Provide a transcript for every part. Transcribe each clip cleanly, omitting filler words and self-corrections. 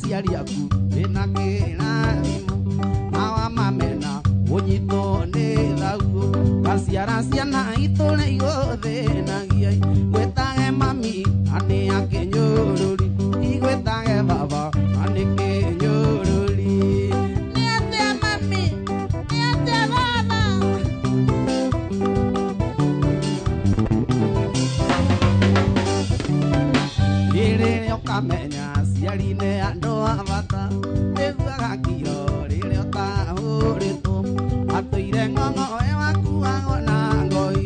Aciari aku wĩna kĩrathimo na wa mamena ũnyitwo nĩ thaguo gaciara ciana itũre igũthĩnagia gwĩtage mami na nĩ akĩnyũrũri igwĩtage baba na nĩ kĩnyũrũri. Nĩ atĩa mami, nĩ atĩa baba. Rĩrĩa ũkamenya aciari nĩ andũ a bata nĩguaga kiro rĩrĩa ũtahũrĩtwo atũire ng'ong'oe wakuagwo na ngoi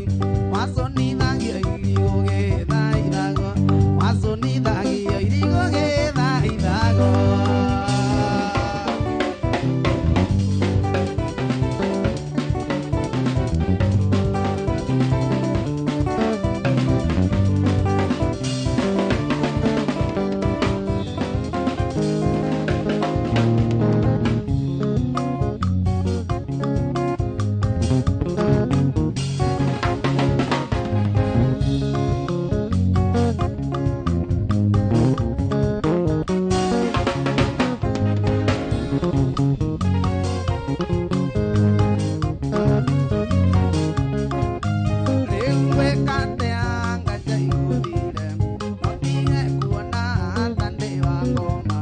wacũnithagio irigũ gĩthaithagwo wacũnithagio irigũ gĩthaithagwo. Rĩu wĩkate anga njaiguthire no ndige kuona ta ndĩ wa ngoma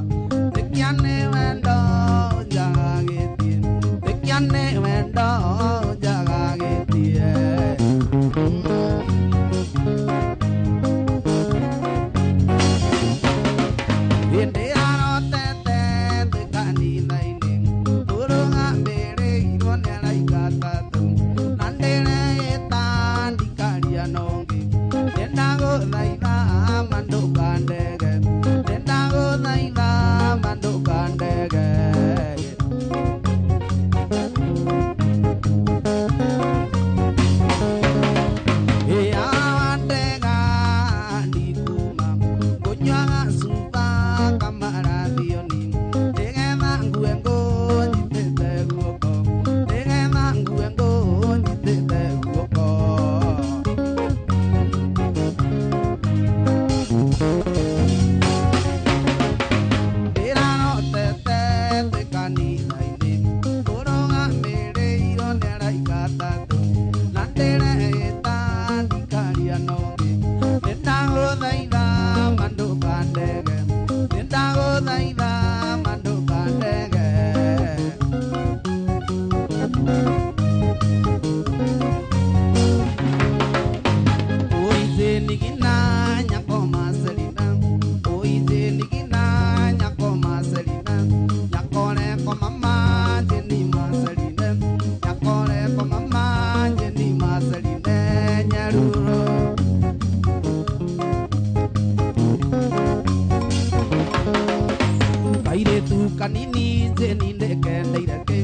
ĩkia nĩ wendo njagagĩtie ĩkia nĩ wendo njagagĩtie. Hĩndĩ arotete twĩ kanitha-inĩ tũrũgamĩrĩirwo nĩ araika atatũ na ndĩreĩta ndikaria nongĩ ndĩndagũthaitha ma ndũkandege ndĩndagũthaitha ma ndũkandege. Ĩyawandega ndikuma ngũnyuaga cuba kamarathioni nĩgetha ngue ngũnyitĩte guoko nĩgetha ngue ngũnyitĩte guoko. Ndĩrarotete twĩ kanitha-inĩ tũrũgamĩrĩirwo nĩ araika atatũ na ndĩreĩta ndikaria nongĩ nĩndagũthaitha ma ndũkandege nĩndagũthaitha ma ndũkandege. Oize nigina nyako maselina oize nigina nyako maselina nyakore ko mama jeni maseline nyakore ko mama jeni maseline nyaruro. Kairetu kanini jeni ndekendeire kĩ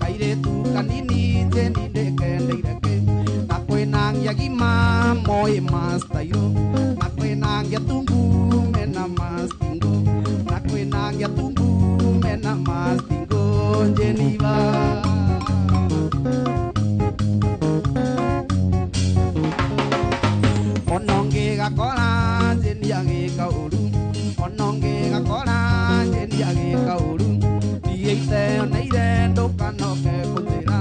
kairetu kanini jeni ndekendeire kĩ na kwĩna ngiagima moĩ mastairo na kwĩna ngiatungu mena mastingo na kwĩna ngiatungu mena mastingo njeniva. Ona ũngĩgakora njeni agĩka ũru ona ũngĩgakora njeni agĩka ũru thiĩte onaire ndũkanoke kũnjĩra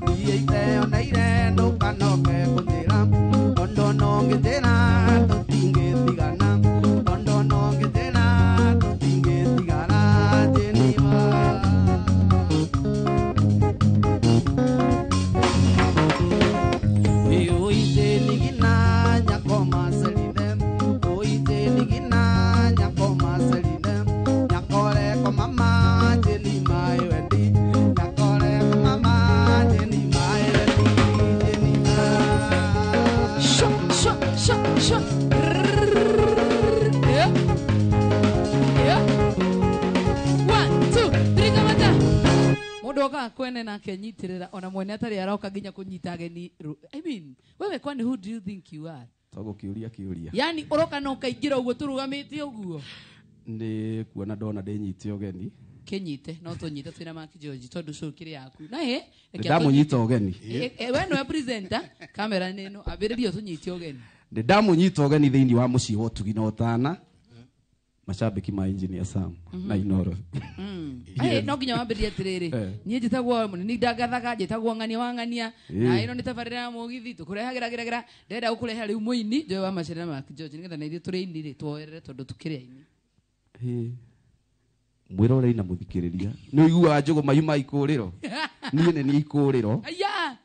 thiĩte onaire ndũkanoke kũnjĩra tondũ ona ũngĩnjĩra tũtingĩtigana tondũ ona ũngĩnjĩra tũtingĩtigana njeniva. Oize nigina nyako maseline oize nigina nyako maseline nyakore ko mama jeni mai wendi nyakore ko mama jeni mai wendi jeni ma. Sho, sho, sho, sho. Yeah. Yeah. 1, 2, 3, kamata. Mundu okaga kwene nake nyitirira ona mwene atarĩ aroka nginya kũnyita ageni. I mean, wewe kwani who do you think you are? Togũkĩũria kĩũria. Yani ũroka na ũkaingĩra ũguo tũrũgamĩte ũguo. Nĩ kuona ndona ndĩnyite ũgeni. Kĩnyite no tũnyite twĩna Mark George tondũ show kĩrĩ yaku. Na ĩ, reke Ndamũnyita ũgeni. We nĩwe presenter, kamera nĩ ĩno, ambĩrĩria ũtũnyite ũgeni. Ndamũnyita ũgeni thĩinĩ wa mũciĩ wa ũtugi na ũtana. Mashabiki ma Engineer Sam na Inoro. No nginya wambĩrĩrie atĩrĩrĩ, niĩ njĩtagwo nĩ ndangathaga, njĩtagwo ng'ania wa ng'ania, na ĩno nĩ tabarĩra ya mũgithi tũkũrehagĩra gĩra ndĩrenda gũkũrehera rĩu mũini Joy wa Macharia na Mark George nĩgetha na ithuĩ tũrĩ aini rĩ tuoerere tondũ tũkĩrĩ aini. Mwĩrorei na mũthikĩrĩria nĩ ũiguaga njũgũma yuma ikũrĩro. Niĩ nĩ niĩ ikũrĩro. Aya.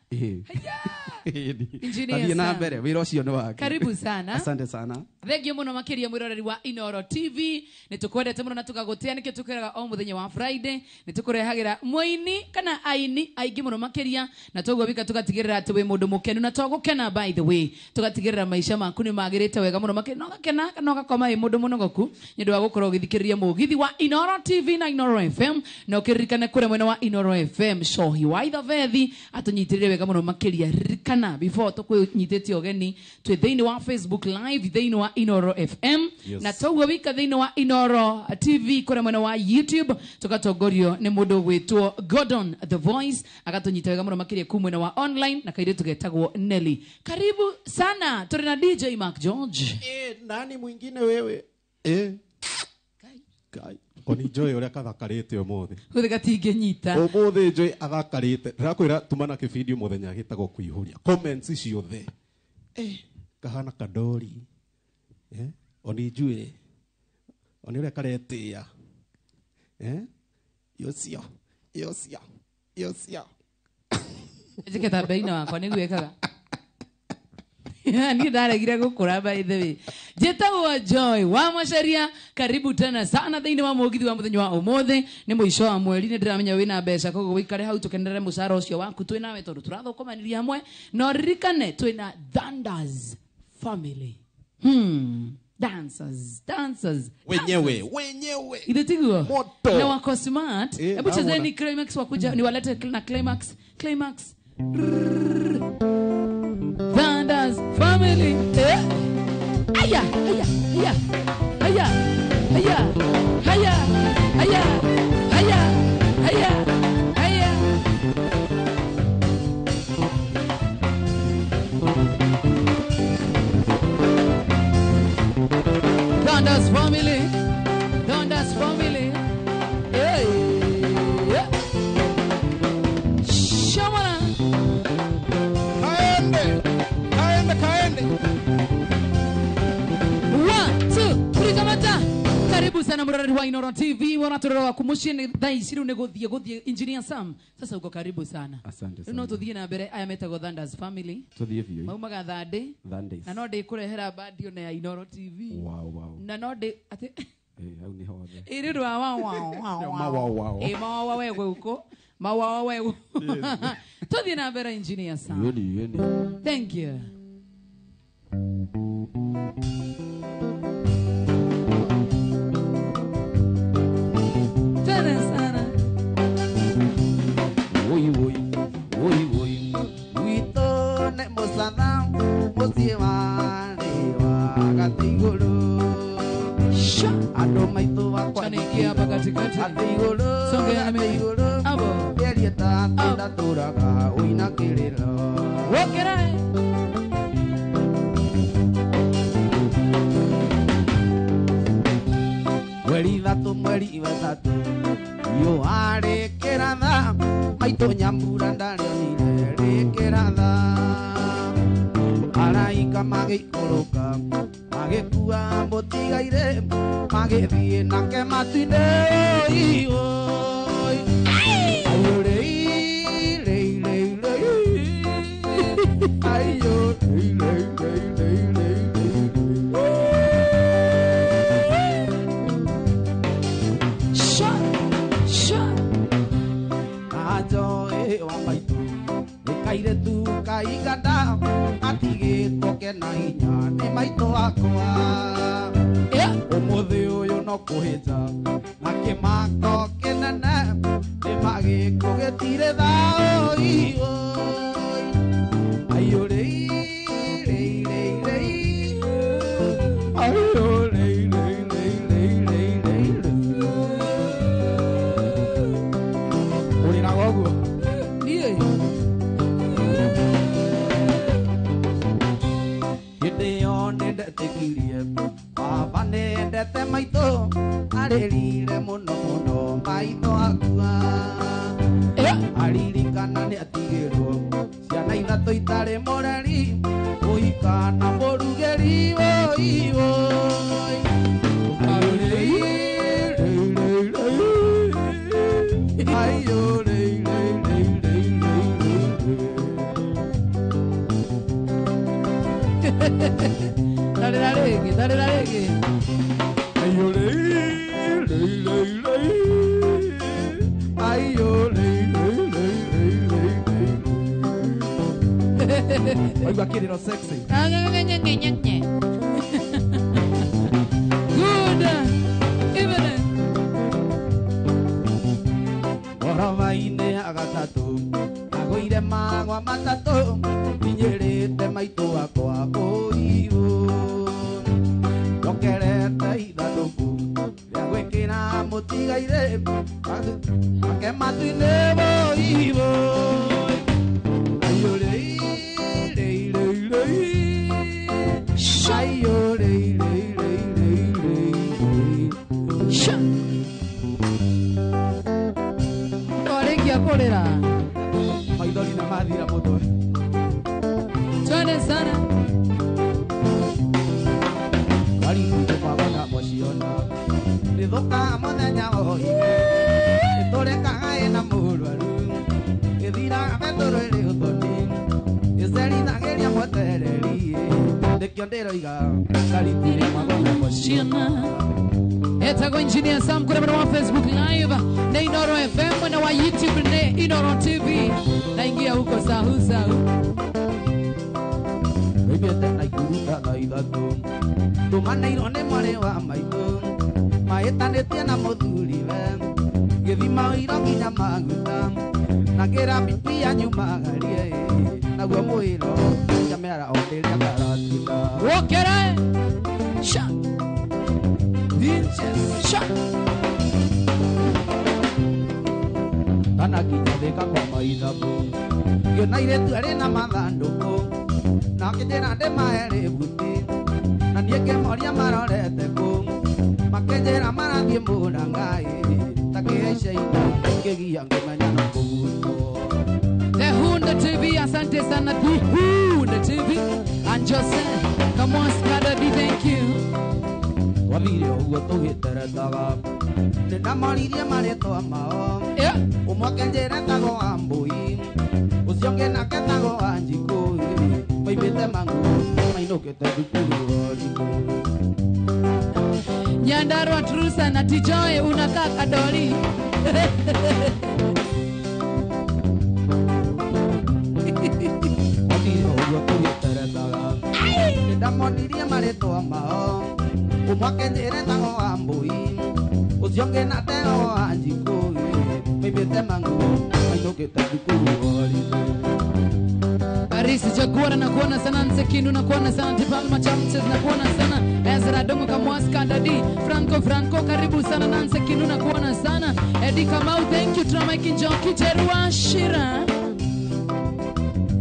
Engineer na Sam. mbere wĩra ũcio nĩ wake. Karibu sana. Asante sana. Thengio muno makiria mwiroreri wa Inoro TV. Nĩ tũkwendete mũno na tũgagũtĩa, nĩkĩo tũkwĩraga o mũthenya wa Friday nĩ tũkũrehagĩra mũini kana aini aingĩ mũno makĩria, na toguo wika tũgatigĩrĩra atĩ wĩ mũndũ mũkenu na to gũkena, by the way tũgatigĩrĩra maica maku nĩ magĩrĩte wega mũno makĩria, no ũgakena kana ũgakoma wĩ mũndũ mũnogoku nĩ ũndũ wa gũkorwo ũgĩthikĩrĩria mũgithi wa Inoro TV na Inoro FM. Na ũkĩririkane kũrĩa mwena wa Inoro FM Cohi wa Ithabethi atũnyitĩrĩre wega mũno makĩria. Ririkana before tũkwĩnyitĩte ũgeni twĩ thĩinĩ wa Facebook Live thĩinĩ wa Inoro FM. Yes. Na toguo wika thĩinĩ wa Inoro TV kũrĩa mwena wa YouTube tũgatongorio nĩ mũndũ ũgwĩtwo Gordon the Voice agatũnyita wega mũno makĩria kuu mwena wa online na kairĩtu getagwo Nelly. Karibu sana, tũrĩ na DJ Mark George. Nani mwingine wewe? Kai. Oni Joy ũrĩa kathakarĩte ũmũthĩ. Gũthĩ gatingĩnyita. Ũmũthĩ Joy athakarĩte. Ndĩrakwĩra tuma na kĩbindio mũthenya gĩtagwo kũihũria. Comments ciothe. Kahana kadori. Oni Joy. Oni ũrĩa karetĩa. Yosia. Yosia. Yosia. Njĩke ta mbeina wakwa nĩguo ĩkaga. Niĩ ndaregire gũkũra by the way. Njĩtagwo Joy wa Macharia, karibu tena sana thĩinĩ wa mũgithi wa mũthenya wa ũmũthĩ. Nĩ mũico wa mweri, nĩ ndĩramenya wĩna mbeca, koguo wĩikare hau tũkenerere mũcara ũcio waku twĩ nawe tondũ tũrathũkũmanĩria hamwe. Na ũririkane twĩna Thunders Family. Dancers, dancers. Wenyewe, wenyewe. Ile tiguo. Moto. Na wako smart. Hebu chezeni climax wakuja niwalete na climax. Climax. Thunders Family. Aya, aya, aya. Aya. Aya. Aya. Aya. Aya. Aya. Aya. Thunders Family. Thunders Family. Hey. Yeah. Shamana. Kaende. Kaende, kaende. 1 2 3 kamata. Karibu sana muroreri wa Inoro TV. Wanatorora wa kumushie ni thaa ici rĩu nĩ gũthiĩ Engineer Sam. Sasa uko karibu sana. Asante sana. No tuthiĩ na mbere aya metagwo Thunders Family. Tuthiĩ biũ. Maumaga Thande. Thunders. Na no ndĩkũrehera bandio na ya Inoro TV. Wow, wow. Na no ndĩ atĩ Hau nĩ hothe. Ĩ rĩu wa wa wa wa. Ma wa wa. Ma wa we gũkũ. Ma wa we gũkũ. Tuthiĩ na mbere Engineer Sam. Yoni, yoni. Thank you. Tena sana. Oi, oi, oi, oi. Gwitũ nĩ mũcatha, mũciĩ warĩ wa gatigũrũ. Sha. Andũ maitũ wakwa Chanikia hapa katikati. Gatigũrũ, Songea na mimi. gatigũrũ. Abo. Mĩeri ĩtatũ ndatũraga ũina kĩrĩro. Wokera. Mweri ithatũ, mweri wetatũ, riũa rĩkĩratha, maitũ nyambura ndarĩonire rĩkĩratha. Araika magĩikũrũka, magĩkua mũtigairĩ, magĩthiĩ nake matu-inĩ, oi, oi. Ayo rĩi, rĩi, rĩi, rĩi. Ayo rĩi, rĩi, rĩi, rĩi, rĩi, rĩi. Sha, sha. Ajoe wa maitũ nĩ kairĩtu kaigana, atigĩtwo kena hinya nĩ maitũ wakwa. Yeah. Ũmũthĩ ũyũ no kũhĩnja na kĩmako kĩnene, nĩ magĩkũ gĩtirĩ thaũ, oi, oi. Ayo rĩi, rĩi, rĩi, rĩi. Ayo rĩi, rĩi, rĩi, rĩi, rĩi, rĩi, rĩi. Ũrĩraga ũguo? Niĩ. Hĩndĩ ĩyo nĩndetĩkirie baba nĩendete maitũ, Arĩrire mũno mũno maitho akua. Aririkana nĩ atigĩrwo ciana ithatũ itarĩ mũreri ũhika na mũrugĩri woi woi. Ayo rei rei rei rei rei rei. Tarĩra rĩngĩ, tarĩra rĩngĩ. Ayo rei rei rei rei. Ayo rei rei rei rei rei rei. Oigua kĩrĩro sexy. Good evening. Ngoroba-inĩ ya gatatũ agũire magwa matatũ nginyĩrĩte maitũ wakwa ũiũ. Njokerete ithandũkũ rĩa gwĩkĩra mũtigairĩ make matu-inĩ woi woi. Ayo rei rei rei rei. Ayo rei rei rei rei rei rei. Sha. Twarĩkia kũrĩra. Maithori nĩ mathira mũtwe. Twende sana. Karibu kwagona mũciona rĩthũkaga mũthenya woime ĩtũrĩkaga ĩna mũrwaru ĩthiraga betũrũ ĩrĩ ũthoni ĩcerithagĩria mwetereri nĩkĩo ndĩroiga karitirĩ magona mũciona. Etagwo Engineer Sam kule mwana wa Facebook Live na Inoro FM na wa YouTube na Inoro TV. Naingia huko sahu sahu. Oimĩte na ikuruta thaa ithatũ ndũmanĩirwo nĩ mwarĩ wa maitũ mahĩtanĩtie na mũthuriwe gĩthima ũiro nginya maguta na ngĩra bibi anyumagarie naguo mwĩro njamĩara o rĩrĩa karatinda. Wokere. Sha. Sha. Kana nginya thĩka kwa maithabu ngĩona airĩtu arĩ na mathandũkũ na akĩnjĩra ndĩmahe rĩbuti na niĩ ngĩmoria marorete kũ makĩnjĩra marathiĩ Mũrang'a ta kĩhaica indo ngĩgia ngĩmenya no kũgutwo. The Hunda TV, asante sana The Hunda TV. And Jose, come on, Skada D, thank you. Twathire ũguo tũgĩteretaga nĩndamoririe marĩtwa mao. Ũmwe akĩnjĩra etagwo Wambũi ũcio ũngĩ nake etagwo Wanjikũ maimĩte Mang'u mainũkĩte thukuru Rorikũ. Nyandarua Trusa na Tijoe unakaa kadoli. Twathire ũguo tũgĩteretaga nĩndamonirie marĩtwa mao ũmwe akĩnjĩra etagwo Wambũi ũcio ũngĩ nake etagwo Wanjikũ maimĩte Mang'u mainũkĩte thukuru Rorikũ. Arisi Jaguara na kuona sana Nsekinu na kuona sana Tipalma Chamches na kuona sana Ezra Dongo Kamwaska Dadi Franco Franco karibu sana Nansekinu na kuona sana Eddie Kamau thank you Tramaiki Njoki Jerua Shira.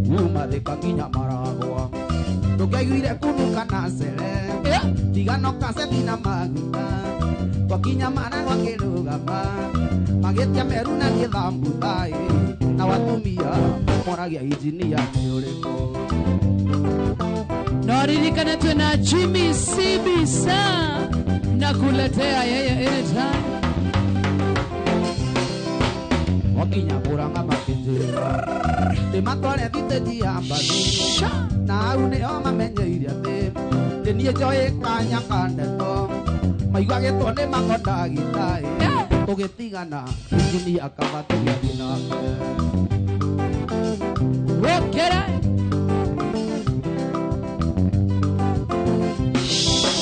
Uma thĩka nginya maragwa ndũngĩaiguire kunuka na cere tigano kaseti na maguta twakinya maragwa kĩrũgama magĩtia meru na niĩ thambutha na watumia moragia injinia nĩ ũrĩkũ. Na waririkana tuna Jimmy Sibisa na kuletea yeye anytime. Wakinya Mũrang'a makĩnjĩra ndĩmatware thitĩji ya mbathi na hau nĩho mamenyeire atĩ nĩ niĩ njoĩ kanya ka ndeto maigua gĩtwo nĩ makondagita tũgĩtigana injinia kaba tũgĩthiĩ nake. Wokere.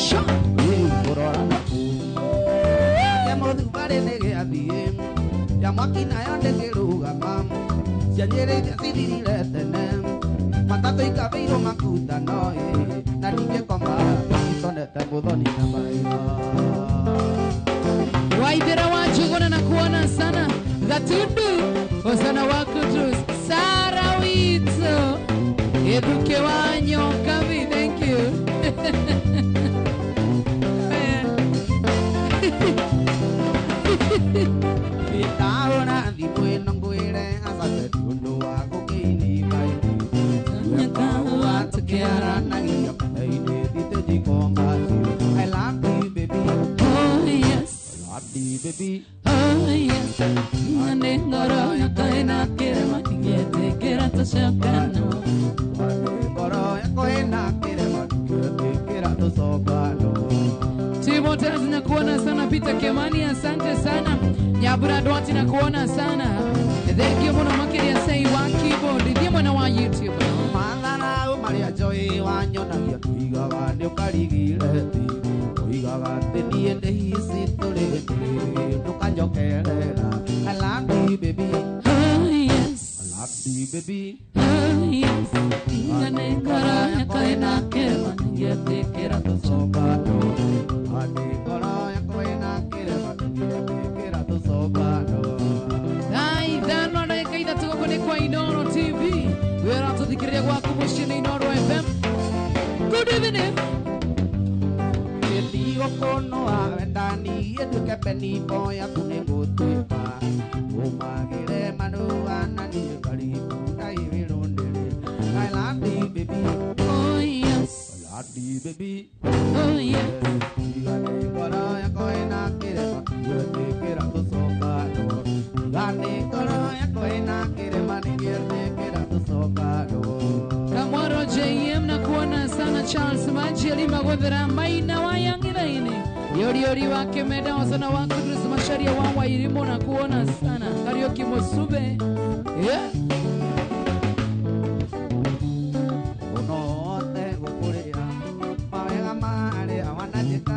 Sha. Rĩu kũrora na kũu ya mũthubarĩ nĩ gĩathiĩ ya mwaki nayo ndĩkĩrũgama cianjĩrĩirie cithirire tene matatũ ikabĩirwo makutano na ndingĩkoma itonete mũthoni na maitho. Waithera wa Njuguna na kuona sana Gatundu Osana wakutu Sara Wito Eduke wa Nyokabi thank you. Ndahũra thimũ ĩno ngwĩre asante nĩ ũndũ wa gũkĩinĩka Kahũa tũkĩaranagia thĩinĩ thitĩji kombacio. I love you baby. Oh yes. Love you baby. Oh yes. Nĩ ngoro yakwa ĩna kĩrema ndingĩtĩkĩra tũcokano. Ngoro yakwa ĩna kĩrema ndingĩtĩkĩra tũcokano. Timotheo nakuona sana. Peter Kemani asante sana. Nyabura Dwati nakuona sana. Thank you muno makiria sei wa keyboard. Thiĩ mwena wa YouTube. Matharau marĩa njũĩ wanyonagia tuigaga nĩ ũkarigire ti uigaga atĩ niĩ ndĩ history ndũkanjokerera. I love you baby. Oh yes. I love you baby. Oh yes. Nĩ ngoro yakwa ĩna kĩrema ndingĩtĩkĩra tũcokano. Nĩ ngoro yakwa ĩna kĩrema ndingĩtĩkĩra tũcokano. Thaa ithano ndagĩka ithatũ gũkũ nĩ kwa Inooro TV. Wĩra tũthikĩrĩria gwaku mũciĩ nĩ Inooro FM. Good evening. Ndigũkũnũa wendani nduĩke penibo yaku nĩngũtuĩka ũmagĩre marũa na niĩ karibu na iwĩrũndĩrĩ. I love you baby. Oh yes. I love you baby. Oh yes. Ndigane ngoro yakwa ĩna kĩrema ndingĩtĩkĩra tũcokano. Ndigane ngoro yakwa ĩna kĩrema ndingĩtĩkĩra tũcokano. Kamwaro JM nakuona sana. Charles Maji Elima Gothera Maina wa Yangilaini Yori wa Kemeda Wasana wa Kudus Masharia wa Wairimo nakuona sana. Kariuki Musube. Yeah. Unote gukuria mawega marĩa wananjĩka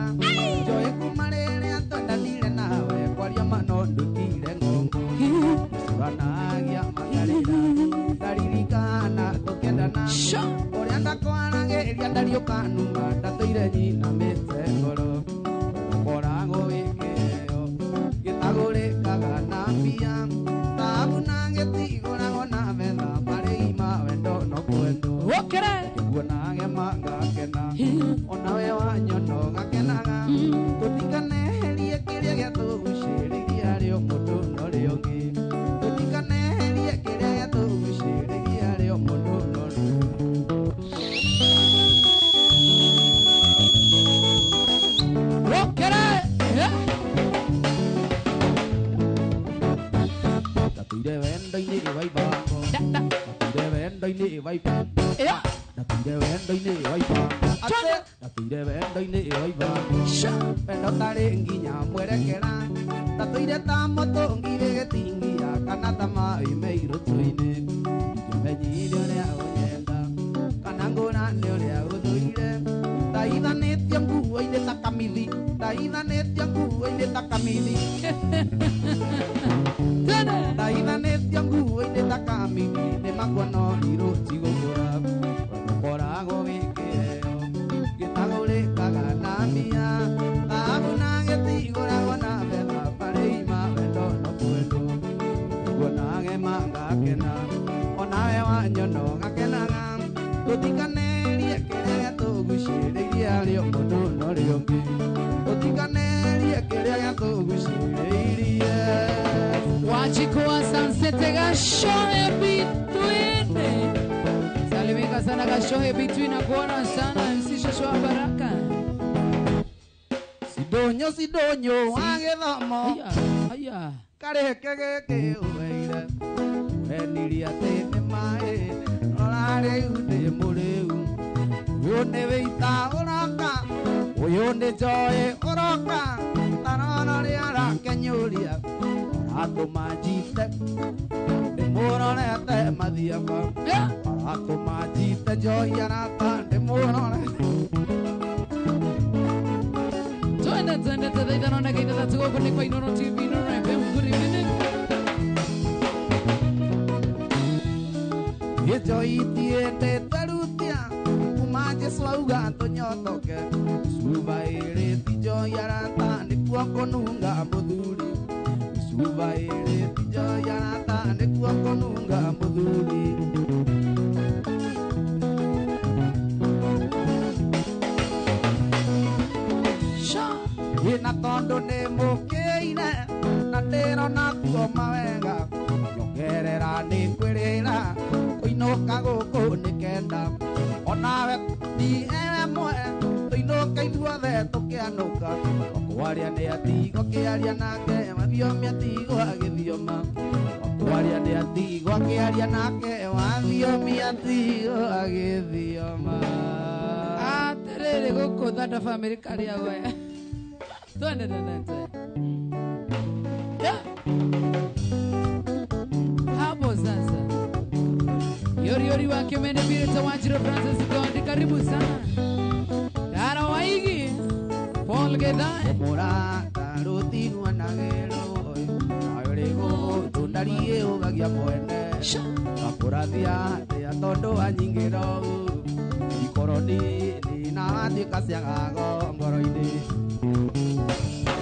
njoĩ kuma rĩrĩa twendanire nawe kwaria mano ndutire ng'ongo cũranagia makarĩra ndaririkana tũkĩendana ũrĩa ndakwaragĩria ndariũkanuma ndatũire nyinamĩte ngoro ũkoragwo wĩ kĩheo gĩtagũrĩkaga na mbia thahabu na gĩtigũragwo na betha marĩhi ma wendo no kwendwo. Wokere nguonage mangakena onawe wanyono gakenaga tũtikaneherie kĩrĩa gĩatũgucĩrĩria rĩo mũndũ no rĩo ũngĩ tũtikaneherie kĩrĩa gĩatũgucĩrĩria rĩo mũndũ no rĩo. Wokere. Ndatũire wendo-inĩ wa ibango. Ndatũire wendo-inĩ wa ibango. Ndatũire wendo-inĩ wa ibango. Ndatũire wendo-inĩ wa ibango. Wendo tarĩ nginya mwerekera. Ndatũire ta mũtũngi wĩ gĩtingia kana ta maĩ me irũtũ-inĩ. Ndingĩmenyire ũrĩa ũnyenda kana ngũrane ũrĩa ũthũire. Ndaithanĩtio nguo-inĩ ta kamithi. Ndaithanĩtio nguo-inĩ ta kamithi. Ndaithanĩtio nguo-inĩ ta kamithi. Nĩmakuona rirũ tigũkũra. Ũkoragwo wĩ kĩheo gĩtagũrĩkaga na mbia thahabu na gĩtigũragwo na betha marĩhi ma wendo no kwendwo. Nguonage mangakena onawe wanyono gakenaga tũtikanerie kĩrĩa gĩatũgucĩrĩirie rĩo mũndũ no rĩo ũngĩ tũtikanerie kĩrĩa gĩatũgucĩrĩirie. Wajiko wa Sunset Gashoe Bitwine. Salimika sana Gashoe Bitwine nakuona sana MC Joshua Baraka. Sidonyo sidonyo wa gĩthomo. Aya. Kareke gĩkĩ ũheire wenirie atĩ nĩ maĩ rora rĩu ndĩ mũrĩu ũyũ nĩ wĩita ũroka ũyũ nĩ njoĩ ũroka tarora rĩa arakenyũria aratũma njite ndĩmũrorete mathiaga aratũma njite njohi arata ndĩmũrorete. Twende twende thaa ithano na ndagĩka ithathatũ gũkũ nĩ kwa Inooro TV Inooro FM. Good evening. Gĩnjohi rutia kuma Jesũ auga tũnyotoke cuba ĩrĩ ti njohi arata nĩkuo kũnunga mũthuri cuba ĩrĩ ti njohi arata nĩkuo kũnunga mũthuri. Na tondũ nĩ mũkĩire na Wakwaria nĩ atigwo kĩaria nake wathiomi atigwo agĩthioma. Wakwaria nĩ atigwo kĩaria nake wathiomi atigwo agĩthioma. Atirĩrĩ gũkũ Thanda family karĩa we. Twende twende. Hapo sasa. Yori yori wa Kimende Pirita Wanjiro Francis Gondi karibu sana. Dara Waigi Paul Gedai Murata rutigwa na gero ayorigo tundarie ugagia mwene akurathia atia tondu anyingiro ikoroni ni na atuika ciagago ngoro-ini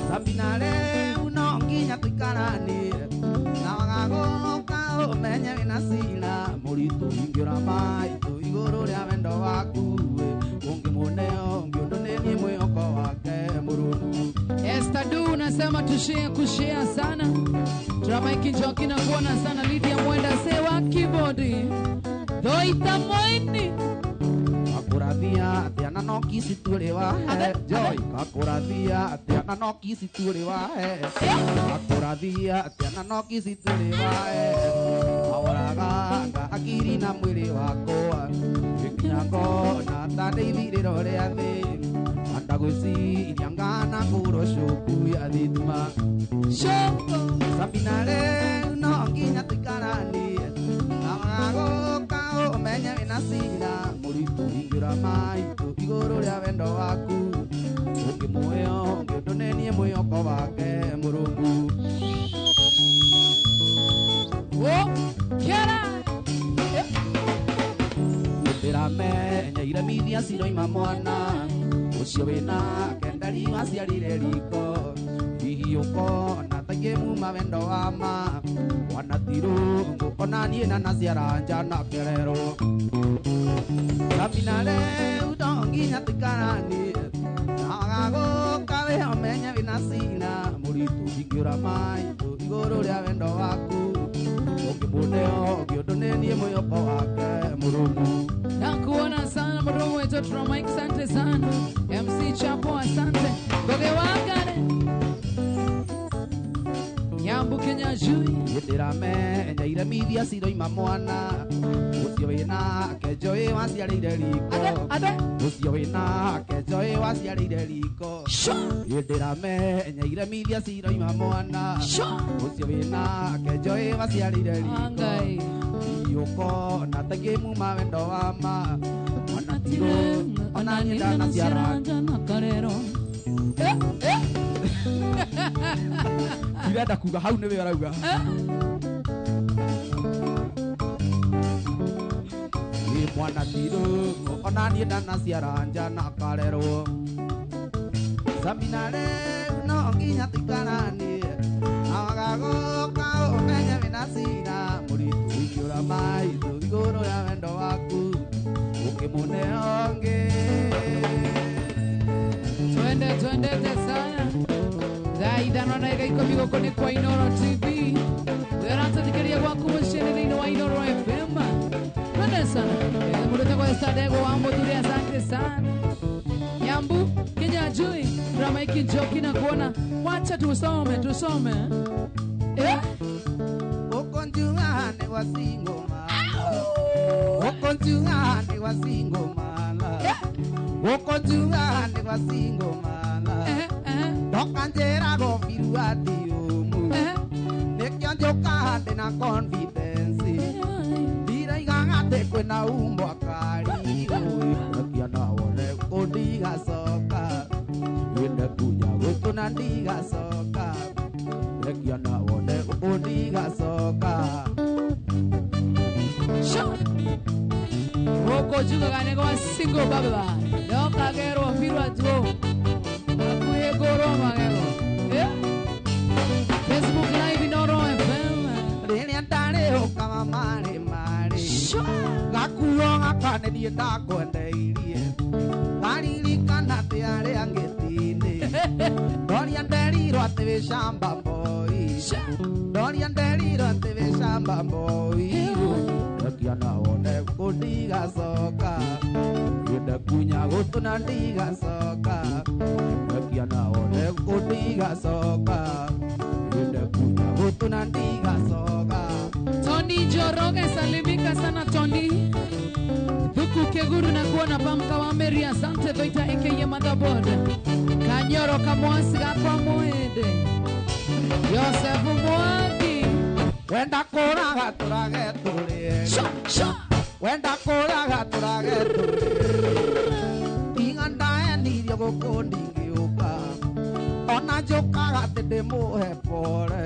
Sabina rĩu no nginya tũikaranie na wagagũka ũmenye wĩna cira mũritũ ingĩũra maitũ igũrũ rĩa wendo waku ũngĩmũne ũngĩ ũndũ nĩ niĩ mwĩhoko wake mũrũmu. Esther Du nasema tushare kushare sana. Drama Kinjoki na kuona sana. Lydia Mwenda sewa keyboard. Doita Moini Kakurathia atia na no kisi tũrĩ wahe Joy kakurathia atia na no kisi tũrĩ wahe kakurathia atia na no kisi tũrĩ wahe aworaga akiri na mwĩrĩ wakwa nginya ngona ta nĩ ithirĩro rĩa thĩ andagwĩciria ngana kũrwo cuku ya thitima Shoko Sabina rĩu no nginya tũikaranie na wagũka ũmenye wĩna cira mũritũ ingĩũra maitũ igũrũ rĩa wendo waku ũngĩmũhe ũngĩ ũndũ nĩ niĩ mwĩhoko wake mũrũmu. Kera Ndĩramenya iremithia ciroima mwana ũcio wĩna kendari waciarire riko hihi ũkona ta ingĩmuma wendo wa ma wana tirũngũ ona niĩ na naciara nja na kererwo Sabina rĩu no nginya tũikaranie na wagagũka wĩ ũmenye wĩna cira mũritũ ingĩũra maitũ igũrũ rĩa wendo waku ũngĩmũne ũngĩ ũndũ nĩ niĩ mwĩhoko wake mũrũmu. Nakuona sana mdomo wetu Mike, asante sana. MC Chapo asante. Goge wangare. Nyambu Kenya Jui Ndĩramenya iremithia ciroima mwana ũcio wĩna Joy waciarĩire riko ũcio wĩna Joy waciarĩire riko ndĩramenya iremithia ciroima mwana ũcio wĩna Joy waciarĩire riko ũkona ta ingĩmuma wendo wa ma mwana tirũ ona niĩ ndanaciara na karero. Ndirenda kuga hau nĩwe ũrauga. Nĩ mwana tirũ ona niĩ ndanaciara nja na karerwo Sabina rĩu no nginya tũikaranie na wagagũka ũmenye wĩna cira mũritũ ingĩũra maitũ igũrũ rĩa wendo waku ũkĩmũne ũngĩ. Twende twendete sana thaa ithano na ega ikũmi gũkũ nĩ kwa Inooro TV wĩratũthikĩria gwaku mũciĩ thĩinĩ wa Inooro FM. Twende sana mũndũ ũtagwo Esther Ndegwa wa Mũthure asante sana. Nyambu Kenya Jui Drama Kinjoki na kuona wacha tusome tusome Gũkũ njuga nĩ gwa singoma gũkũ njuga nĩ gwa singomala gũkũ njuga nĩ gwa singomala ndoka njĩra gobiru atĩ ũmũ nĩkĩo njũkaga ndĩna confidence ndiraigaga atĩ kwĩna umbo akari rekia na wone gũkũ ndigacoka wĩne kunya gũkũ na ndigacoka rekia na wone gũkũ ndigacoka. Gũkũ njugaga nĩ gwa single baba ndokagerwo birwa tuo hakuhĩ ngũrwo magego. Facebook live Inooro FM rĩrĩa ndarĩ ũkama marĩ marĩ gakuo gaka nĩ niĩ ndakwendeirie ngaririkana atĩ arĩa ngĩti-inĩ ndoria nderirwo atĩ wĩ shamba boy ndoria nderirwo atĩ wĩ shamba boy Rekia na wone gũndigacoka Ngĩenda kunya gũtũ na ndigacoka Rekia na wone gũndigacoka Ngĩenda kunya gũtũ na ndigacoka. Tony Njoroge, salimika sana Tony. Thuku Keguru na kuona pamka wa Mary, asante Thoita aka motherboard. Kanyoro kamwasi gakwa mwende. Joseph Mwangi. Wenda kũraga tũrage tũrĩe. Sha sha. Wenda kũraga tũrage tũrĩe. Tiga ndaenirio gũkũ ndingĩũka. Ona njũkaga atĩ ndĩmũhe pore.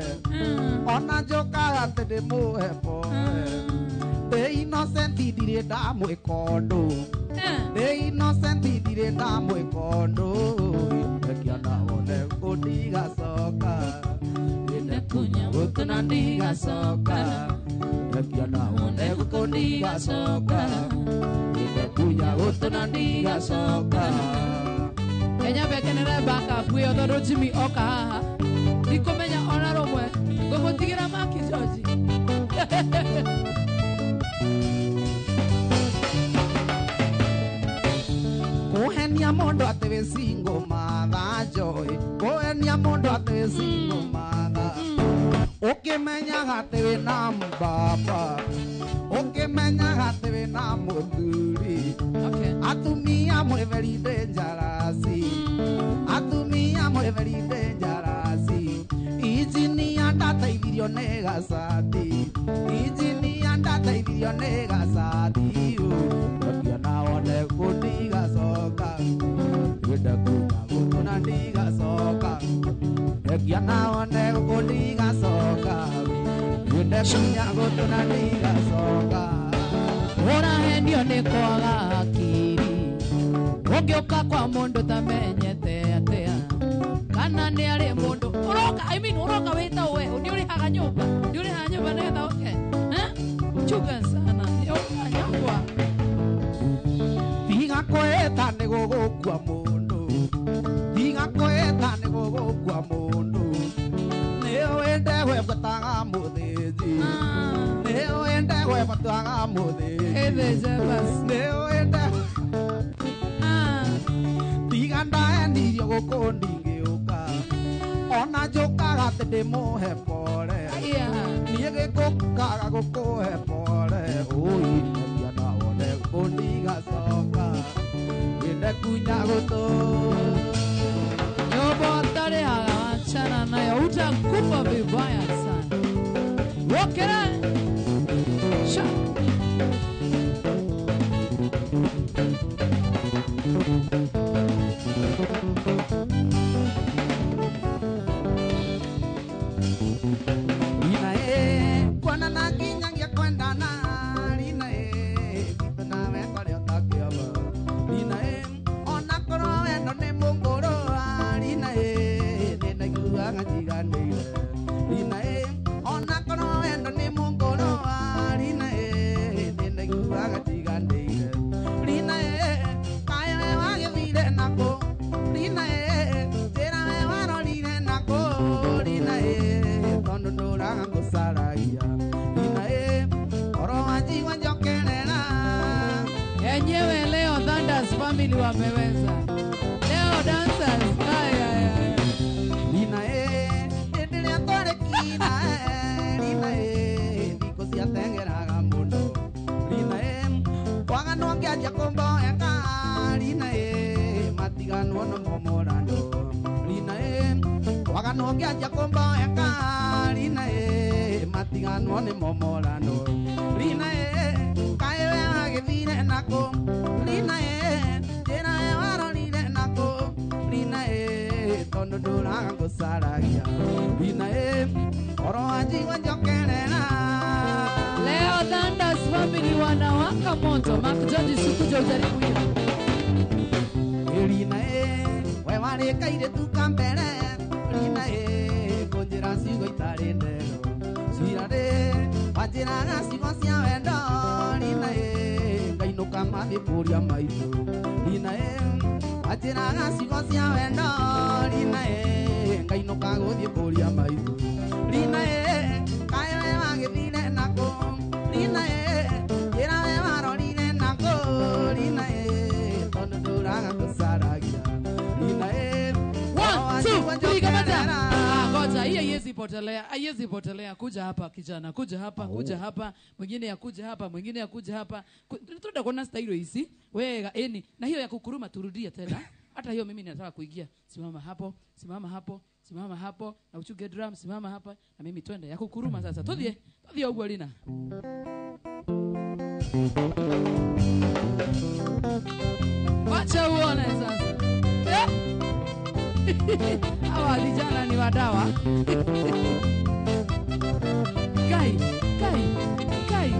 Ona njũkaga atĩ ndĩmũhe pore. Ndĩ innocent ndirĩ ndamwĩka ũndũ. Ndĩ innocent ndirĩ ndamwĩka ũndũ. Rekia na wone gũndigacoka. Ngĩenda kunya gũtũ na ndigacoka. Rekia na wone gũkũndigacoka. Ngĩenda kunya gũtũ na ndigacoka. Kenya bekenere backup ĩyo tondũ Jimmy oka haha ndikũmenya ona rũmwe ngũmũtigĩra Maki George. Kũhenia mũndũ atĩ wĩ single mother joy. Kũhenia mũndũ atĩ wĩ single mother. Ũkĩmenyaga atĩ wĩna mbaba. Ũkĩmenyaga atĩ wĩna mũthuri. Okay. Atumia mwĩ very dangerous. Atumia mwĩ very dangerous. Injinia ndateithirio nĩ gacati. Injinia ndateithirio nĩ gacati. Rekia na wone gũndigacoka. Ngĩenda kunya gũtũ na ndigacoka. Rekia na wone gũndigacoka. Ngĩenda kunya gũtũ na ndigacoka. Ũrahenio nĩ kwaga akiri. Ũngĩũka kwa mũndũ tamenyete atĩa. Kana nĩ arĩ mũndũ ũroka, I mean ũroka wĩta we, nĩ ũrĩhaga nyũmba, nĩ ũrĩhaga nyũmba nĩgetha ũke. Chunga sana, ũkanyagwa. Tiga kwĩta nĩ gũgũkua mũndũ. Tiga kwĩta nĩ gũgũkua mũndũ. Nĩ ũĩ ndegwa ĩbataga mũthĩnji. Nĩ ũĩ ndegwa ĩbataga mũthĩnji. Ĩthĩnje basi. Nĩ ũĩ ndegwa. Tiga ndaenirio gũkũ ndingĩũka. Ona njũkaga atĩ ndĩmũhe pore. Niĩ gĩkũkaga gũkũhe pore. Ũi, rekia na wone gũndigacoka. Ngĩende kunya gũtũ. Nyũmba ũtarĩhaga wachana nayo utakufa vibaya sana. Wokera. Sha. Rina e, kuona na nginyagia kwendana. Rina e, gwitũ nawe kũrĩa ũtakĩoma. Rina e, ona korwo wendo nĩ mũngũrũ. Rina e, nĩ ndaiguaga njiganĩire. Rina e, ona korwo wendo nĩ mũngũrũ. Rina e, nĩ ndaiguaga njiganĩire. Rina e, kaĩ we wagĩthire nakũ? Rina e, njĩra we warorire nakũ? Rina e, tondũ ndũraga ngũcaragia. Rina e, oro wanjigua njokerera. Enyewe leo Thunders family wameweza. Leo dancers. Ay, ay, ay. Rina e, hĩndĩ ĩrĩa twarĩ kina e, Rina e, thikũ ciateng'eraga mũno. Rina e, waganwo ngĩanjia kũmboeka. Rina e, matiganwo no momorano. Rina e, waganwo ngĩanjia kũmboeka. Rina e, matiganwo nĩ momorano. Rina e, kaĩ we wagĩthire nakũ? Rina e, njĩra we warorire nakũ? Rina e, tondũ ndũraga ngũcaragia. Rina e, oro wanjigua njokerera. Leo Thunders family wanawaka moto. Mark George sikuja ujaribu hiyo. Rina e, we warĩ kairĩtu ka mbere. Rina e, kũnjĩra ciugo itarĩ ndero. Cira rĩ, wanjĩraga ciugo cia wendo. Rina e, ngainũka mathiĩ kũria maitũ. Rina e, wanjĩraga ciugo cia wendo. Rina e, ngainũka gũthiĩ kũria maitũ. Rina e, kaĩ we wagĩthire nakũ? Rina e, Haiwezi potelea, haiwezi potelea. Kuja hapa kijana, kuja hapa, kuja hapa, mwingine akuja hapa, mwingine akuja hapa. Tunataka kuona style hizi. Wewe eni na hiyo ya kukuruma turudie tena. Hata hiyo mimi nataka kuingia. Simama hapo, simama hapo, simama hapo na uchuge drum, simama hapa na mimi twende ya kukuruma sasa. Tudie, tudie ugo lina. Wacha uone sasa. Hawa vijana ni wadawa. Kai, kai, kai.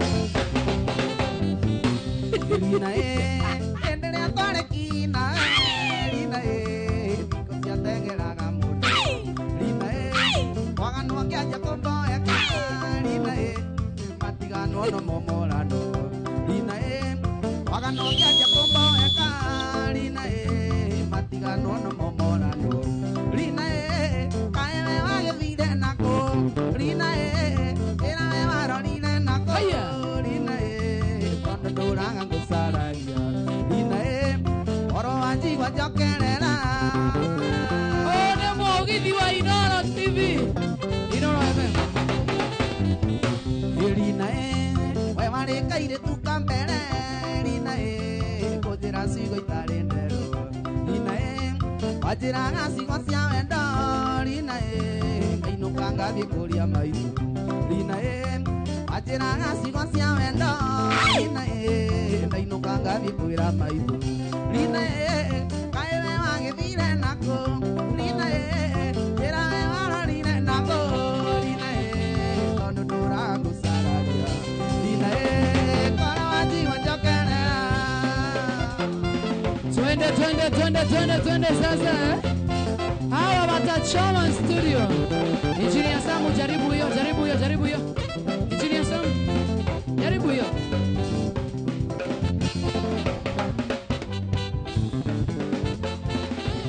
Lina endelea tole kina. Lina niko tengeraga mundu. Lina waganu ngiaja kumboeka. Lina matigano no momorano. Lina waganu ngiaja kumboeka. Lina matigano no momorano. Lina kaewe wagithire nako. Lina ira we warorire nako. Lina tondu nduraga ngucaragia. Lina oro wanjigua njokerera. Oh, nĩ mũgithi wa Inoro TV. Inoro FM. Lina we warĩ kairĩtu ka mbere. Lina kũnjĩra ciugo itarĩ nderu. Lina wanjĩraga ciugo cia wendo. Lina ngainũka ngathiĩ kũria maitũ. Lina wanjĩraga ciugo cia wendo. Lina ndainũka ngathiĩ kwĩra maitũ. Lina kaĩ we wagĩthire nakũ. Lina njĩra we warorire nakũ. Lina tondũ ndũragũcaragia. Lina kora wanjigua njokerera. Twende, twende, twende, twende, twende sasa. Hawa watachoma studio. Engineer Samu, jaribu hiyo, jaribu hiyo, jaribu hiyo. Engineer Samu, jaribu hiyo.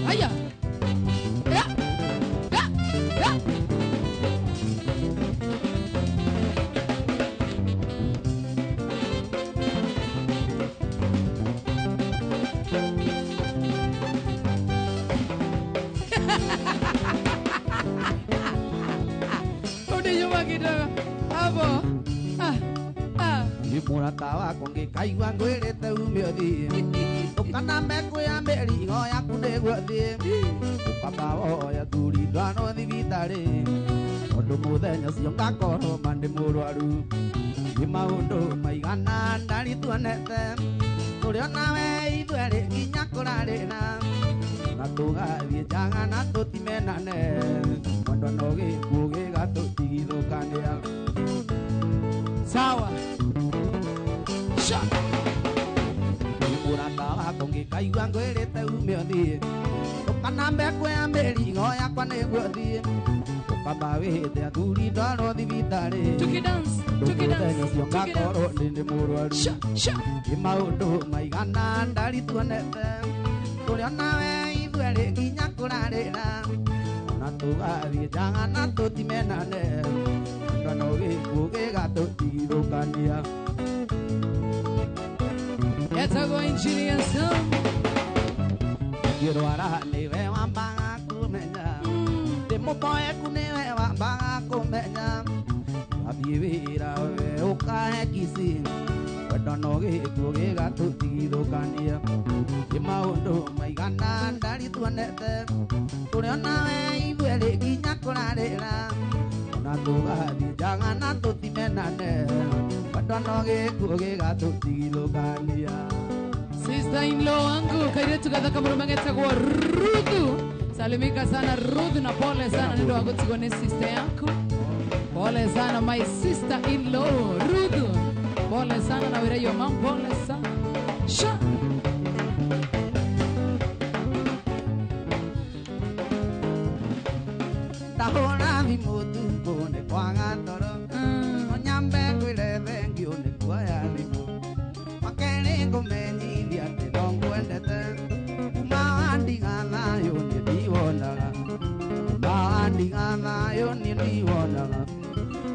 Haya. Ya. Ya. Ya. Rudi nyuma kidogo. Hapo. Ah. Ah. Ni mũrata wakwa ngĩkaigua ngwĩrĩte ume ũthiĩ. Ũkanambe kwĩya mĩrigo yaku nĩguo thiĩ. Ũkamba woya thuri ndwarwo thibitarĩ. Tondũ mũthenya ũcio ngakorwo ma ndĩ mũrwaru. Nĩ maũndũ maigana ndari tuonete. Tũrĩ onawe ithuerĩ nginya kũrarĩra. Na tũgathiĩ njaga na tũtimenane. Mwendwa no gĩkuũ gĩgatũtigithũkania. Sawa. Sha. Nĩ mũrata wakwa ngĩkaigua ngwĩrĩte ume ũthiĩ. Ũkanambe kwĩya mĩrigo yakwa nĩguo thiĩ. Ũkamba wĩhĩte athuri ndwarwo thibitarĩ. Tukidance, tukidance, Mũthenya ũcio tukidance. ngakorwo ndĩ mũrwaru. Sha, sha. Nĩ maũndũ maigana ndari tuonete. Tũrĩ onawe ithuerĩ nginya kũrarĩra. Na tũgathiĩ njaga na tũtimenane. Mwendwa no gĩkuũ gĩgatũtigithũkania. Etagwo Engineer Sam. Ngĩrwara nĩwe wambaga kũmenya. Ndĩ mũboeku nĩwe wambaga kũmenya. Wathiĩ wĩra we ũkahe kici. Wendo no gĩkuũ gĩgatũtigithũkania. Nĩ maũndũ maigana ndari tuonete. Tũrĩ onawe ithuerĩ nginya kũrarĩra. Na tũgathiĩ njaga na tũtimenane. Wendo no gĩkuũ gĩgatũtigithũkania. Sister in law wangu kairetu gathaka mũrũme getagwo Ruthu. Salimika sana Ruth na pole sana nĩ ũndũ wa gũtigwo nĩ sister yaku. Pole sana my sister in law Ruth. Pole sana na wĩra your mom, pole sana. Sha. Ndahũra thimũ ũtukũ nĩ kwaga toro. No nyambe ngwĩre thengiũ nĩ kuoya thimũ. Wakerĩ ngũmenyithia atĩ no ngwendete. Kuma wandiga thayũ niĩ ndiwonaga. Kuma wandiga thayũ niĩ ndiwonaga.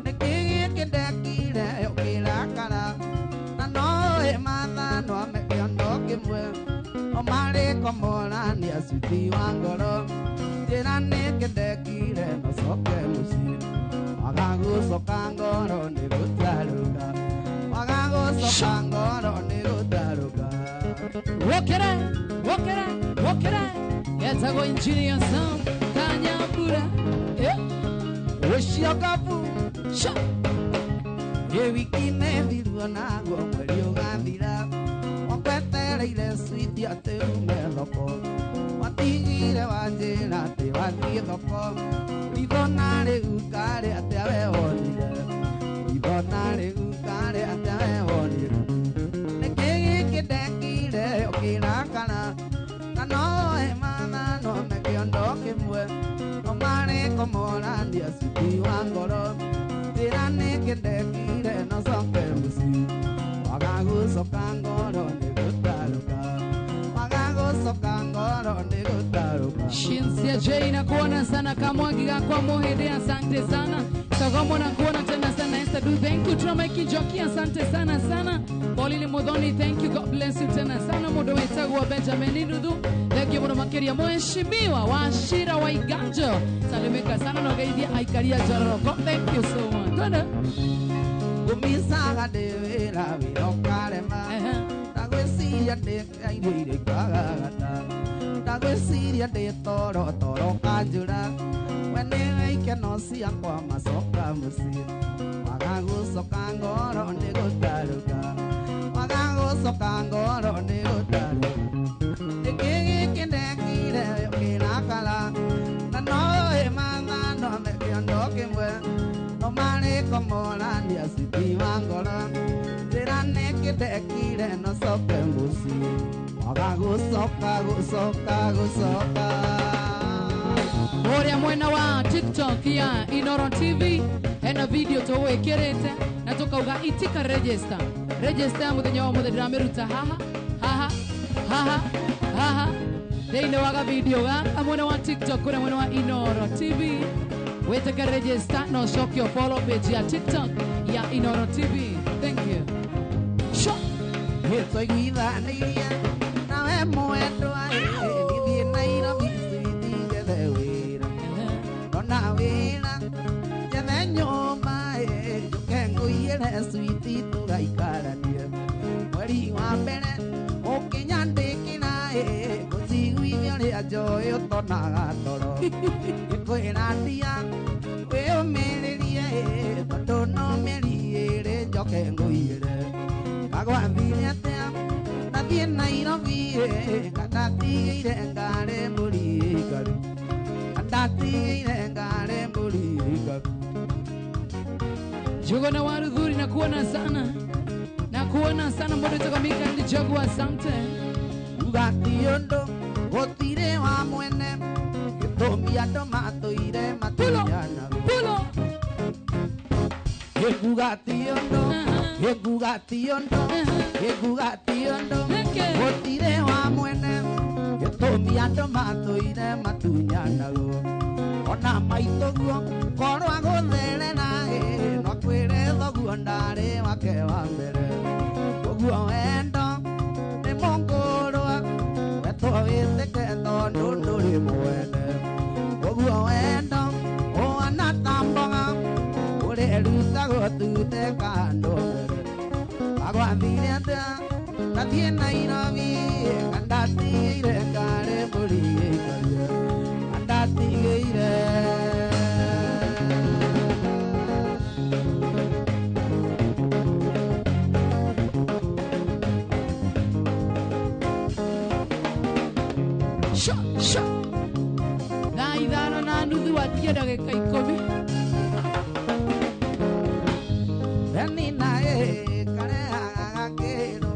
Nĩkĩ gĩkĩ ndekire ũkĩrakara? Na no ũĩ mathano ame kĩondo kĩmwe. O marĩ komora nĩ acuthi wa ngoro. Njĩra nĩkĩ ndekire no coke mũciĩ. gũcoka ngoro nĩ gũtarũka waga gũcoka ngoro nĩ gũtarũka wokere wokere wokere yetagwo engineer Sam Kanyambura ũcio kabu sha ĩ wiki nĩ thiruo naguo mweri ũgathira wakwetereire switi atĩ ume thoko watigire wanjĩra atĩ wathiĩ thoko ritho na rĩu karĩ atĩa we wonire ritho na rĩu karĩ atĩa we wonire nĩkĩ gĩkĩ ndekire ũkĩrakara na no ĩmathano me kĩondo kĩmwe no marĩ kũmorania switi wa ngoro njĩra nĩkĩ ndekire no coke mũciĩ waga gũcoka ngoro nĩ gũtarũka waga gũcoka ngoro nĩ gũtarũka Shinsia J nakuona sana Kamwangi gakwa Muhindi asante sana Sogomo nakuona tena sana Esther Du thank you Tuna Mike Njoki asante sana sana Pauline Muthoni thank you God bless you tena sana Mundu wetagwo Benjamin Nduthu thank you muno makiria mheshimiwa Wachira wa Iganjo salimika sana na ugeithia aikaria Njororoko thank you so much twende Gumicaga ndĩ wĩra wĩra ũkarema ndagwĩciria ndĩ irio iria ikagagata ndagwĩciria ndĩ toro toro ũkanjũra we nĩwe ikeno ciakwa macoka mũciĩ waga gũcoka ngoro nĩ gũtarũka waga gũcoka ngoro nĩ gũtarũka nĩkĩ gĩkĩ ndekire ũkĩrakara na no ĩmathano me kĩondo kĩmwe no marĩ kũmorania switi wa ngoro njĩra nĩkĩ ndekire no coke mũciĩ waga gũcoka gũcoka gũcoka Uria mwena wa TikTok ya Inoro TV hena video tuwikirite na tukauga itika register register muthenya wa muthenya ndĩramĩruta haha haha haha haha thĩinĩ wa gavideo gaka mwena wa TikTok kuria mwena wa Inoro TV wĩtĩke register na ũcoke follow page ya TikTok ya Inoro TV thank you sure nĩtwaiguithanĩirie nawe mwendwa nĩthiĩ Nairobi switi njethe wĩra ndona wĩra njethe nyũmba njũke ngũiyĩre switi tũgaikaranie mweri wa mbere ũkĩnyandĩkĩra ngũciguithia ũrĩa njũĩ ũtonaga toro ngĩkwĩra ndia wĩyũmĩrĩrie tondũ no mĩeri ĩĩrĩ njoke ngũiyĩre kagwathire atĩa ndathiĩ Nairobi kandatigĩire ngari mbũri ĩikaru kandatigĩire ngari mbũri ĩikaru Jogona wa Ruthuri nakuona sana mũndũ wĩtagwo Mikael Njogu asante uga ti ũndũ gũtirĩ wa mwene gĩtũmi andũ matũire matunyanago pulo gĩkuga ti ũndũ gĩkuga ti ũndũ gĩkuga ti ũndũ gũtirĩ wa mwene gĩtũmi andũ matũire matunyanago ona maitũguo korwo agũtherera no kwĩre thoguo ndarĩ wake wa mbere ũguo wendo nĩ mũngũrwa wetwo wĩtĩke tondũ ndũrĩ mwene ũguo wendo ũhana ta mboga ũrerutagwo tute kando mbere agwathire atĩa ndathiĩ Nairobi kandatigĩire ngari mbũri ĩikarie kandatigĩire sha sha thaa ithano na nuthu watia ndagĩka ikũmi Penina karehaga gakĩro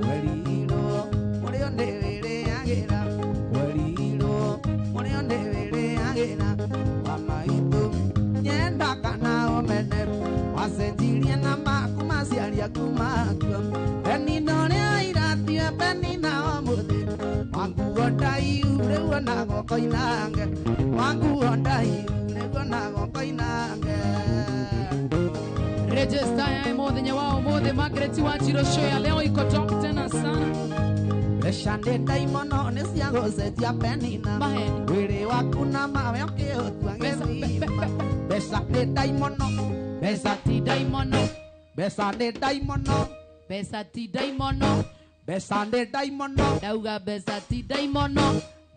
werirwo mũrĩo ndĩwĩrĩagĩra werirwo mũrĩo ndĩwĩrĩagĩra wa maitũ nyenda kana ũmene wacenjirie na maku maciari aku makua Penina ũrĩa iratio Penina ũmũthĩ wanguo ndaihu rĩu ona gokoinange wanguo ndaihu rĩu ona gokoinange Register ya muthenya wa umuthi Margaret Wanjiru show ya leo iko top tena sana Mbeca nĩ ndaimono nĩ cia gũcenjia Penina mwĩrĩ waku na mawe ũkĩũtua gĩthima mbeca nĩ ndaimono Mbeca ti ndaimono. Mbeca nĩ ndaimono. Mbeca ti ndaimono. Mbeca nĩ ndaimono. Ndauga mbeca ti ndaimono.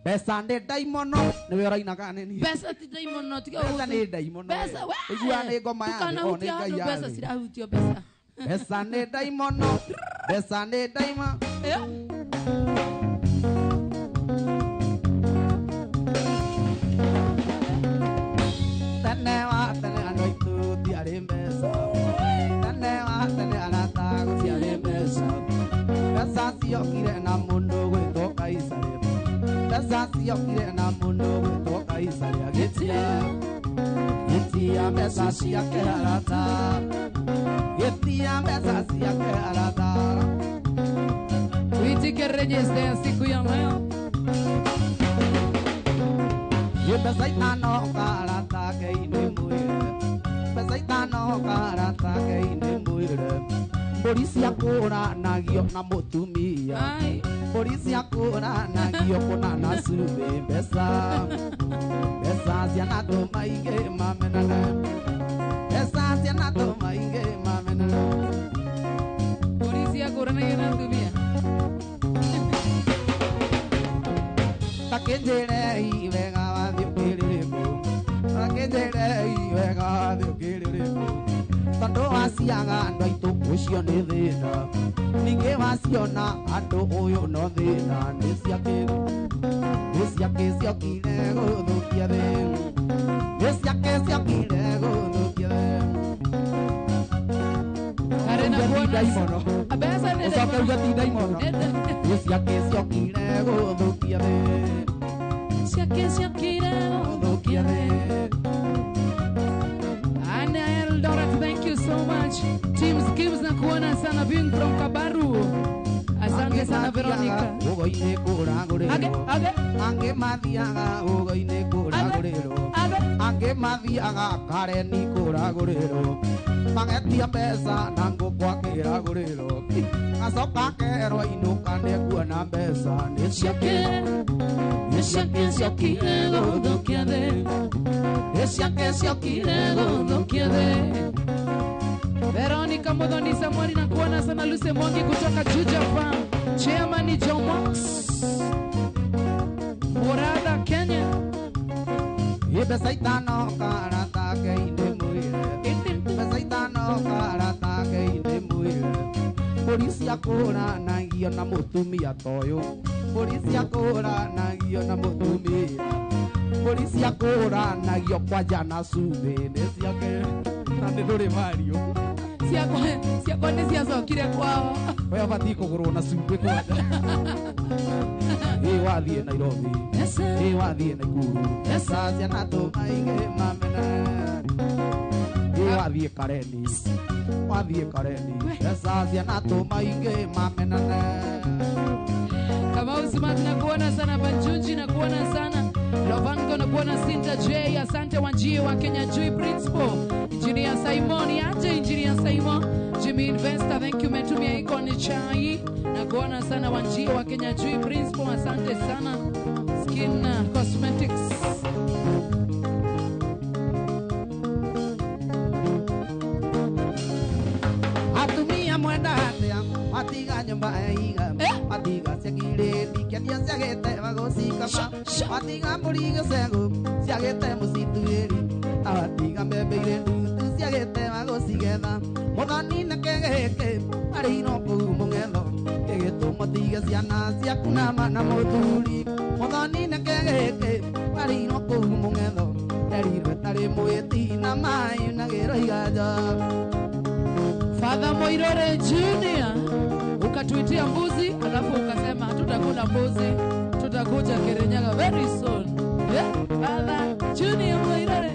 Mbeca nĩ ndaimono. Nĩwe ũraina kana nĩ niĩ? Mbeca ti ndaimono, tiga Mbeca nĩ ndaimono. Mbeca we. Ũiguaga nĩ ngoma ya thĩ, o nĩ Ndũkanahutie Ngai handũ ya mbeca thĩ. cirahutio mbeca. Mbeca nĩ ndaimono. Mbeca nĩ ndaimono. Tene wa tene andũ aitũ tiarĩ mbeca. Tene wa tene arata gũtiarĩ mbeca. Mbeca ciokire na mũndũ gwĩtwo Kaisari. Mbeca ciokire na mũndũ gwĩtwo Kaisari. Agĩtia, gĩtia mbeca ciake arata. Gĩtia mbeca ciake arata. Tuitike register ya siku ya leo. Ye mbeca itano karata keinĩ mwĩre. Mbeca itano karata keinĩ mwĩre. Mbũri ciakũranagio na mũtumia. Mbũri ciakũranagio kũna na cumbĩ. Mbeca, mbeca cianatũma aingĩ mamenane. Mbeca cianatũma aingĩ mamenane. Mbũri ciakũranagio na atumia. Takĩnjĩre wega wathiĩ ũkĩrĩrĩkũ. Takĩnjĩre wega wathiĩ ũkĩrĩrĩkũ. Tondũ waciaga andũ aitũ ũcio nĩ thĩna. Ningĩ waciona andũ ũyũ no thĩna. Nĩ ciake, nĩ ciake ciokire gũthũkia thĩ. Nĩ ciake ciokire gũthũkia thĩ. Karĩ na Uge ti kuona ndaimono. Mbeca nĩ Ũcoke uge ti ndaimono. Nĩ ciake ciokire gũthũkia thĩ. Ciake ciokire gũthũkia thĩ. Anna Eldoret, thank you so much. Team Skims na kuona sana being from Kabaru. Asante sana Veronica. Ugoinĩ kũragũrĩrwo. Age, age. Angĩ mathiaga ugoinĩ kũragũrĩrwo. Age. Angĩ mathiaga Kareni kũragũrĩrwo. Magetia mbeca na ngũkũ akĩragũrĩrwo. Gacoka kerwo inũka nĩekuona mbeca. Nĩ ciake, nĩ ciake ciokire gũthũkia thĩ. Nĩ ciake ciokire gũthũkia thĩ. Veronica Muthoni Samuel na kuona sana. Lucy Mwangi kutoka Juja Farm. Chairman Joe Mox. Muratha Kenya. Ĩ mbeca itano karata keinĩ mwĩre. Mbeca itano karata keinĩ mwĩre. Mbũri ciakũranagio na mũtumia ta ũyũ. Mbũri ciakũranagio na mũtumia. Mbũri ciakũranagio kwanja na cumbĩ. Nĩ ciake na nĩ ndũrĩ mario. Ciakwa, ciakwa nĩ ciacokire kwao. We ũbatiĩ kũgũrwo na cumbĩ kwanja. Ĩ wathiĩ Nairobi. Ĩ wathiĩ Nakuru. Mbeca cianatũma aingĩ mamenane. Ĩ wathiĩ Kareni. Wathiĩ Kareni. Mbeca cianatũma aingĩ mamenane. Kamau Smart na kuona sana. Banjunji na kuona sana. Lovango na kuona. Sinta J, asante Wanjie wa Kenya Jui Principal. Engineer Simon, aje Engineer Simon. Jimmy Investor, thank you, umetumia iko ni chai. Na kuona sana Wanjie wa Kenya Jui Principal, asante sana. Skin Cosmetics. Atumia mwenda atia, matiga nyumba ya iga. Matiga ciakirĩti kĩania ciagĩte magũcikama. Matiga mbũri gĩcegũ ciagĩte mũcituĩri. Na matiga mbembe irĩ ndutu ciagĩte magũcigetha. Mũthoni na kĩgĩkĩ marĩ ino kũu mũng'etho. Gĩgĩtũma ũtige ciana ciaku na mana mũthuri. Mũthoni na kĩgĩkĩ marĩ ino kũu mũng'etho. Erirwo ĩtarĩ mwĩti na maĩ na gĩro iganja. Father Moirore Junior, ukatuitia mbuzi alafu ukasema hatutakula mbuzi, tutakuja Kirinyaga very soon. Yeah? Father Junior Moirore.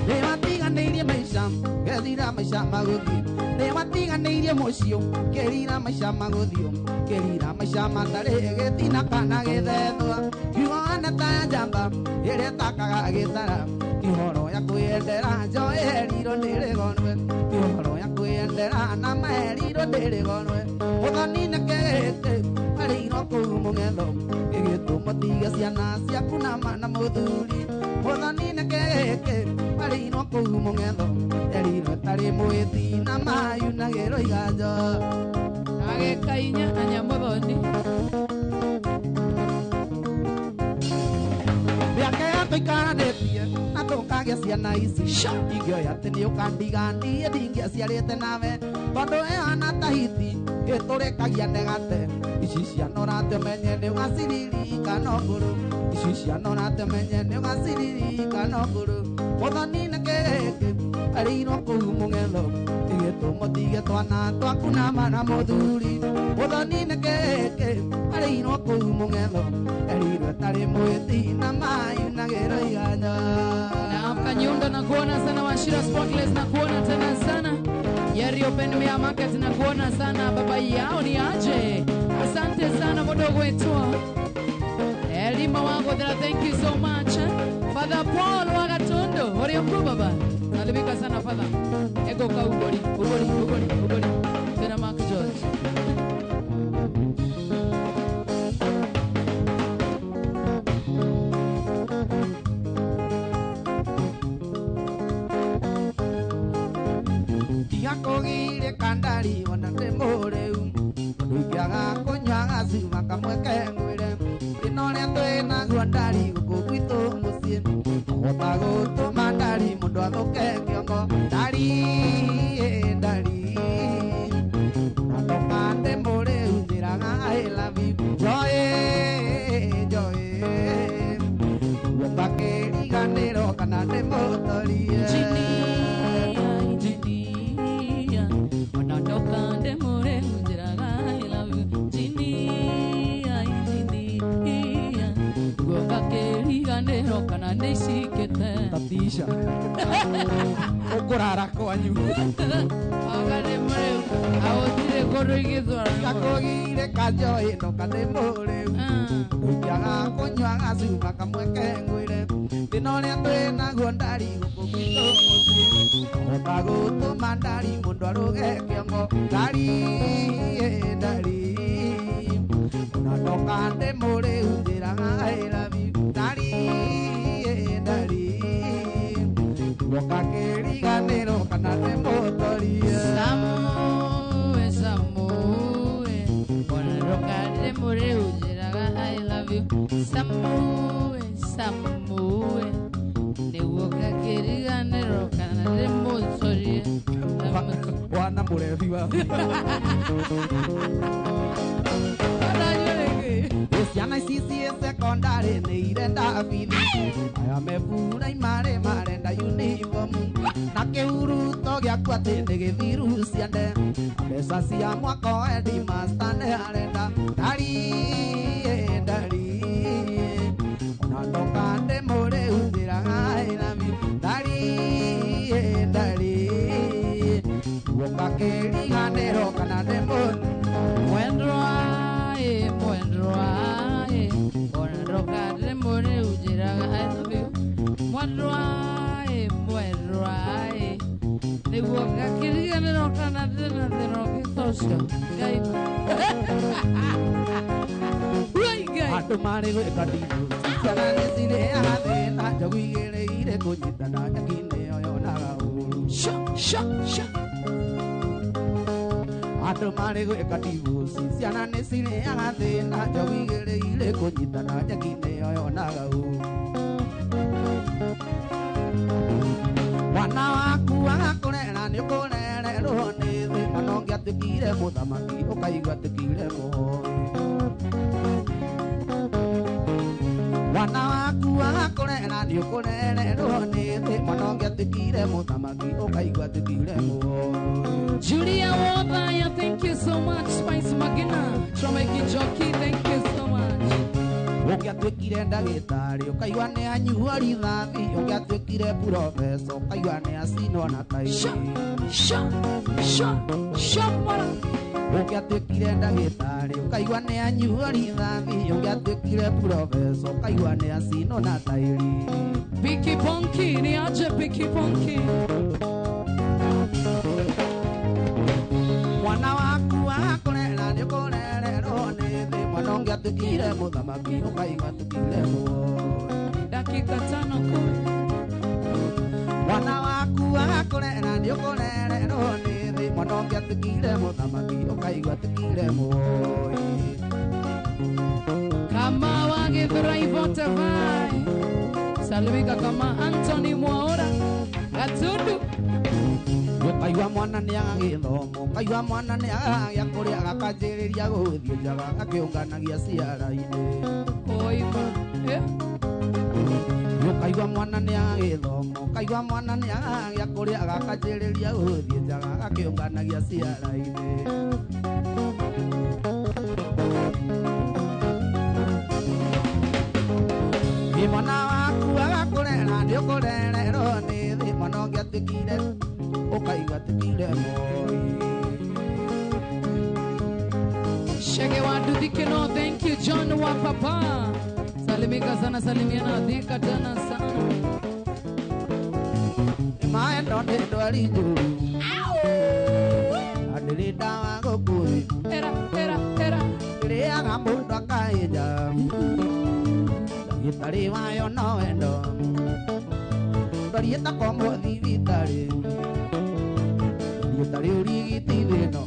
Nĩwatiganĩirie maica, ngethira maica magũthiĩ. Nĩwatiganĩirie mũciĩ, ngĩrira maica magũthiĩ. Ngĩrira maica matarĩ gĩtina kana gĩthethwa. Kiugo hana ta njamba ĩrĩa ĩtakaga gĩtara. Kĩhoro ya kwĩyendera njoĩ erirwo ndĩrĩgonwe. Kĩhoro ya kwĩyendera na maerirwo ndĩrĩgonwe. Mũthoni na kĩgĩkĩ marĩ ino kũu mũng'etho. Gĩgĩtũma ũtige ciana ciaku na mana mũthuri. Mũthoni na kĩgĩkĩ marĩ ino kũu mũng'etho erirwo tarĩ mwĩti na mayunagĩrwo iganjo agekainya anyamuthoni mĩaka ya tũikaranĩtie na tũkagĩa ciana ici ingĩoya atĩ nĩ ũkandiga niĩ ndingĩaciarĩte nawe tondũ ĩhana Tahiti ĩtũrĩkagia negate ici ciana ũrate ũmenye nĩ ũgaciririkana ũkũrũ ici ciana ũrate ũmenye nĩ ũgaciririkana ũkũrũ mũthoni nĩ kĩrĩkĩ erĩirwo kũu mũng'etho ĩgĩtũma ũtige twana twaku na mana mũthuri mũthoni nĩ kĩrĩkĩ erĩirwo kũu mũng'etho erĩirwo ĩtarĩ mwĩti na mayunagĩrwo iganjo na Kanyundo na kuona sana Washira Spotless na kuona tena sana Yeri Open Mea Market na kuona sana baba yao ni aje. Asante sana mdogo wetu Elima wangu thank you so much. Father Paul Wagatondo ori oku baba salimika sana father ego ka ugori ugori ugori ugori tena Mark George Kogire kandari ona ndĩ mũrĩu ũndũ ingĩaga kũnyua gacuma kamwe ke ngwĩre thĩna ũrĩa twĩ naguo ndari gũkũ gwitũ mũciĩ ũhota gũtũma ndari mũndũ athũke kĩongo ndari ndari na ndoka ndĩ mũrĩu njĩraga I love you joy joy ũgakĩriganĩrwo kana ndĩ mũtorie Tatisha ũkũrara kwanyu agane mũrĩu agũtirĩ kũndũ ingĩtwara gakũgire kanjoĩ ndoka ndĩ mũrĩu ũingĩaga kũnyua gacuma kamwe ke ngwĩre thĩna ũrĩa twĩ naguo ndari gũkũ gwitũ mũciĩ ũhota gũtũma ndari mũndũ arũge kĩongo ndari ndari ona ndoka ndĩ mũrĩu njĩraga I love you ndari ndari ũgakĩriganĩrwo kana ndĩ mũtorie Samue Samue ona ndoka ndĩ mũrĩu njĩraga I love you Samue Samue nĩguo ngakĩriganĩrwo kana ndĩ mũtorie wana mũrebi wa ciana ici ciĩ sekondarĩ nĩ irenda bithi aya mebura imarĩ marenda uniform na kĩhuruto gĩaku atĩ nĩ gĩthiru ciande mbeca cia mwaka headmaster nĩ arenda ndari ndari ona ndoka ndĩ mũrĩu njĩraga I love you ndari ndari ũgakĩriganĩrwo kana ndĩ mũrĩu mwendwa mwendwa ona ndoka ndĩ mũrĩu njĩraga I love you mwendwa mwendwa nĩguo ngakĩriganĩrwo kana ndĩna thĩna ũngĩ ta ũcio Ngai Ngai andũ marĩ gwĩka nditũ ciana nĩ cirĩaga thĩna njogu igĩrĩ irĩ kũnyitana nyeki-inĩ ĩyo yonaga ũũru sha sha sha andũ marĩ gwĩka ndibuci ciana nĩ cirĩaga thĩna njogu igĩrĩ irĩ kũnyitana nyeki-inĩ ĩyo yonaga ũũru mwana waku agakũrera nĩ ũkũrererwo nĩ thĩ mwana ũngĩatuĩkire mũthamaki ũkaigua atuĩkire mũhoi mwana waku agakũrera nĩ ũkũrererwo nĩ thĩ mwana ũngĩatuĩkire mũthamaki ũkaigua atuĩkire mũhoi Julia Wabaya, thank you so much. Spice Magina, Tromeki Jockey, thank you so much. Ũngĩatuĩkire ndagĩtarĩ ũkaigua nĩ anyua rithathi ũngĩatuĩkire purobesa ũkaigua nĩ acinwo na tairi Sha sha sha sha mara ũngĩatuĩkire ndagĩtarĩ ũkaigua nĩ anyua rithathi ũngĩatuĩkire purobesa ũkaigua nĩ acinwo na tairi Piki Ponki, ni aje Piki Ponki mwana waku akũrera nĩ ũkũrererwo nĩ thĩ mwana ũngĩatuĩkire mũthamaki ũkaigua atuĩkire mũhoi dakika 5 10 mwana waku nĩũkũrererwo nĩ thĩ mwana ũngĩ atigire mũthamaki ũkaigua atigire mũoi Kama wagithurai Vontavai. Salimika kama Anthony Mwaura Gatundu. Ũkaigua mwana nĩaga gĩthomo ũkaigua mwana nĩaga gĩa kũrĩa agakanjĩrĩria gũthiĩ njaga akĩũnganagia ciara-inĩ Oima. Ũkaigua mwana nĩaga gĩthomo ũkaigua mwana nĩaga gĩa kũrĩa agakanjĩrĩria gũthiĩ njaga akĩũnganagia ciara-inĩ Ĩ mwana waku agakũrera nĩũkũrererwo nĩ thĩ mwana ũngĩ atigire ũkaigua atigire moi Shege wa Duthikino, thank you John wa papa. Salimika sana, salimiana dhika tena sana. Maendo nĩ ndwari njũru na ndĩrĩ ndawa gũkũ thĩ Era, era, era. ĩrĩaga mũndũ akaĩnja ndagĩtarĩ wayo no wendo ndwari ĩtakomwo thibitarĩ ndwari ĩtarĩ ũrigiti thĩno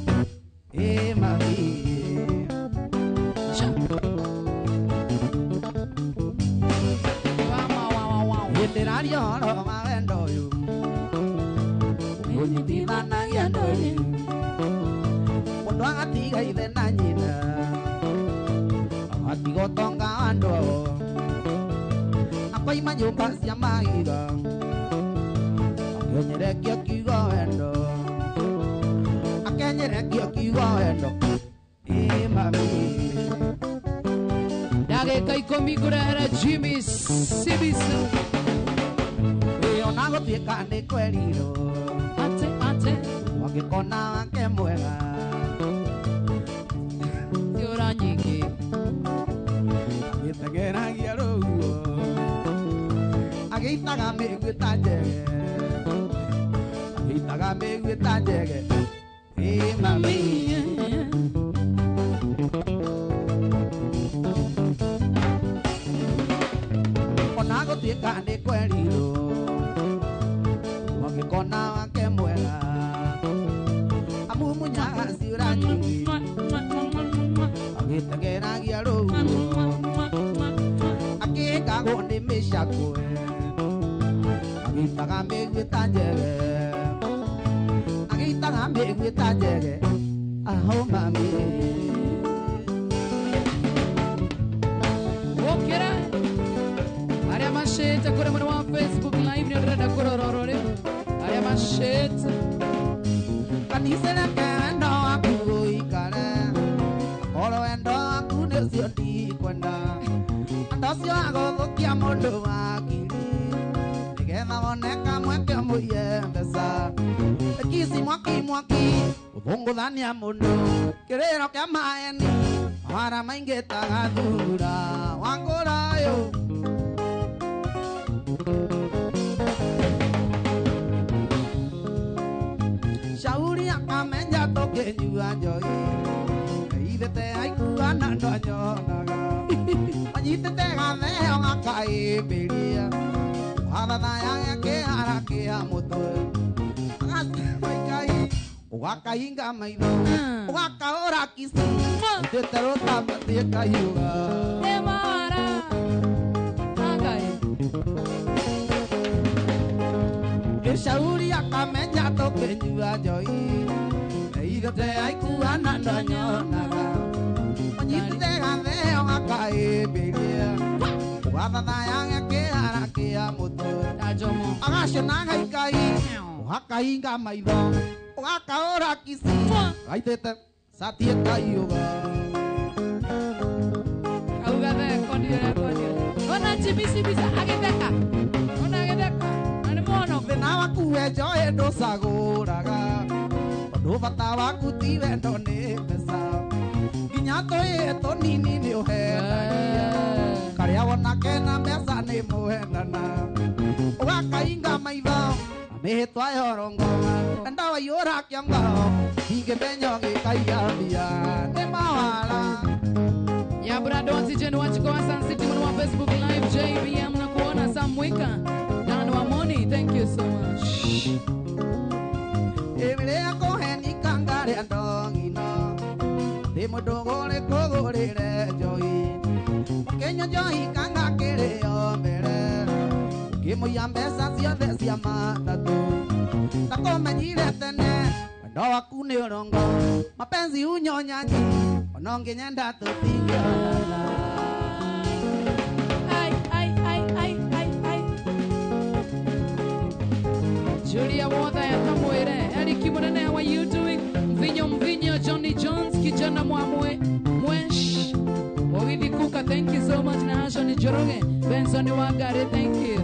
ĩ mami Cha. Wa, wa, wa, wa. Ndĩraria ũhoro wa wendo ũyũ ũnyitithanagia ndũrĩ mũndũ agatiga ithe na nyina agatiga ũtonga wa andũ ao akoima nyũmba cia mahiga akenyerekia kiugo wendo akenyerekia kiugo wendo ĩ mami Ndagĩka ikũmi ngũrehera Jimmy Sibisa. Ĩ ona gũtuĩka nĩ kwerirwo Ate, ate. wangĩkona wake mwega Ciũra nyingĩ. agĩteng'eragia rũhuho agĩitaga mĩguĩ ta njege agĩitaga mĩguĩ ta njege ĩ mami ona gũtuĩka nĩ kwerirwo wangĩkona wake mwega amumunyaga ciũra nyingĩ agĩteng'eragia rũhuho akĩhĩkagwo nĩ mĩcakwe agĩitaga mĩguĩ ta njege agĩitaga mĩguĩ ta njege aho mami Ũkĩra. Arĩa macĩte kũrĩ mwena wa Facebook live nĩ ndĩrenda kũrora oro rĩu. Arĩa macĩte. Kanitha reke wendo waku ũikare oro wendo waku nĩ ũcio ndikwenda andũ acio agũthũkia mũndũ wakiri nĩgetha wone kamweke mũiye mbeca kici mwaki mwaki ũthũngũthania mũno kĩrĩro kĩa maeni mawara maingĩ ta gathura wangũrayũ Shauri akamenya tũkĩnyua njohi ithete aikua na ndanyonaga manyitĩte gatheo gakaĩmbĩria wathathaya kĩhara kĩa mũtwe agacaikai ũgakahinga maitho ũgakaũra kici ũtĩte rũtabatiĩ kahiũga Nĩ mawara. Angai. Shauri akamenya tũkĩnyua njohi ithete aikua na ndanyonaga manyitĩte gatheo gakaĩmbĩria ũgathathaya kĩhara kĩa mũtwe Ndajomo. agacũna gaikai ũgakahinga maitho ũgakaũra kici gaitĩte cati ĩkaiũga Auga theko ndio. Ona Jimmy Sibisa agĩtheka. Ona agĩtheka. Na nĩ mwono. Thĩna waku we njohi ndũcagũraga tondũ bata waku ti wendo nĩ mbeca nginya tũhĩĩ tũnini nĩ ũhendagia karĩa wona kena mbeca nĩ mũhendana ũgakainga maitho na mĩhĩtwa ya ũrongo enda waiyũra kĩongo ndingĩmenya ũgĩkaiya mbia nĩ mawara Nyambura Donzi Jen Wachiko wa Sun City mwana wa Facebook Live JBM na kuona Sam Mwika Dan Wamoni, thank you so much. Ngĩmũiya mbeca ciothe cia matatũ ndakũmenyire tene wendo waku nĩ ũrongo mapenzi unyonyaji ona ũngĩnyenda tũtingĩonana. Ai, ai, ai, ai, ai, ai. Julia Wotha ya Kamwere, Eric Munene, how are you doing? Mvinyo Mvinyo, Johnny Jones, kijana mwamwe Mwesh. Ogithi Kuka, thank you so much. Na Hashon Njoroge, Benson Wangari, thank you.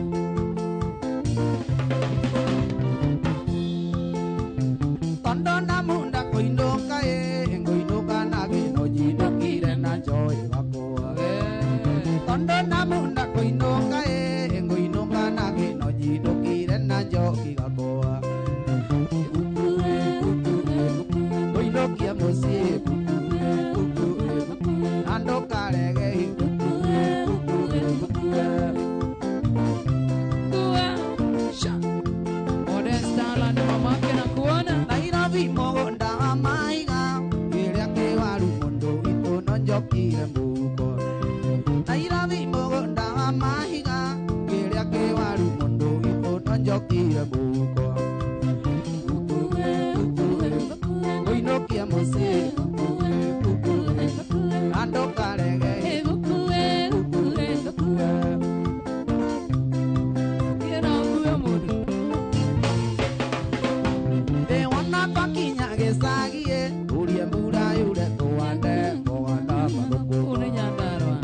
Tondo na munda koinũka ĩ ngũinũka na gĩno nyinũkire na njoĩ wakwa. Tondo na munda koinũka ĩ ngũinũka na gĩno nyinũkire na njoki gakwa. Ngũinũkia mũciĩ na ndũkarege. Kua, sha. Modesta Alan, mamake na kuona. Nairobi mũgũnda wa maiga kĩrĩa kĩwaru mũndũ witũ no njokire mũhuko. Nairobi mũgũnda wa mahiga kĩrĩa kĩwaru mũndũ witũ no njokire mũhuko. Ngũinũkia mũciĩ na ndũkarege. Kĩra ũkue mũndũ. Ndĩwona twakinya gĩcagi ĩ ũrie mbura yure tũhande mboga na mathũkũma. Kũu nĩ Nyandarũa.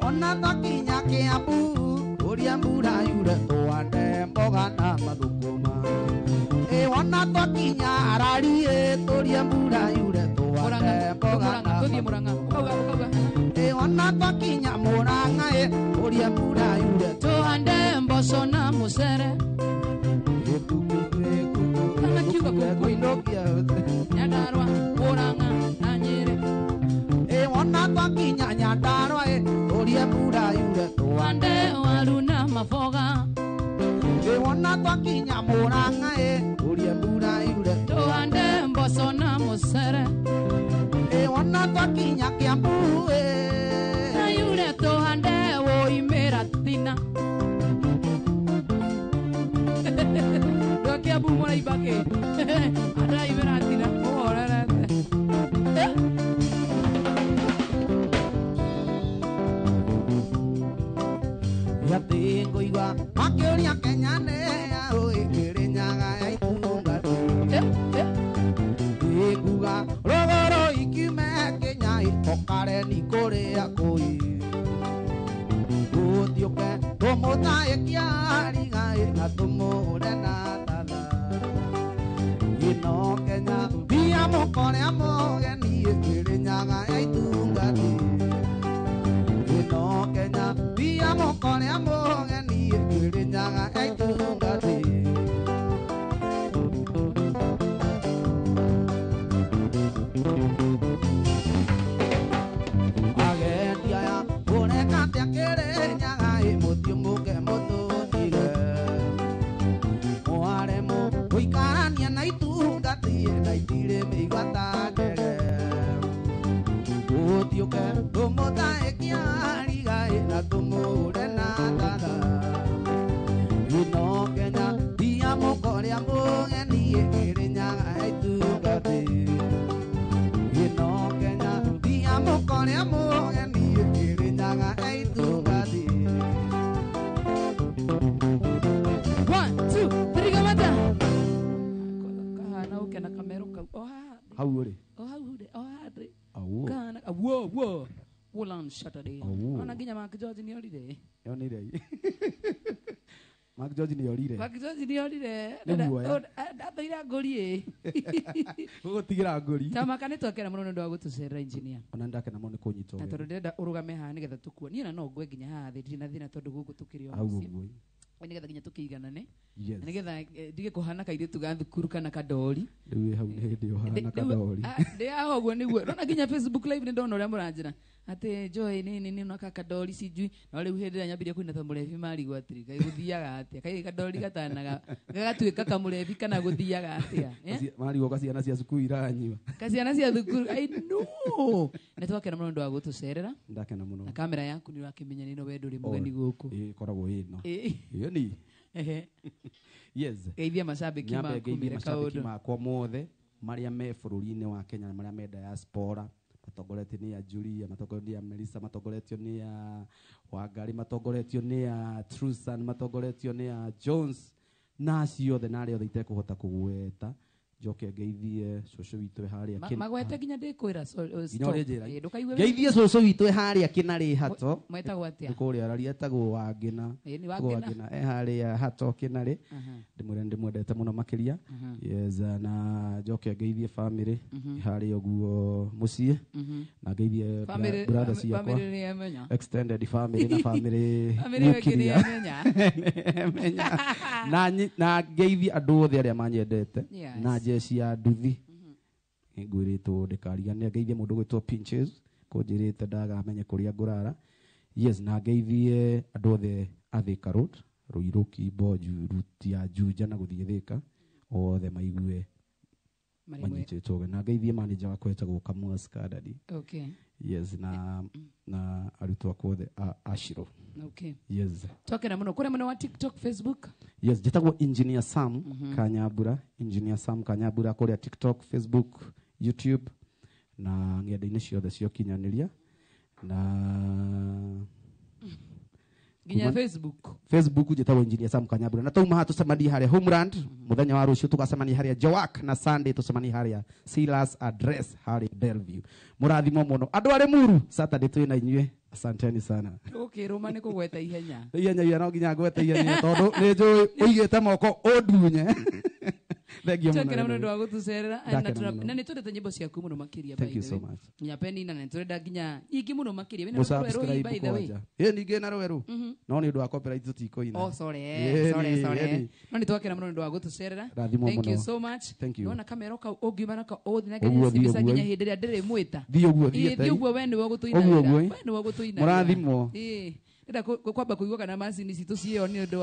Ona twakinya Kĩambu ũria mbura yure tũhande mboga na mathũkũma. Ĩ wona twakinya Harari ĩ tũrie mbura yure tũhande Mũrang'a, mboga Mũrang'a, na tũthiĩ Mũrang'a. mathũkũma. Ũkauga, ũkauga. Ĩ wona twakinya Mũrang'a ĩ ũrie mbura yure Tuhande mboco na mũcere. Kana kiuga kũu. Ngũinũkia. Nyandarũa, Mũrang'a na Nyĩrĩ. Ĩ wona twakinya Nyandarũa ĩ tũrie mbura yure tũhande Tuhande waru na maboga. Ĩ wona twakinya Mũrang'a ĩ tũrie mbura yure Tuhande mboco na mũcere. Ĩ wona twakinya Kĩambu ĩ Na yure tuhande woimĩra tina. Andũ a Kĩambu mũraimba kĩ? Andaimĩra tina, mũhorerete. Gĩathĩ ngũigua makĩũria Kenya nĩ yaũ ĩ Kĩrĩnyaga ya itungati. Ĩnguga rũgũrũ ikiume Kenya ĩ Okareni kũrĩa kũi. Gũthiũke tũmũthaĩkia riga ĩ na tũmũre na tatha. Ĩno Kenya mbia mũkorĩa mũgeni ĩ Kĩrĩnyaga ya itungati. Ĩno Kenya mbia mũkorĩa mũgeni ĩ Kĩrĩnyaga ya itungati. Agendi aya ũreka atĩa Kĩrĩnyaga ĩ mũthiũmũke mũtũtige. Mwaremwo gũikarania na itungati ĩ na itirĩ mĩigua ta njege. Gũthiũke tũmũthaĩkia riga ĩ na tũmũre na tatha. Ĩno Kenya mbia mũkorĩa mũgeni ĩ Kĩrĩnyaga ya itungati. Ĩno Kenya mbia mũkorĩa mũgeni ĩ Kĩrĩnyaga ya itungati. One, two, three, kamata. Kahana ũke na kamero kau. O haha. Hau ũrĩ. O hau rĩ, o haha rĩ. Au. Kahana, wo, wo. Wolan Saturday. Au. Ona nginya Mark George nĩ orire. Yonire. Mark George nĩ orire. Mark George nĩ orire. Nĩ guoya. Ndathoira ngũri ĩ. Gũgũtigĩra ngũri. Tamaka nĩ twakena mũno nĩ ũndũ wa gũtũcerera engineer. Ona ndakena mũno nĩ kũnyitwo. Na tondũ ndĩrenda ũrũgame haha nĩgetha tũkuonie na no ngwe nginya haha thĩ ndirĩ na thĩna tondũ gũkũ tũkĩrĩ o Hau mũciĩ. ũguo. Nĩgetha nginya tũkĩiganane. Yes. Na nĩgetha ndige kũhana kairĩtu ga thukuru kana kadori. Rĩu wĩ hau nĩ hĩndĩ ũhana kadori. Ndĩ haha ũguo nĩguo. Ndona nginya Facebook live nĩ ndona ũrĩa mũranjĩra. Atĩ Joy nĩ nĩ no kadori sijui. No rĩu hĩndĩ ĩrĩa nyambirie kũina ta mũrebi marigwo atĩrĩ kaĩ gũthiaga atĩa? Kaĩ kadori gatanaga gagatuĩka kamũrebi kana gũthiaga atĩa? Eh? Marigwo kaciana cia cukuru iranyua. Kaciana cia thukuru. I know. Nĩ twakena mũno nĩ ũndũ wa gũtũcerera. Ndakena mũno. Na kamera yaku nĩ ũrakĩmenya nĩ ĩno we ndũrĩ mũgeni gũkũ. Ĩ ĩkoragwo ĩno. Ĩ. Ĩyo ni. Ehe. Yes. Geithia macambĩki Nyambe maku ngeithie mere macambĩki kaũndũ. Makwa mothe marĩa me bũrũri-inĩ wa Kenya na marĩa me diaspora, matongoretio nĩ ya Julia, matongoretio nĩ ya Melissa, matongoretio nĩ ya Wangari, matongoretio nĩ ya Trusan, matongoretio nĩ ya Jones, na acio othe na arĩa othe itekũhota kũgweta. Njoke ngeithie cũcũ witũ wĩ harĩa Magwete nginya ndĩkwĩra nginya stop. ũrĩa njĩra. Ĩ, ndũkaigue Ngeithie cũcũ witũ wĩ harĩa Kĩnarĩ Hato. Mwetagwo atĩa? Nĩ kũrĩa araria, etagwo Wangĩna. Ĩ, nĩ Etagwo Wangĩna. Wangĩna. E harĩa Hato Kĩnarĩ. Ndĩmwĩre ndĩmwendete mũno makĩria. Yes, na njoke ngeithie family harĩa ũguo mũciĩ, na ngeithie brother ciakwa, Family nĩ emenya. Extended family na family Family ĩyo ĩngĩ nĩ nuclear. emenya. Emenya. Na ngeithie andũ othe arĩa manyendete na jeshi ya nduthi ngwĩrĩtwo ndĩkarigane. Ngeithie mũndũ gwĩtwo Pinches kũnjĩrĩte ndagamenye kũrĩa ngũrara. Yes, na ngeithie andũ othe a Thika Road, Ruiru, Kimbo, ruti ya Juja na gũthiĩ Thika, othe maigue Marĩ mwe- manyitĩtwo wega. Na ngeithie manager wakwa etagwo Kamuas Kadadi. Yes, na arutwo akwa othe a Ashiro. Yes. Twakena mũno. Kũrĩa mwena wa TikTok, Facebook? Yes, njĩtagwo Engineer Sam Kanyambura, Engineer Sam Kanyambura kũrĩa TikTok, Facebook, YouTube na ng'enda-inĩ ciothe cia ũkinyanĩria na Nginya Facebook. Facebook njĩtagwo Engineer Sam Kanyambura. Na tauma haha tũcemanie harĩa Homeland mũthenya wa rũciũ, tũgacemania harĩa Joak, na Sunday tũcemanie harĩa Silas Address harĩa Bellevue. Mũrathimwo mũno andũ arĩ Muru. Saturday twĩ na inyuĩ. Asanteni sana. Ũkĩrũma nĩ kũgweta ihenya. Ihenya ihenya, no nginya ngwete ihenya tondũ nĩ njũĩ ũigĩte moko ũndunye. Thank you mũno. Twakena mũno ũndũ wa gũtũcerera. Ndakena mũno. Na nĩ twendete nyĩmbo ciaku mũno makĩria, Thank by you the so way. much. Nginya Penina, na nĩ tũrenda nginya nyingĩ mũno makĩria. Wĩna rwĩmbo rwerũ, Mũsubscribe by the way. kwanja. Ĩ, ningĩ na rwerũ no nĩ ũndũ wa copyright tũtikũina. Oh, sorry, Ĩni, sorry, sorry. ĩni. No nĩ twakena mũno nĩ ũndũ wa gũtũcerera. Rathimwo Thank you mũno. so much. Thank you. Nĩwona kamero kau ũngiuma nako ũthiĩ na Ũguo nginya thiĩ cibica ũguo. nginya hĩndĩ ĩrĩa ndĩrĩmwĩta. Thiĩ ũguo, thiĩ Ĩ, tei. thiĩ ũguo, we nĩwe Ũguo ũgũtũinagĩra. ũguo, We nĩwe ũgũtũinagĩra. Mũrathimwo. Ĩ, ndĩrenda kwamba kũigua kana macini citũ ciĩyo nĩ ũndũ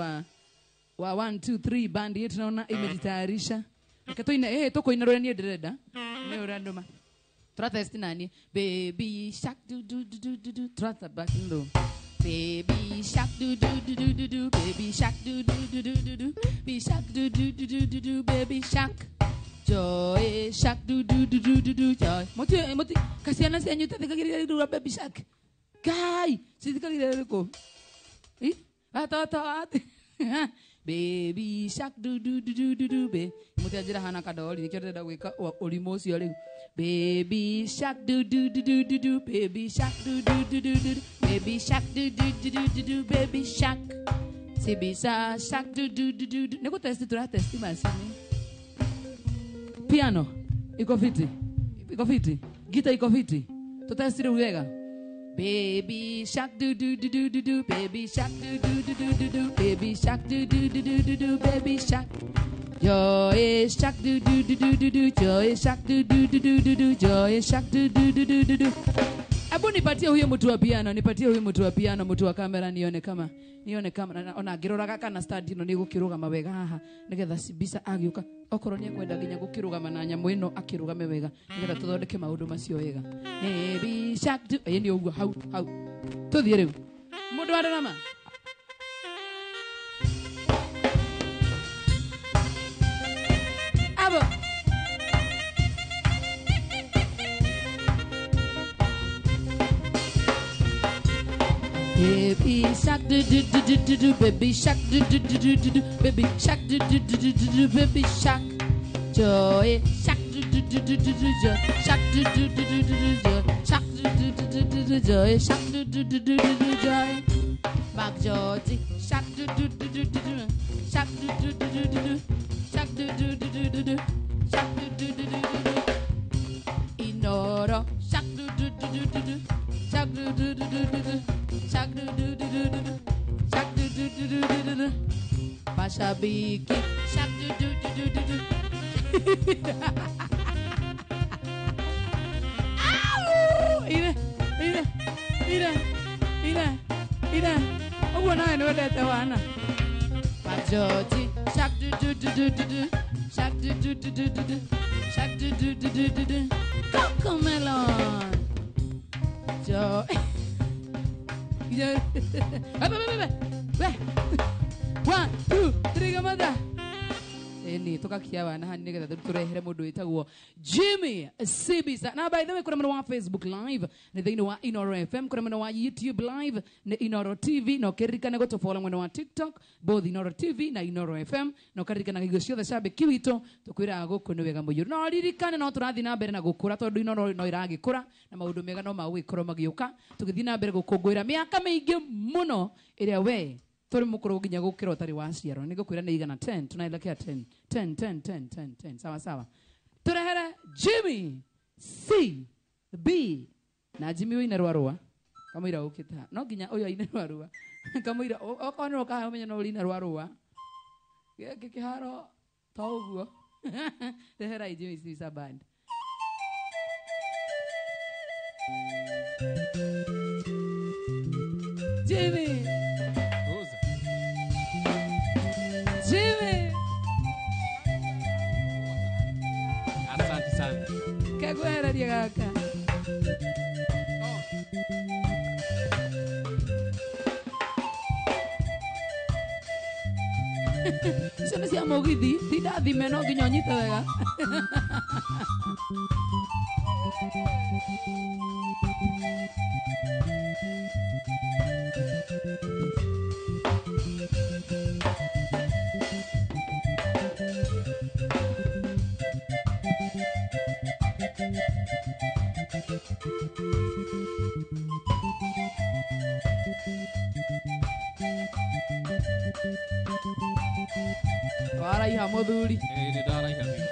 wa 1 2 3 band yetu naona imejitayarisha. Reke tũine, tũkũina rũrĩa niĩ ndĩrenda. Nĩ ũrandũma. Tũratest nani? Baby shark do do do do do do. Trata back low. Baby shark do do do do do do. Baby shark do do do do do do. Baby shark do do do do do do. Baby shark. Joy shark do do do do do do. Joy. Moti moti kasiana cianyu tathikagĩrĩria rĩu rwa baby shark. Kai, cithikagĩrĩria rĩkũ? Eh? Atoto ati. Baby shark do do do do do do be. Muti anjĩra hana kadori nĩkĩo ndĩrenda gwĩka ũrimũ ũcio rĩu. Baby shark do do do do do do. Baby shark do do do do do do. Baby shark do do do do do do. Baby shark. Sibisa shark do do do do do. Nĩ gũtesti tũratesti macini. Piano iko fiti, iko fiti, gita iko fiti. Tutesti rĩu wega. Baby shark do do do do do do. Baby shark do do do do do do. Baby shark do do do do do do. Baby shark. Joy shark do do do do do do. Joy shark do do do do do do. Joy shark do do do do do do. Hebu nipatie huyo mtu wa piano, nipatie huyo mtu wa piano, mtu wa kamera, nione kama ona ngĩroraga kana stand ĩno nĩ gũkĩrũgama wega haha nĩgetha Sibisa agĩũka okorwo nĩ ekwenda nginya gũkĩrũgama na nyamũ ĩno akĩrũgame wega nĩgetha tũthondeke maũndũ macio wega. Baby shark do, ĩ nĩ ũguo, hau hau tũthiĩ rĩu mũndũ wa ndarama. Abo. Baby shark do do do do do do, baby shark do do do do do do, baby shark do do do do do do, baby shark. Joy shark do do do do do do, joy shark do do do do do do, joy shark do do do do do do, joy shark do do do do do do, joy. Mark Georgie shark do do do do do do, shark do do do do do do, shark do do do do do do, shark do do do do do do. Inoro shark do do do do do do, shark do do do do do do, shark do do do do do do, shark do do do do do do do. Mashabiki shark do do do do do do. Au! Ire, ire, ire, ire, ire. Ũguo nawe nĩ wendete wana. Majoti shark do do do do do do, shark do do do do do do, shark do do do do do do. Cocomelon. Jo. We, we, we, we. We. 1 2 3 gamata. Eni tukakia wana hani nigetha turehere mundu witagwo Jimmy Sibisa. Na by the way, kuna mwena wa Facebook live ni thiini wa Inoro FM, kuna mwena wa YouTube live ni Inoro TV, na ukiririkana gutufollow mwena wa TikTok both Inoro TV na Inoro FM, na ukaririkana igo ciothe cia witũ tukwiraga guku ni wega mũiyũru. No ririkane no turathi na mbere na gukura tondu Inoro no iragikura na maundu mega no magũgĩkorwo magĩũka tũgĩthiĩ na mbere gũkũngũĩra mĩaka mĩingĩ mũno ĩrĩa we turi mukuru nginya gukira utari wa ciaro. Nigukwira ni igana 10 tunaelekea 10 10 10 10 10 10. Sawa sawa, turehere Jimmy C B na Jimmy wina rwarua kamwira ukita no nginya uyu aine rwarua kamwira okorwo no kaha umenya no urina rwarua giki kiharo to uguo. Rehera Jimmy C band. Jimmy Jimmy. Asante sana. Kagwera gaka. Icio nĩ cia mũgithi, ti ndathime no nginya ũnyite wega. Waraiha muthuri. Ĩĩ nĩ ndaraiha biũ.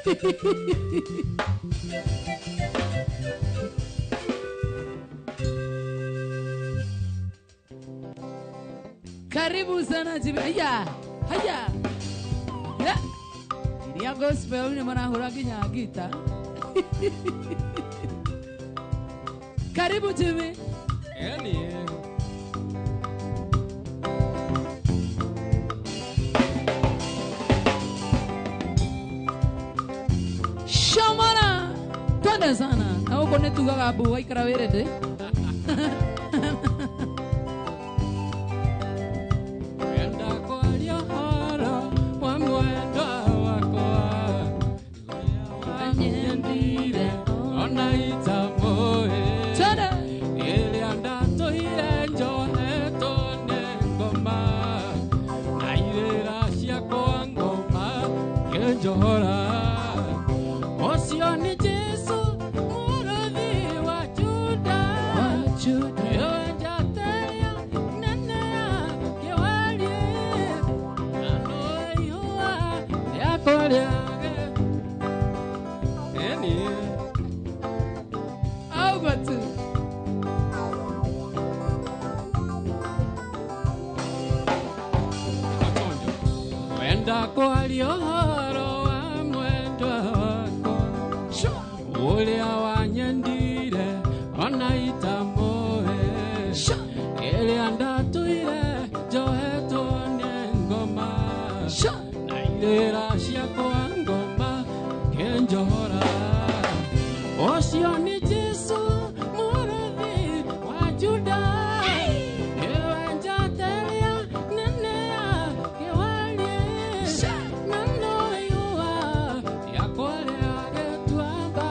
Karibu sana Jimmy. Haya, haya. Ya. Iria gospel ni marahura nginya ngita. Karibu Jimmy. Eni. Shamara. Twende sana. Na huko nĩ tugaga mbu waikara wĩrende. Wenda kwaria ũhoro wa mwendwa wakwa, ũrĩa wanyendire ona itamũĩ. Twende. Ĩrĩa ndatũire njohetwo nĩ ngoma, na irĩra ciakwa ngoma ngĩnjohora. Ũcio nĩ Jesũ mũrũthi wa Juda, Augo tu. Wenda kwaria ũhoro wa mwendwa wakwa, ũrĩa wanyendire ona itamũĩ. Ĩrĩa ndatũire njohetwo nĩ ngoma, na irĩra ciakwa ngoma ngĩnjohora. Ũcio nĩ Jesũ mũrũthi wa Juda, nĩwe njata ĩrĩa nene ya kĩwarie, na no ihũa rĩakwa rĩa gĩtuamba.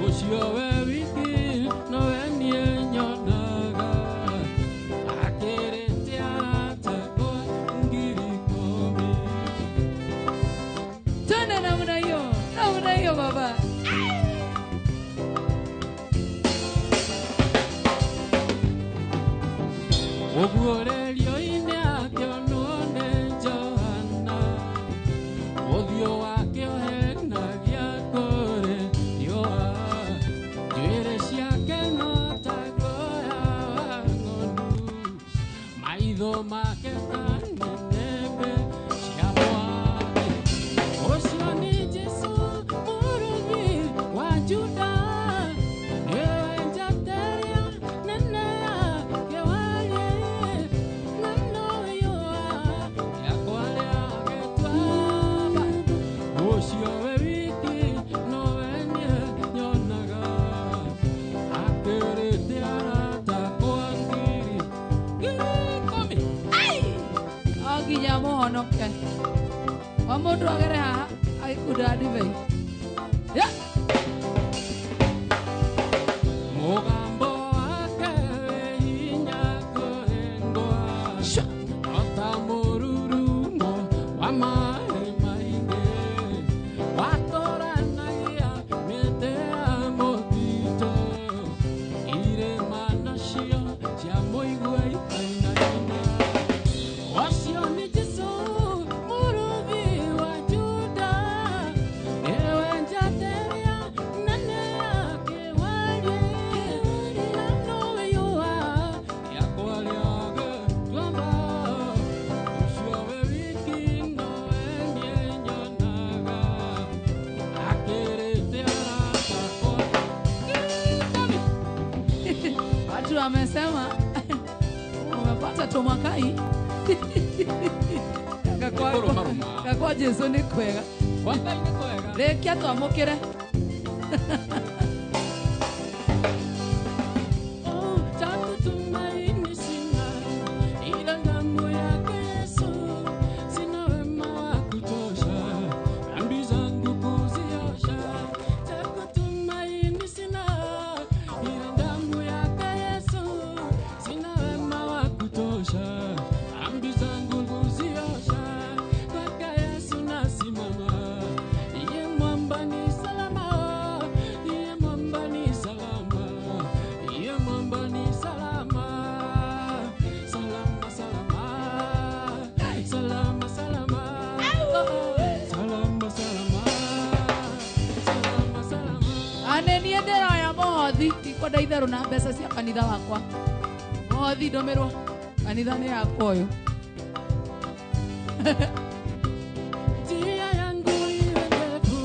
Ũcio we wiki nowe niĩ nyonaga, akĩrĩte arata akwa 10,000. Twende namna hiyo. Namna hiyo baba. Mundu agere haha agikunda ndibei. Yeah. Mugambo wake hinya kuhendwa ota mururumo wa maĩ maingĩ watũranagia mĩtĩ ya mũtitũ irĩma nacio cia mũigua ikainaina ũcio nĩ Jesũ mũrũthi wa Juda nĩwe njata ĩrĩa nene ya kĩwarie na nowe yũa rĩakwa rĩa gĩtuamba ũcio we wiki nowe niĩ nyonaga akĩrĩte arata akwa. Watu wamesema umepata tomakai. Gakwa Jesu ni kwega. Kwa Ngai nĩ kwega. Rĩkia twamũkĩre. Oh, chakutumaini sina ila damu yake Yesu, sina wema wa kutosha dhambi zangu kuziosha. Chakutumaini sina ila damu yake Yesu, sina wema wa kutosha dhambi zangu kuziosha. Kwake Yesu nasimama, iye mwamba ni salama, iye mwamba ni salama, iye mwamba ni salama, salama salama, salama salama, salama salama, salama salama. Ane niĩ ndĩroya mũhothi ndikwenda itherũ na mbeca cia kanitha wakwa. Mũhothi ndũmĩrwo kanitha nĩ yakwa ũyũ. Njia yangu iwe ndefu,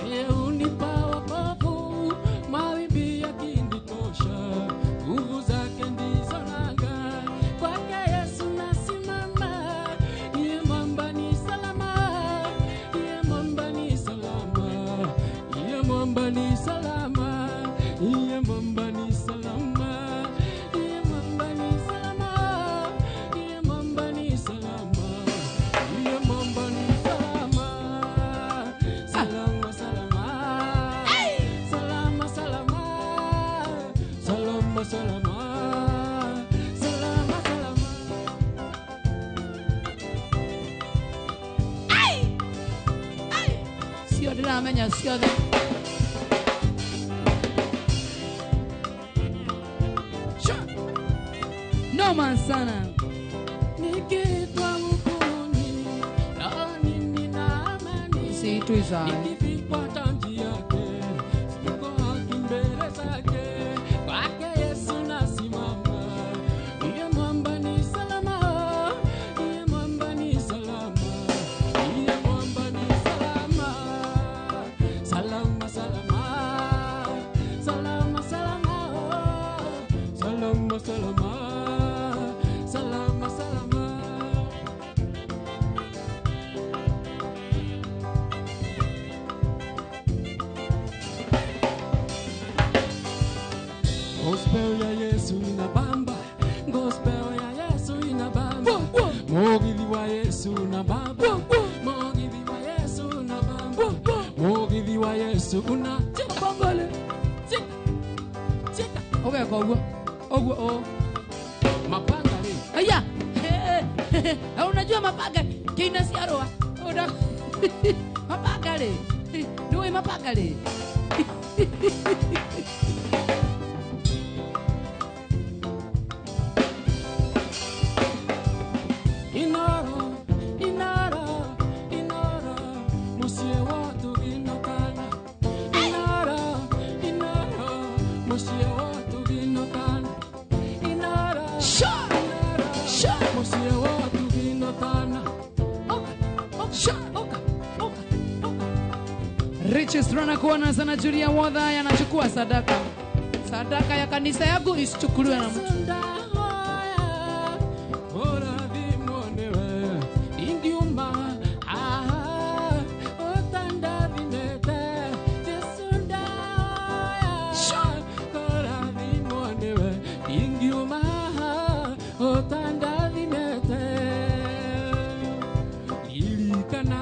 yeye hunipa wokovu, mawimbi yakinitosha, nguvu zake ndizo nanga. Kwake Yesu nasimama, iye mwamba ni salama, iye mwamba ni salama, iye mwamba ni salama, iye mwamba ni salama, iye mwamba ni salama, iye mwamba ni salama, iye mwamba ni salama, salama salama, salama salama, salama salama, salama salama. Cio ndĩramenya ciothe. Sure. Noma sana. Nikiitwa hukumuni, rohoni nina amani. Siitwi sawa. Nikivikwa taji yake, siko haki mbele zake. Kwake Yesu nasimama, iye mwamba ni salama, iye mwamba ni salama, iye mwamba ni salama, salama salama, salama salama, salama salama, salama salama. Gospel ya Yesu inabamba, gospel ya Yesu inabamba, mugithi wa Yesu unabamba, mugithi wa Yesu unabamba, mugithi wa Yesu una Bongole. chika chika Ũgeka ũguo. Ũguo ũ. mapanga ri Aya. Na unajua mapanga kina ciarũa. Una mapanga rĩ. Nĩũĩ mapanga rĩ. Inoro inoro inoro musie watu inokana inoro inoro musie watu inokana inoro Sure. inoro Sure. musie watu inokana oka oka oka oka oka. Riches anakuona sana Julia Wodha anachukua sadaka. Sadaka ya kanisa yangu isichukuliwe na mtu. Ilikana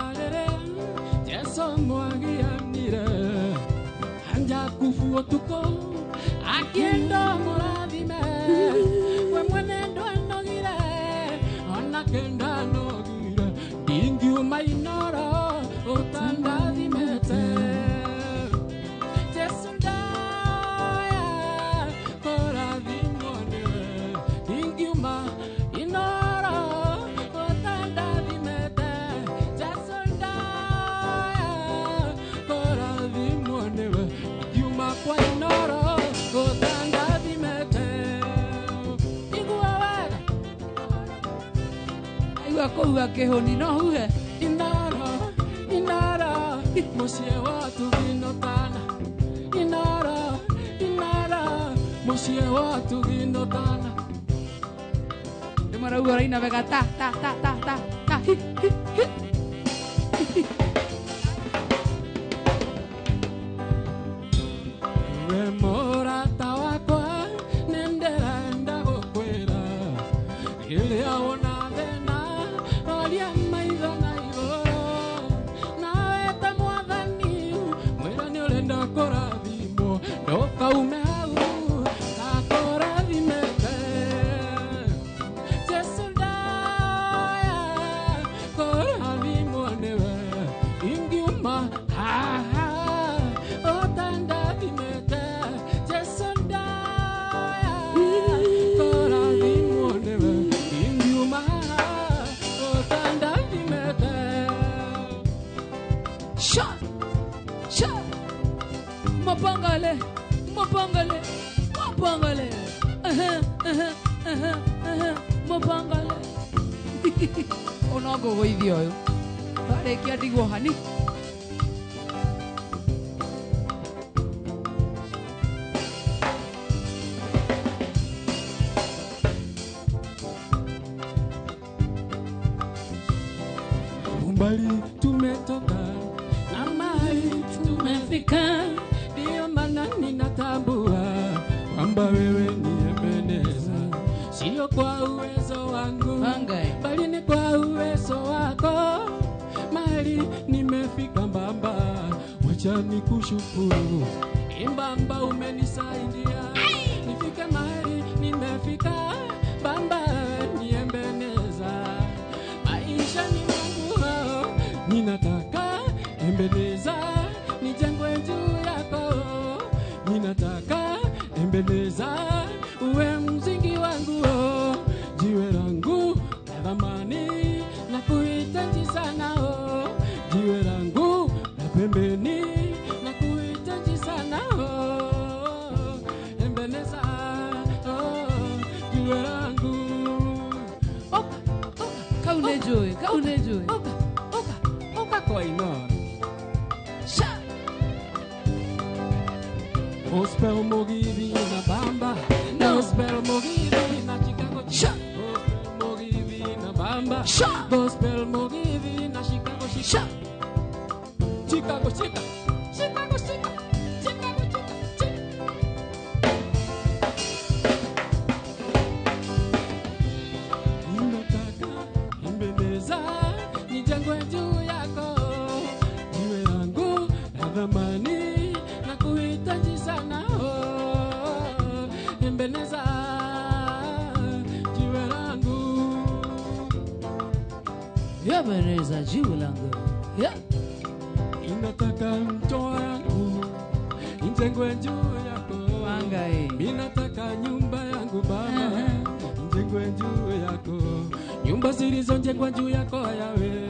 Utuko akienda murathime we mwene ndwanogire ona kenda nogire ndingiuma Inoro utandathimete Jesu ndaya kũrathimwo nĩwe ndingiuma Inoro utandathimete Jesu ndaya kũrathimwo nĩwe ndingiuma kwa Inoro utandathimete igua wega Aigua kũhua kĩhũni no huhe. Inoro, Inoro, mũciĩ wa Tuginotana. Inoro, Inoro, mũciĩ wa Tuginotana. Nĩ marauga ũraina wega ta ta ta ta ta ta hi hi hi. We mũrata wakwa nĩndĩrenda gũkwĩra rĩrĩa wona thĩna roria maitho na igũrũ nawe ta mwathani mwĩra nĩ ũrenda kũrathimwo ndũkaume hau akũrathimĩte Jesu ndaya kũrathimwo nĩwe ingiuma haha ũtandathimĩte Jesu ndaya kũrathimwo nĩwe ingiuma haha ũtandathimĩte Sha sha. Mapangale mapangale mapangale. Aha aha aha aha mapangale. Ona ngũgũithia ũyũ. Twarĩkia ndigwo hani. Umbali tumetoka na mahali tumefika, ndio maana ninatambua kwamba wewe ni Ebeneza, sio kwa uwezo wangu Wangai. bali ni kwa uwezo wako. Mahali nimefika mbamba, wacha nikushukuru imbamba, umenisaidia nifike mahali nimefika mbamba, ni Ebeneza maisha ni mwangu, ninataka Ebeneza nijengwe juu yako, ninataka Ebeneza uwe msingi wangu, jiwe langu la thamani na kuhitaji sana, jiwe langu la pembeni na kuhitaji sana, Ebeneza jiwe langu. Oka, oka, Kau nĩ njũĩ, kau nĩ njũĩ. oka, oka, oka kwa Inoro. Sha. Gospel Mugithi na Bamba. No. Gospel Mugithi na Chicago. Sha. Gospel Mugithi na Bamba. Sha. Gospel Mugithi na Chicago. Sha. Chicago, Chicago. Chicago, Chicago. Chicago, Chicago. Ninataka Ebeneza nijengwe juu yako, jiwe langu la thamani na kuhitaji sana, oh, Ebeneza jiwe langu. Ebeneza jiwe langu. Yeah. Ninataka mto yangu ijengwe juu yako. Wangai. Ninataka nyumba yangu Baba ijengwe juu yako, nyumba zilizojengwa juu yako Yawe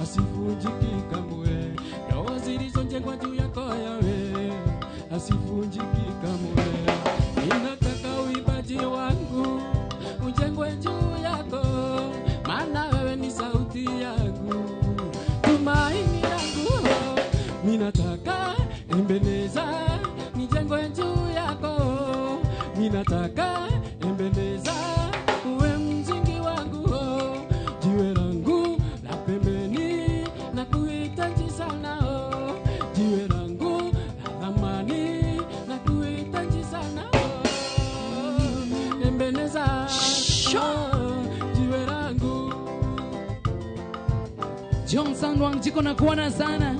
asivunjiki kamwe, ndoa zilizojengwa juu yako Yawe asivunjiki kamwe. Ninataka uimbaji wangu ujengwe juu yako, maana wewe ni sauti yangu, tumaini langu. Ninataka Ebeneza nijengwe juu yako, ninataka Ebeneza uwe msingi wangu, jiwe langu la pembeni na kuhitaji sana, jiwe langu la thamani na kuhitaji sana, Ebeneza jiwe langu. Johnson Wanjiko na kuona sana.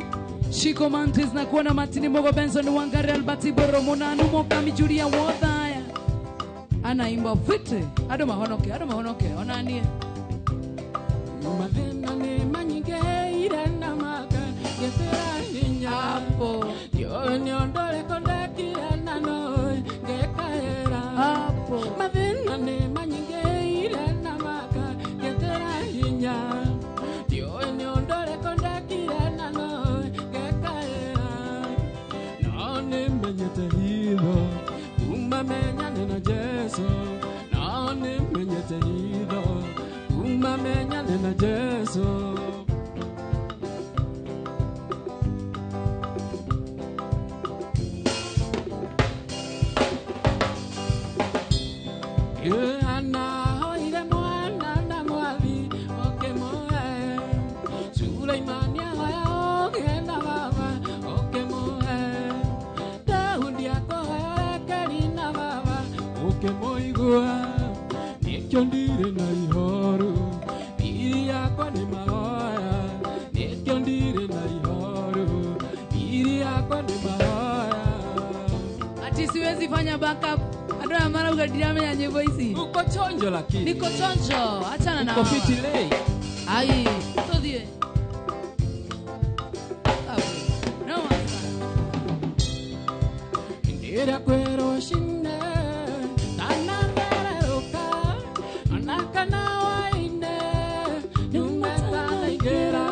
Shiko Mantis na kuona Martin Mogo Benson Wangari Albert Boro Munanu Mokami Julia Wothaya. Anaimba fiti. Ado mahonoke, ado mahonoke. Onanie. Mathena ni manyinge irena maka getera hinya hapo. Yo ni ondole kondakira na no gekaera hapo. Mathena ni manyinge irena maka getera hinya. Yo ni ondole kondakira na no gekaera. No ni menyete hitho kuma menyane na Jesu. No ni menyete hitho kuma menyane na Jesu. Ana oire mwana na mwathi okemoe Sulaimani ahoya oge na baba okemoe Daudi akohoya Rakeli na baba okemoigua Nĩkĩo ndirĩ na ihoru thiri yakwa nĩ mahoya Nĩkĩo ndirĩ na ihoru thiri yakwa nĩ mahoya. Ati siwezi fanya backup. Ado mara ugadirame nyimbo hizi. Uko chonjo lakini. Niko chonjo, achana na. Uko fiti lei. Ai, tudie. No. Ndira kwero shine tanambereruka anakana waine nyumetanaigera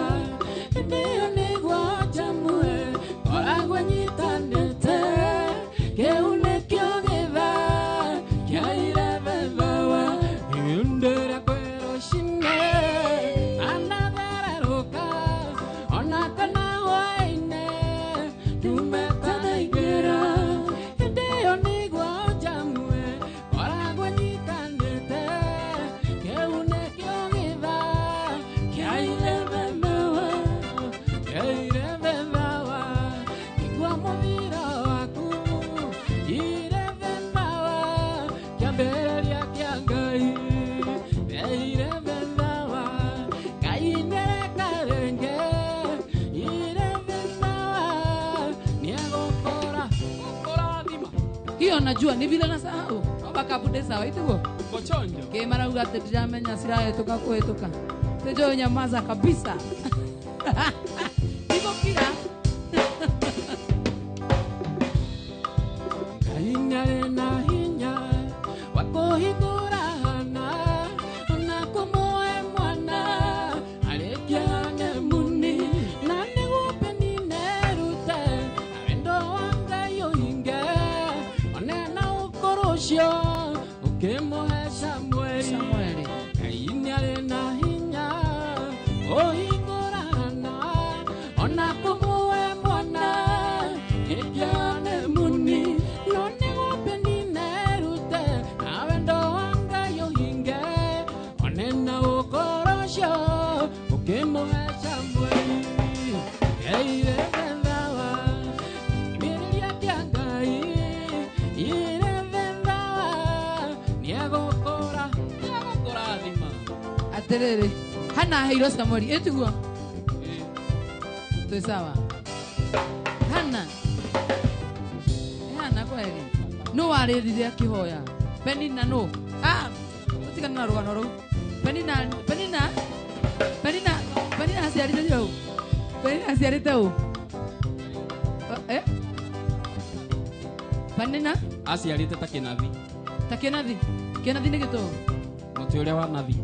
ndiyo nigwa jamue koragwe nyitanete keune kyogitha kyairevethawa ndira kwero shine anathereruka onakana waine nyumetanaigera ndiyo nigwa jamue koragwe nyitanete keune kyogitha kyairevethawa kyairevethawa igwa muthira waku irevethawa kĩambĩrĩria kĩa Ngai irevethawa Ngai nĩareka rĩngĩ irevethawa nĩegũkũra gũkũrathima. Hiyo najua ni vile nasahau. Backup de sawa itiguo. Uko chonjo. Ke mara ugate ndiramenya sirahetuka kuhetuka. Tejo nyamaza kabisa. Niko kira. Ngai nĩarĩ na hinya wa kũhingũra hana ona kũmũhe mwana arĩkia nemuni na nĩguo Penina erute na wendo wa Ngai ũhinge one na ũkũrũ ũcio ũkĩmũhe Samueli. Samueli. Ngai nĩarĩ na hinya kũhingũra hana ona kũmũhe mwana arĩkia nemuni no nĩguo Penina erute na wendo wa Ngai ũhinge one na ũkũrũ ũcio ũkĩmũhe Samueli. Irevethawa kĩambĩrĩria kĩa Ngai irevethawa nĩegũkũra nĩegũkũrathima. Atiriri. Hana aheirwo Samueli ĩtiguo. Twĩ sawa. Hana. Hana kweli. No warĩrire akĩhoya. Penina no. Ah, tũtigane na rũgano rũu. Penina Penina Penina Penina aciarĩte ũ? Penina aciarĩte ũ? Eh? Penina Aciarĩte ta kĩnathi. Ta kĩnathi. Kĩnathi nĩ gĩtũ. Mũtĩ ũrĩa wa nathi.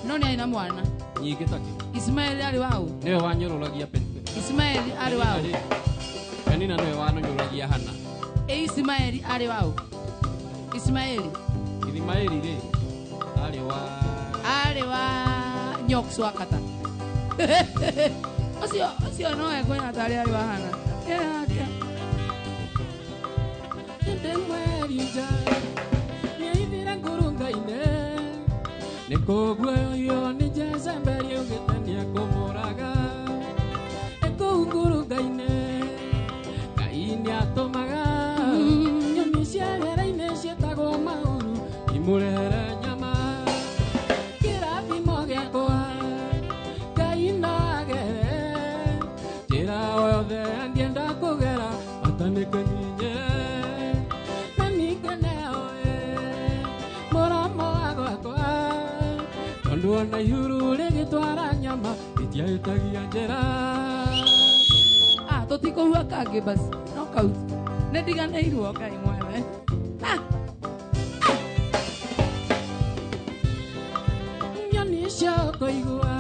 No nĩ arĩ na mwana. Nyingĩ take. Ismaeli arĩ waũ? Nĩwe wanyũrũragia Penina. Ismaeli arĩ waũ? Penina nĩwe wanyũrũragia Hana. Ĩ Ismaeli arĩ waũ? Ismaeli Ismaeli rĩ arĩ wa arĩ wa Nyoks wa kata. Ũcio ũcio no ekwĩna tarĩ arĩ wa Hana. Yake. Ndĩ mweri nja nĩaithire ngurunga-inĩ nĩkũguoyohio nĩ Jezebeli augĩte nĩekũmũraga ĩkũu ngurunga-inĩ Ngai nĩatũmaga nyoni cia rĩera-inĩ ciĩtagwo mahuru imũrehere nyama kĩrathimo gĩakwa Ngai no agere njĩra o ona ihuru rĩgĩtwara nyama itiahĩtagia njĩra. Ah, tũtikũhua kangĩ basi no kau nĩ ndiganĩirwo Ngai mwene. Nyoni cia kũigua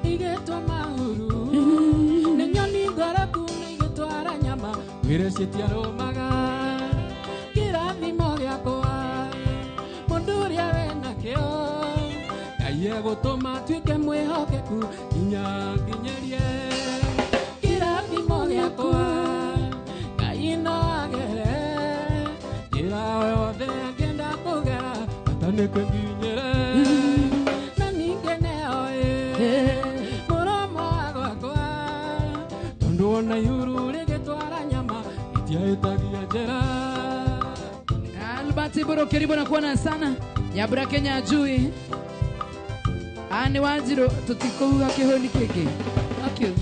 igĩtwa mahuru nĩ nyoni ngoroku nĩ igĩtwara nyama mwĩrĩ citiarũmaga. Kĩrathimo gĩakwa mũndũ ũrĩa wenakĩo Ngai egũtũma tuĩke mwĩhokeku nginya nginyĩrie. Kĩrathimo gĩakwa Ngai no agere njĩra yothe angĩenda kũgera bata nĩ kũnginyĩre. Na ningĩ nĩoĩ mũromo wa gwakwa tondũ ona ihuru rĩgĩtwara nyama itiahĩtagia njĩra. Albert Boro karibu na kuona sana. Nyabura Kenya ajui. Ani Wanjiru tutikuuga kihoni kiki. Thank you.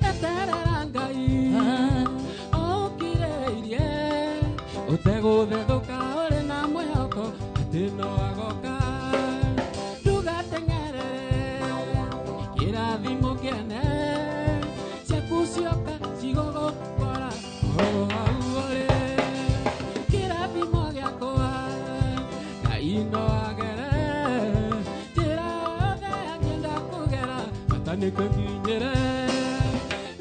Eterera Ngai okirĩrĩirie ũtegũthethũka ũrĩ na mwĩhoko atĩ no agoka. Ndũgateng'erere kĩrathimo kĩene ciaku cioka cigũgũkora o hau ũrĩ. Kĩrathimo gĩakwa Ngai no agere njĩra yothe angĩenda kũgera bata nĩ kũnginyĩre.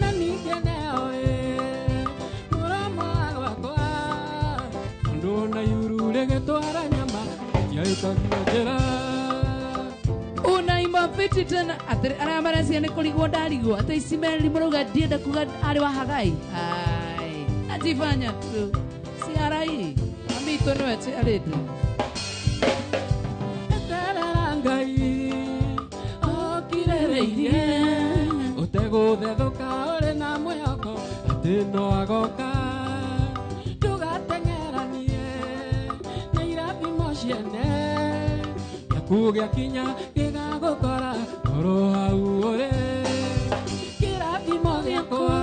Na ningĩ nĩoĩ mũromo wa gwakwa tondũ ona ihuru rĩgĩtwara nyama itiahĩtagia njĩra. Unaimba fiti tena atĩ arĩa marecia nĩ kũrigwo ndarigwo atĩ Ismaeli mũrauga ndienda kuga arĩ wa Hagai. Ai, ajifanya tu si arai amitũ nĩwe ciarĩte. Eterera Ngai okirĩrĩirie ũtegũthethũka ũrĩ na mwĩhoko atĩ no agoka. Ndũgateng'eranie na irathimo ciene gĩaku gĩakinya gĩgagũkora oro hau ũrĩ. Kĩrathimo gĩakwa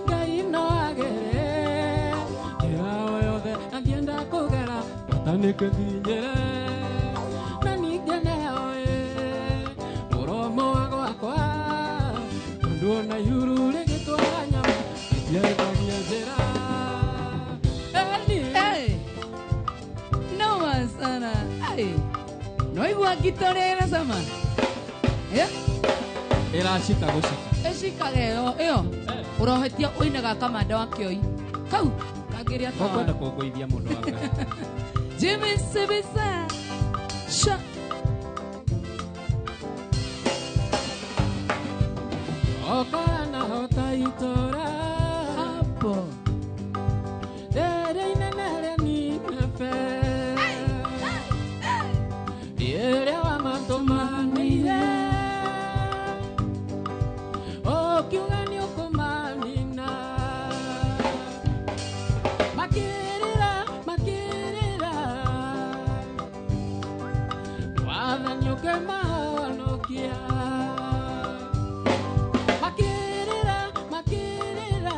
Ngai no agere njĩra o yothe angĩenda kũgera bata nĩ kũnginyĩre. Na ningĩ nĩoĩ mũromo wa gwakwa tondũ ona ihuru rĩgĩtwara nyama itiahĩtagia njĩra. Eni. Hey, noma sana. Ai, noigua ngita ũrĩa ĩracama. Eh? Ĩracika gũcika. Ĩcikaga ĩyo ĩyo ũrohetia ũinaga kamanda wa kĩoi kau kangĩrĩa Ũkwenda tawa. kũngũithia mũndũ wa Ngai. Jimmy Sibisa sha Okora na hota itũra hapo rĩrĩa inene rĩa Nineve rĩrĩa wamatũmanĩire ũkiuga nĩ ũkũmanina makĩrĩra makĩrĩra wathani ũkĩmahonokia makĩrĩra makĩrĩra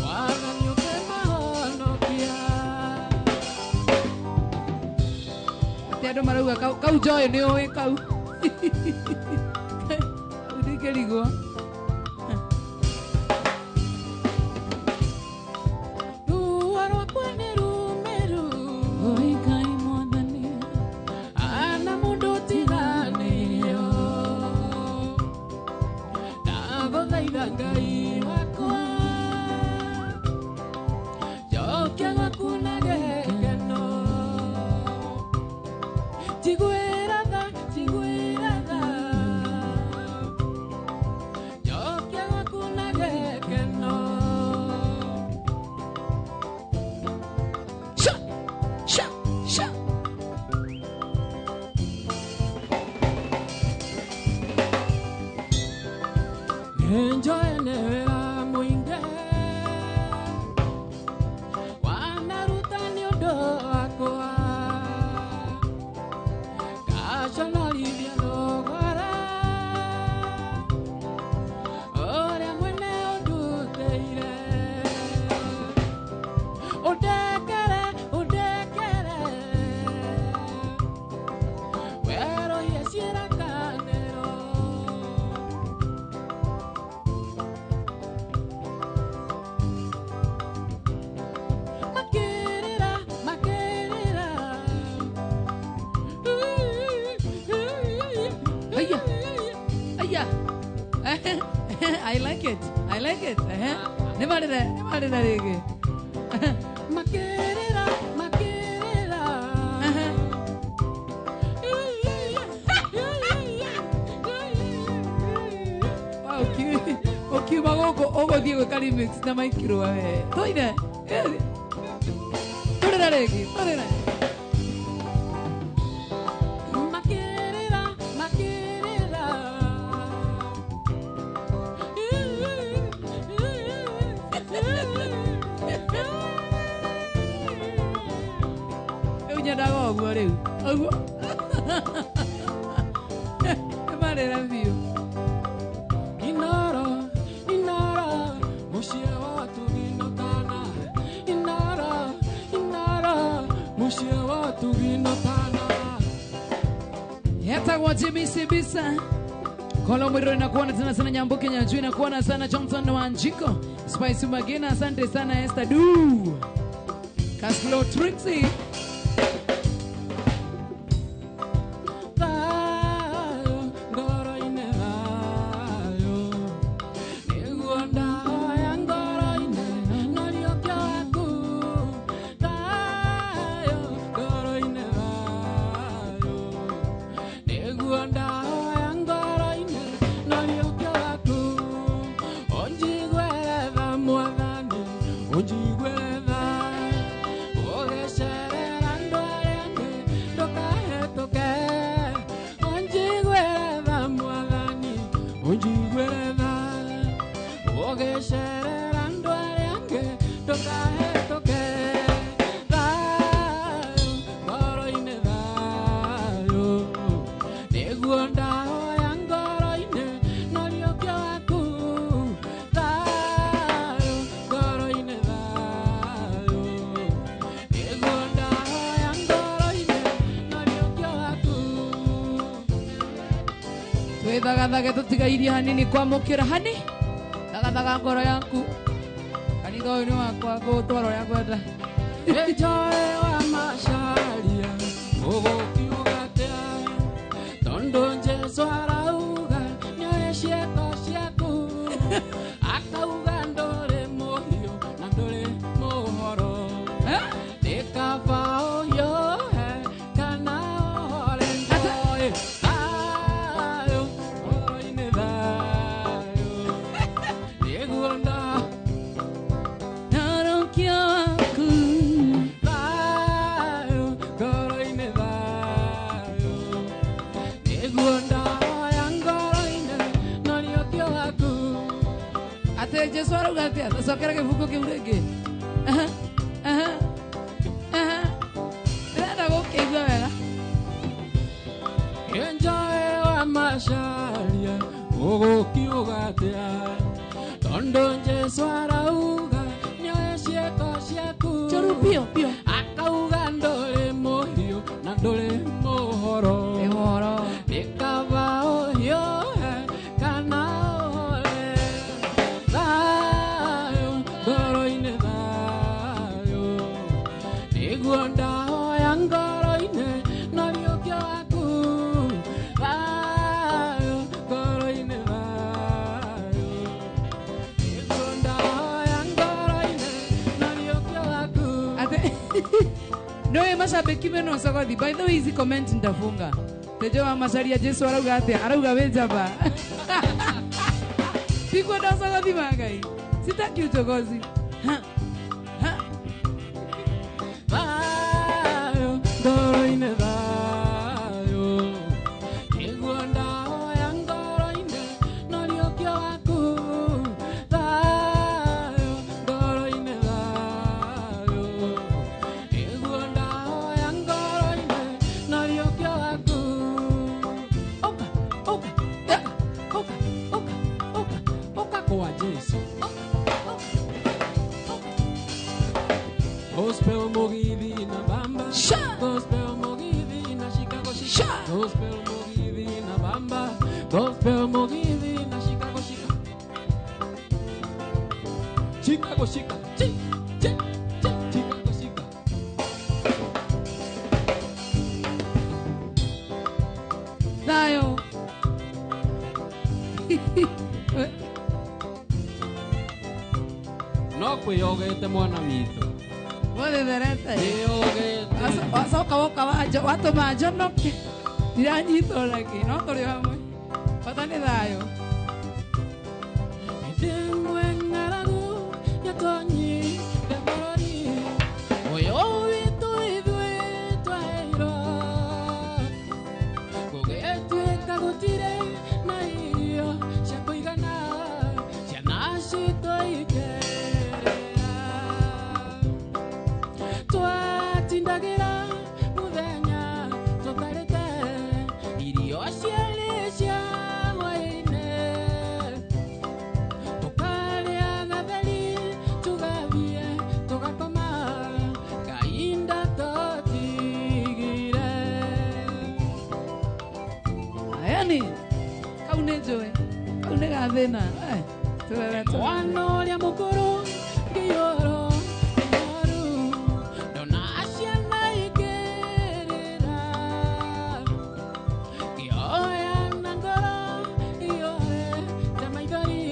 wathani ũkĩmahonokia. Atĩ andũ marauga kau kau Joy nĩ ũĩ kau kau ndingĩrigwo. Ruo rwakwa nĩ rumĩru Oi Ngai mwathani ana mũndũ ũtiganĩirio ndagũthaitha Ngai wakwa njokia gwaku na gĩkeno njiguĩra tha njiguĩra tha njokia gwaku na gĩkeno. Sha sha sha Nĩnjoe nĩ wĩra mũingĩ wanaruta nĩ ũndũ wakwa ngaconorithia thogora ũrĩa mwene ũndutĩire ũndekere ũndekere Aya. I like it. I like it. Nĩ marĩre, nĩ marĩre rĩngĩ. Makĩrĩra, makĩrĩra. Ũkiuma gũkũ ũgũthiĩ gwĩka remix na maikirwa we. Tũine. Tũrĩre rĩngĩ, tũrĩre. Makĩrĩra, makĩrĩra. Rĩu nyendaga ũguo rĩu. Ũguo. Nĩ marĩre biũ. Inara, inara, muciĩ wa tuginotana. Inara, inara, muciĩ wa tuginotana. Yetagwo Jimmy Sibisa. Kolo Mwiro inakuona tena sana Nyambuke Nyanjui inakuona sana Johnson Wanjiko. Spice Magina asante sana Esther Du. Caslo Trixie. Thayo, ngoro-inĩ thayo. Nĩguo ndahoya ngoro-inĩ, no riũkio waku. Thayo, ngoro-inĩ thayo. Nĩguo ndahoya ngoro-inĩ, no riũkio waku. Ũnjiguĩre tha Mwathani, ũnjiguĩre tha. Ũgĩcerera andũ arĩa angĩ, ndũkahĩtũke. Ũnjiguĩre tha Mwathani, ũnjiguĩre tha. Ũgĩcerera andũ arĩa angĩ, ndũkahĩtũke. Thayũ, ngoro-inĩ thayũ. Nĩguo ndahoya ngoro-inĩ, no riũkio waku. Thayũ, ngoro-inĩ thayũ. Nĩguo ndahoya ngoro-inĩ, no riũkio waku. Twĩthagathage tũtigairie hanini kwamũkĩra hani. Thagathaga ngoro yaku. Kanitha ũyũ nĩ wakwa ngũgũtwara ũrĩa ngwenda. Enjoy wa macaria ũgũkiuga atĩa tondũ Jesũ arauga nĩoĩ ciĩko ciaku akauga ndũrĩ mũhiũ na ndũrĩ mũhoro Eh? nĩ kaba ũhiũhe kana ũhore njoĩ thayũ ngoro-inĩ thayũ nĩguo nda Narũkia waku. Thayo, ngoro-inĩ thayo. Nĩguo ndahoya ngoro-inĩ, no riũkio waku. Atĩ Jesũ arauga atĩa? Tũcokere gĩbungo kĩu rĩngĩ. Aha, aha, aha. Ndĩrenda gũkĩigua wega. Enjoy wa macaria, ũgũkiuga atĩa? Tondũ Jesũ arauga, nĩoĩ ciĩko ciaku. Njũru biũ, biũ. Akauga ndũrĩ mũhiũ na ndũrĩ mũhoro. Nĩ ũhoro. Nĩ kaba ũhiũhe kana ũhore. Thayũ, ngoro-inĩ thayũ. Nĩguo ndahoya ngoro-inĩ, no riũkio waku. Thayũ, ngoro-inĩ thayũ. Nĩguo ndahoya ngoro-inĩ, no riũkio waku. Ate nĩũĩ macambĩki mena ũcogothi. By the way, hizi comment nitafunga. Tejo wa macaria Jesũ arauga atĩa? Arauga wĩ njamba. Sikwenda ũcogothi wa Ngai. Sitaki uchokozi. Ha. Ha. Thayo, ngoro-inĩ thayũ. Nĩguo ndahoya ngoro-inĩ, no riũkio waku. Thayo, ngoro-inĩ thayũ. Nĩguo ndahoya ngoro-inĩ, no riũkio waku. Ũka, ũka, ũka, ũka, ũka, ũka, ũka kwa Jesũ. Ũka, ũka, ũka. Gospel Mugithi na Bamba. Sha! Gospel Mugithi na Chicago Shika. Sha! Gospel Mugithi na Bamba. Gospel Mugithi na Chicago Shika. Chicago Shika. Chi, chi, chi, Chicago Shika. Thayo. No kwiyogete mwana witũ. Mũthitherete. Wĩyogete. Wacoka woka watũma njonoke. Ndiranyitwo nakĩ, no tũrĩ hamwe. Bata nĩ thayũ. Ndĩmwe ng'aragu yatonyire bũrũri ũyũ witũ ithuĩ twaheirwo. Gũgĩtuĩka gũtirĩ na irio cia kũigana, ciana citũ ikĩrĩra. Twatindagĩra mũthenya tũtarĩte irio ciarĩ cia hwaĩ-inĩ. Tukarĩa gatheri tũgathiĩ tũgakoma, Ngai ndatũtigire. Ayani, kau nĩ njũĩ, kau nĩ gathĩna. Tũrere tũrere. Mwana ũrĩa mũkũrũ ngĩiyũrwo nĩ ihoru, ndona ciana ikĩrĩra. Ngĩhoya na ngoro iyũrĩte maithori,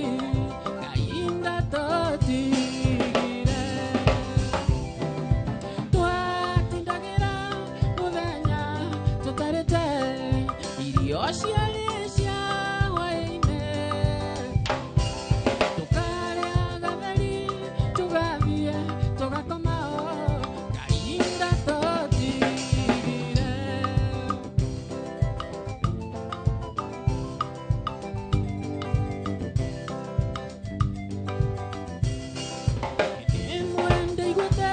Ngai ndatũtigire. Twatindagĩra mũthenya tũtarĩte irio ciarĩ cia hwaĩ-inĩ. Tukarĩa gatheri tũgathiĩ tũgakoma, Ngai ndatũtigire. Ĩmwe ndaiguĩte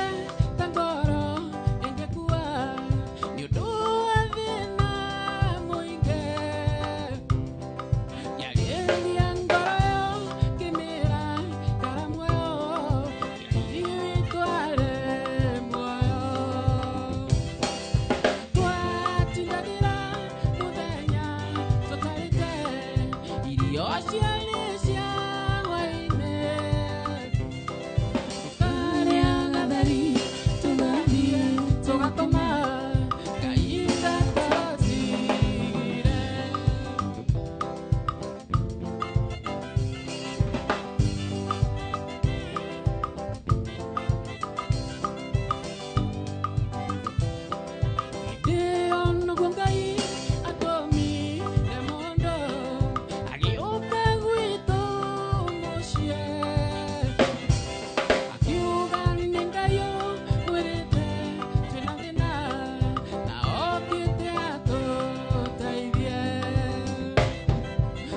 ta ngoro ĩngĩkua nĩ ũndũ wa thĩna mũingĩ. Ngĩarĩria ngoro ĩyo ngĩmĩra ikara muoyo, Ngai witũ arĩ muoyo. Twatindagĩra mũthenya tũtarĩte irio ciarĩ cia hwaĩ-inĩ. Tukarĩa gatheri tũgathiĩ tũgakoma, Ngai ndatũtigire. Hĩndĩ ĩyo nĩguo Ngai atũmire mũndũ agĩũka gwitũ mũciĩ. Akiuga nĩ Ngai ũmwĩrĩte twĩna thĩna na okĩte atũteithie.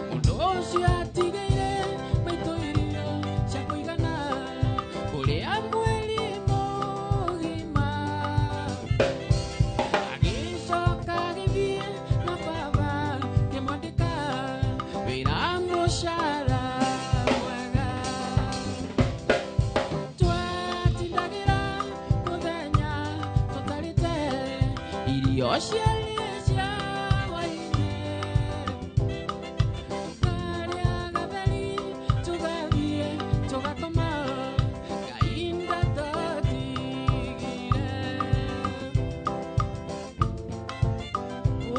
Mũndũ ũcio atigĩire maitũ irio cia kũigana kũrĩa mweri mũgima. Agĩcoka agĩthiĩ na baba kĩmwandĩka wĩra mũcara mwega. Twatindagĩra mũthenya tũtarĩte irio ciarĩ cia hwaĩ-inĩ. Tũkarĩa gatheri tũgathiĩ tũgakoma, Ngai ndatũtigire.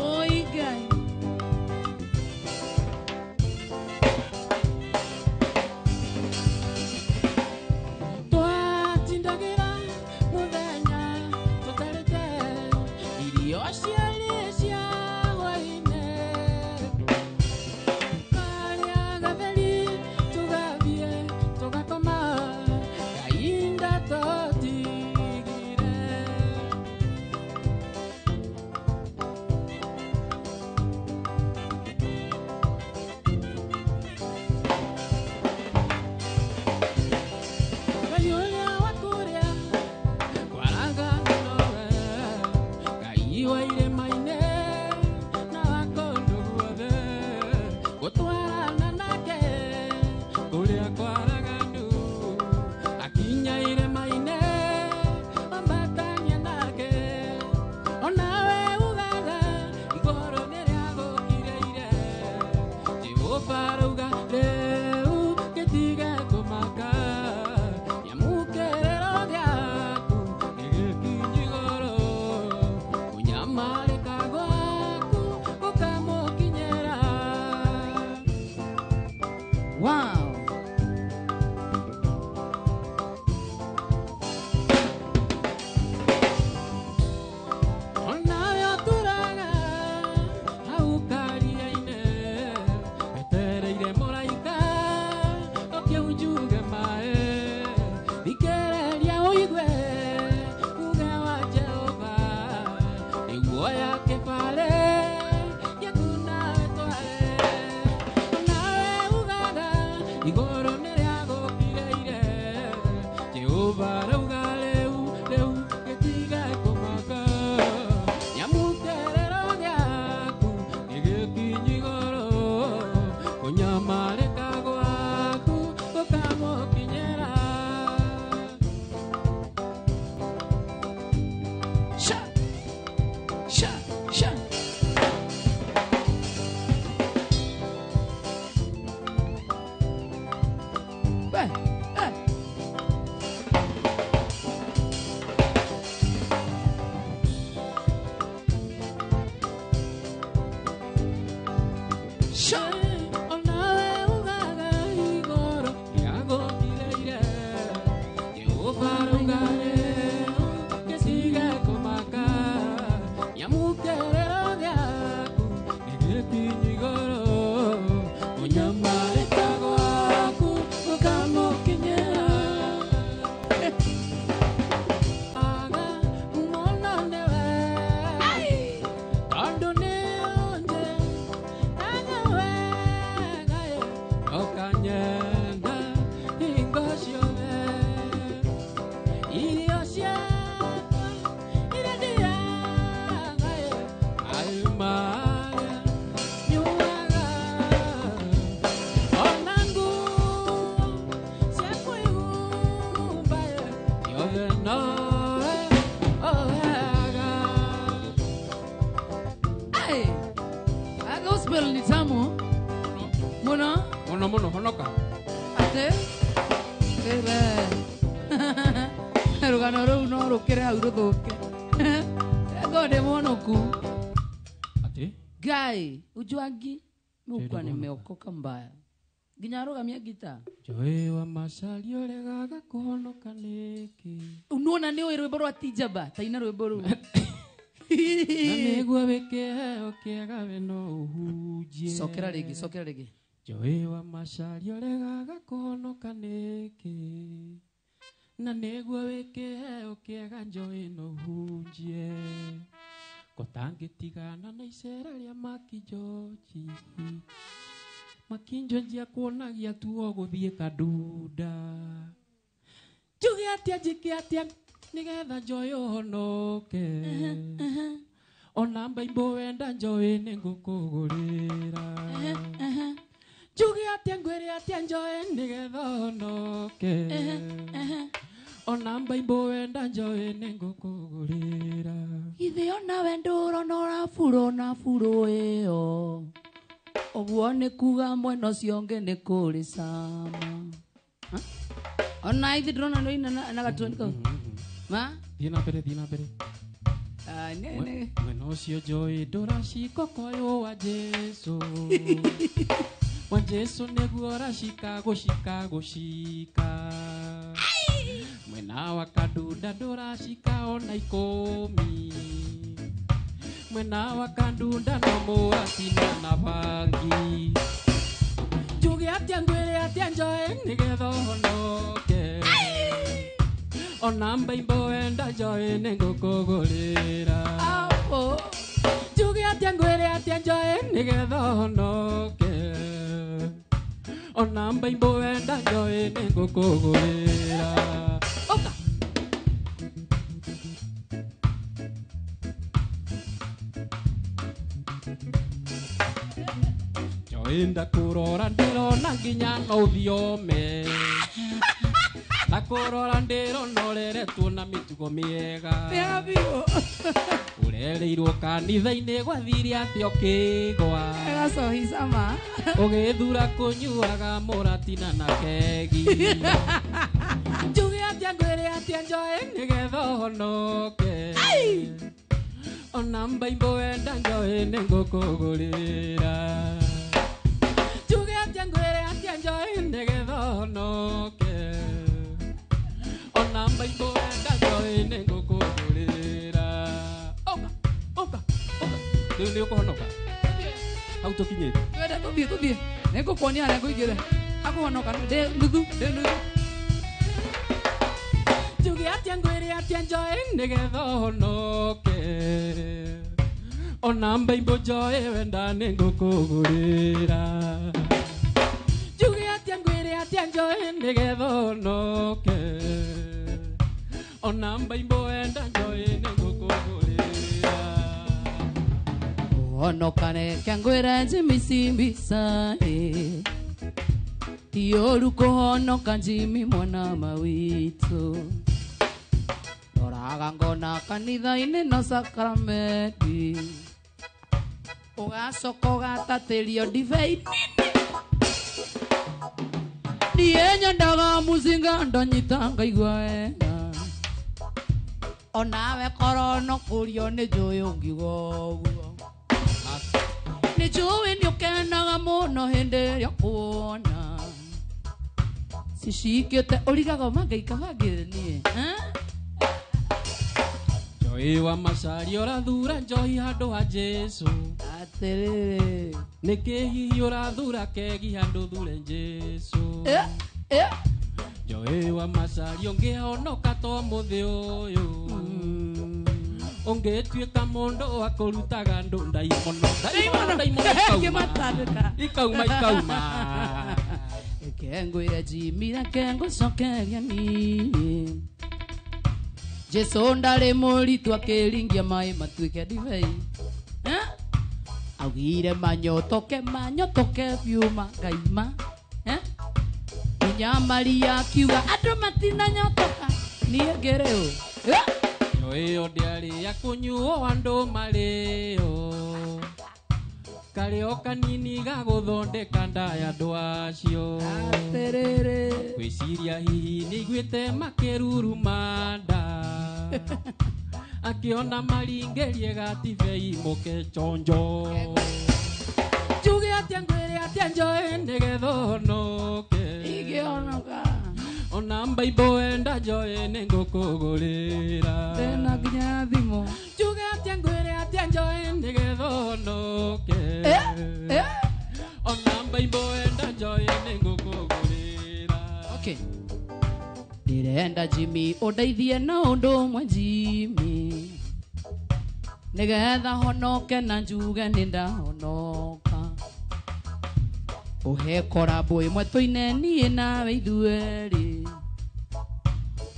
Oi Ngai. Twatindagĩra mũthenya tũtarĩte irio ciarĩ cia hwaĩ-inĩ. Tũkarĩa gatheri tũgathiĩ tũgakoma, Ngai ndatũtigire. Ngai ũrĩa wa kũrĩa kwaraga nowe, Ngai wa irĩma-inĩ na wa kũndũ guothe, gũtwarana nake kũrĩa kwaraga andũ, akinya irĩma-inĩ ambatania nake, onawe ugaga igũrũ nĩrĩagũkirĩire. Jehova arauga rĩu gĩtige kũmaka, nĩamu kĩrĩro gĩaku nĩgĩkinyu igũrũ, kũnyamarĩka gwaku gũkamũkinyĩra. Wow. Ujuangi mukwa nimeokoka mbaya nginya arugamia gita Joe wa macario regaga kuhonoka niki unuona ni wi rwimbo rwa tijaba taina rwimbo ruu na niguo wikiheo kiega we no uhunjie cokera ringi cokera ringi Joe wa macario regaga kuhonoka niki na niguo wikiheo kiega Joe no uhunjie kotangitigana na icera ria makinjoji makinjoji akuonagia tu o guthie kadunda njuge atia njike atia nigetha njoe uhonoke ona mbaimbo wenda njoe ningukugurira njuge atia ngwire atia njoe nigetha uhonoke ona mbaimbo wenda njoe ningukugurira ithe ona wendo ũronora furo na furo ĩyo ũguo nĩ kuga mwena ũcio ũngĩ nĩ kũrĩ cama ona ithi ndĩrona nĩ na gatoni kau ma thiĩ na mbere thiĩ na mbere mwena ũcio njoĩ ndũracika koyũ wa Jesu wa Jesu nĩguo ũracika gũcika gũcika mwena wa kadunda ndũracika ona ikũmi mwena wa kadunda no mũratina na bangi njuge atia ngwĩre atia njoe nĩgetha ũhonoke ona mbaimbo wenda njoe nĩngũkũgũrĩra njuge atia ngwĩre atia njoe nĩgetha ũhonoke ona mbaimbo wenda njoe nĩngũkũgũrĩra. Oka. Njoe kurora ndirona nginya no thiome ndakurora ndirona ureretwo na mitugo miega urereirwo kanitha-inĩ gwathire atĩa ũkĩgwa ũgĩthura kũnyuaga mũratina na kegi njuge atĩa ngwĩre atĩa njoe nĩgetha ũhonoke ona mbaimbo wenda njoe nĩngũkũgũrĩra njuge atĩa ngwĩre atĩa njoe mbaimbo wenda njoĩ nĩ ngũkũgũrĩra. Ũka ũka ũka rĩu nĩ ũkũhonoka hau tũkinyĩte. Twende tũthiĩ tũthiĩ. Nĩngũkuonia harĩa ngũingĩre. Hakũhonoka ndĩ nuthu ndĩ nuthu. Njuge atĩa ngwĩre atĩa njoĩ nĩgetha ũhonoke. Ona mbaimbo njoĩ wenda nĩ ngũkũgũrĩra. Njuge atĩa ngwĩre atĩa njoĩ nĩgetha ũhonoke. Ona mbaimbo wenda njoĩ nĩ ngũkũgũrĩra. Kũhonoka reke ngwĩre Jimmy Simbisa ĩ. Ti ũru kũhonoka Jimmy mwana ma witũ. Ndoraga ngona kanitha-inĩ no sakramenti. Ũgacoka ũgatatĩrio ndibei nini. Niĩ nyendaga mũcinga ndanyita ngaigua wega. Onawe korwo no kũrio nĩ njũĩ ũngiuga ũguo. Nĩ njũĩ nĩ ũkenaga mũno hĩndĩ ĩrĩa ũkuona. Cicikĩte ũrigaga mangaika bangĩre niĩ. Njoĩ wa Macharia ũrathura njohi handũ ha Jesũ. Atĩrĩrĩ. Nĩkĩ hihi ũrathura kegi handũ thure Jesũ? Njoĩ wa Macharia ũngĩhonoka to mũthĩ ũyũ. Ũngĩtuĩka mũndũ wa kũrutaga andũ ndaimono. Ndaimono ndaimono ikauma. Ikauma ikauma. Reke ngwĩre Jimmy reke ngũcokerie niĩ. Jesũ ndarĩ mũritũ akĩringia maĩ matuĩke ndibei. Augire manyotoke manyotoke biũ mangaima. Nginya Maria akiuga andũ matinanyotoka niĩ ngĩrĩ ũ. Njoĩ ĩyo ndĩarĩ ya kũnyuo andũ marĩo. Karĩo kanini ga gũthondeka nda ya andũ acio. Atĩrĩrĩ. Ngwĩciria hihi nĩaiguĩte makĩruruma nda. Akĩona maringĩrie gatibei mũke chonjo. Njuge atĩa ngwĩre atĩa njoĩ nĩgetha ũhonoke. Ingĩhonoka. Ona mbaimbo wenda njoĩ nĩ ngũkũgũrĩra. Ndĩna nginya ya thimũ. Njuge atĩa ngwĩre atĩa njoĩ nĩgetha ũhonoke. Ona mbaimbo wenda njoĩ nĩ ngũkũgũrĩra. Okay. Ndĩrenda Jimmy ũndeithie na ũndũ ũmwe Jimmy. Nĩgetha honoke na njuge nĩ ndahonoka. Ũhe korabo ĩmwe tũine niĩ nawe ithuerĩ.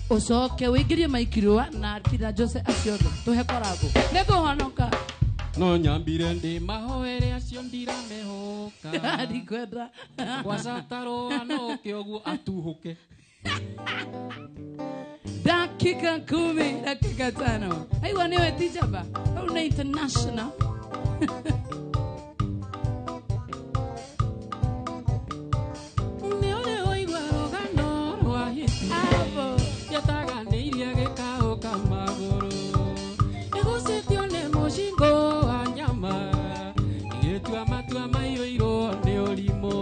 Ũcoke ũingĩrie Maikirũa na Kira Jose acio othe tũhe korabo. Nĩngũhonoka. No nyambire ndĩ mahoere acio ndiramehoka. Ndikwenda. Gwacatarũa no oke ũguo atuhũke. Dakika 10, dakika 5. Aigua nĩwe ti njamba. Rĩu nĩ international. Nĩ ũrĩ waigua rũgano rwa hiti. Yataganĩirie gĩkaũka magũrũ. Ĩgucĩtio nĩ mũcingo wa nyama. Ĩgĩtua matua maiyũirwo nĩ ũrimũ.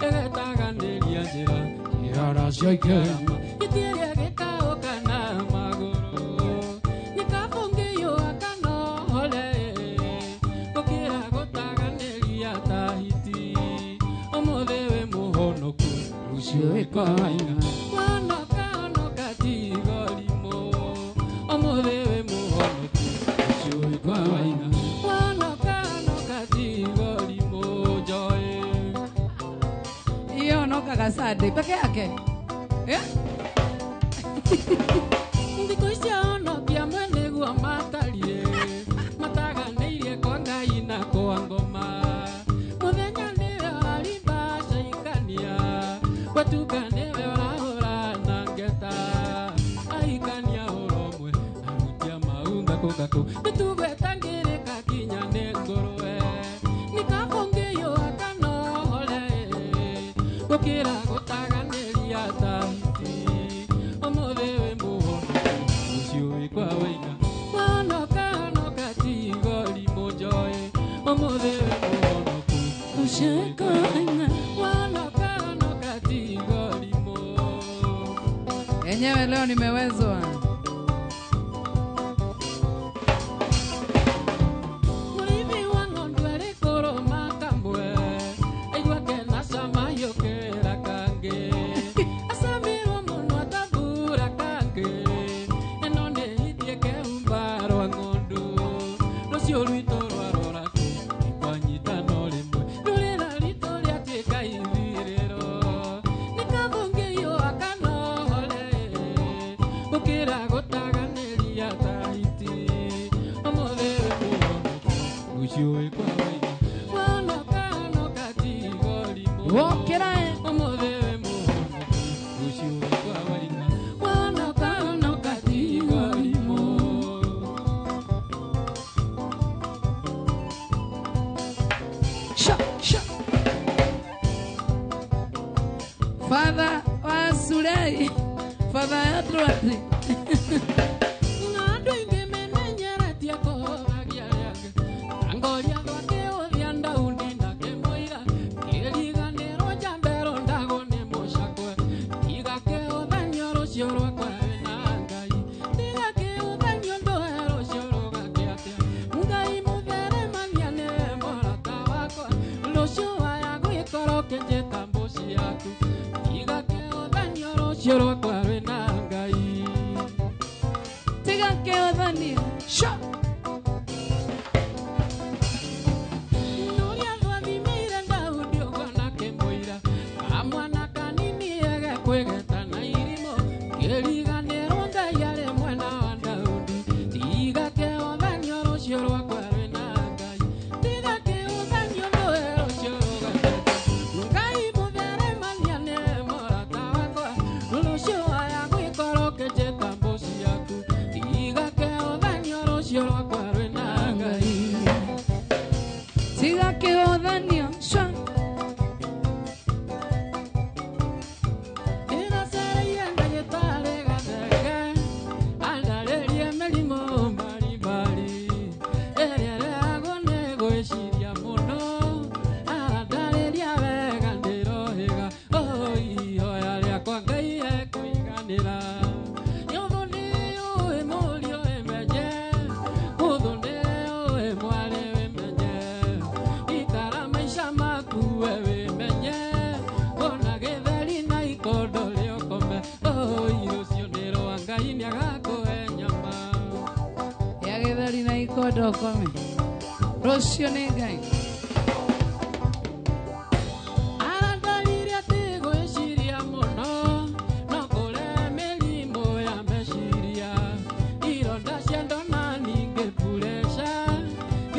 Ĩgetaganĩria njĩra kĩara ciaikema. Gĩtiĩrĩa gĩkaũka na magũrũ. Nĩkabũngĩyũa kana ũhore. Gũkĩra gũtaganĩria ta hiti. Ũmũthĩ wĩ mũhonoku rũciũ wĩkwaina. Wonoka honoka tiga ũrimũ. Ũmũthĩ wĩ mũhonoku rũciũ wĩkwaina. Wonoka honoka tiga ũrimũ njoĩ. Iyo honokaga Sunday peke yake. Thikũ ici ahonokia amwe nĩguo matariĩ. Mataganĩirie kwa Ngai na kwa ngoma. Mũthenya nĩwe ũrarimba caikania. Gwatuka nĩwe ũrahũra na ngeta. Ahikania ũromwe arutia maunga kũgakũ. Mĩtugo ĩtangĩrĩka kinya nĩ ngũrwe. Nĩkabũngĩyũa kana ũhore. Gũkĩra gũtaganĩria ta hiti. Ũmũthĩ wĩ mũhonoku rũciũ wĩ kwa waina. Wonoka honoka tiga ũrimũ njoĩ. Ũmũthĩ wĩ mũhonoku Rũciũ wĩ kwa waina. Wonoka honoka tiga ũrimũ. Enyewe leo nimewezwa. Mũrĩithi wa ng'ondu arĩ kũrũma kamwe, aigua kena cama yũkĩra kangĩ. Acamirwo mũno atambura kangĩ, ĩno nĩ hiti ĩkehumba rwa ng'ondu. Rũciũ rwitũ rwarora kũ, twanyitana o rĩmwe, rũrĩra ritũ rĩatuĩka ithirĩro. Nĩ kathũngĩiywo akanohore, gũkĩra gũtaganĩria Tahiti. Ũmũthĩ wĩ mũhonoku, rũciũ wĩ kwa Waina. Wonoka honoka tiga ũrimũ. Wokĩra e. Ũmũthĩ wĩ mũhonoku, rũciũ wĩ kwa Waina. Wonoka honoka tiga ũrimũ. Sha, sha. Father wa Sulei, Father Edward. Na andũ aingĩ memenyeretie kũhũragia arĩa angĩ. Tangoria gwake ũthia Daudi na kĩmũira, kĩriganĩrwo njambero ndagwo nĩ mũcakwe. Tiga kĩhũthanio rũciũ rwakwa wĩna Ngai. Tiga kĩhũthanio ndũhe rũciũ rũgakĩ atĩa. Ngai mũtheremania nĩwe mũrata wakwa. Rũciũ waya gwĩkora ũkĩnjĩta mbũci yaku. Tiga kĩhũthanio rũciũ rwakwa rwĩna Ngai. Tiga kĩhũthanio. Sha. Ũrĩa twathimĩire Daudi ũguo na kĩmũira, kamwana kanini egekwĩgeta na irimũ, kĩriganĩrwo Ngai arĩ mwena wa Daudi. Tiga kĩhũthanio rũciũ rwakwa rwĩna Ngai. Tiga kĩhũthanio ndũhe rũciũ rũgateta. Ngai mũtheremania nĩwe mũrata wakwa, rũciũ waya gwĩkora ũkĩnjĩta mbũci yaku. Tiga kĩhũthanio rũciũ rwakwa rwĩna Ngai. Tiga kĩhũthanio. Sha. Ndĩracereire ndagĩtarĩ Gathenge, andarĩrie mĩrimũ mbarimbari, ĩrĩa ĩrehagwo nĩ gwĩciria mũno. Arandarĩria wega ndĩrohĩga, oh, ihoya rĩakwa Ngai ekũiganĩra. Ũthũ nĩũĩ mũriũ wĩmenye, ũthũ nĩũĩ mwarĩ wĩmenye, ikara maica maku we wĩmenye, ona gĩtheri na ikondo rĩokome, oi rũciũ nĩ rwa Ngai nĩagakũhe nyama. Ya gĩtheri na ikondo ũkome. Rũciũ nĩ Ngai. Arandarire atĩ gwĩciria mũno no kũrehe mĩrimũ ya meciria, ironda cia nda na ningĩ pureca,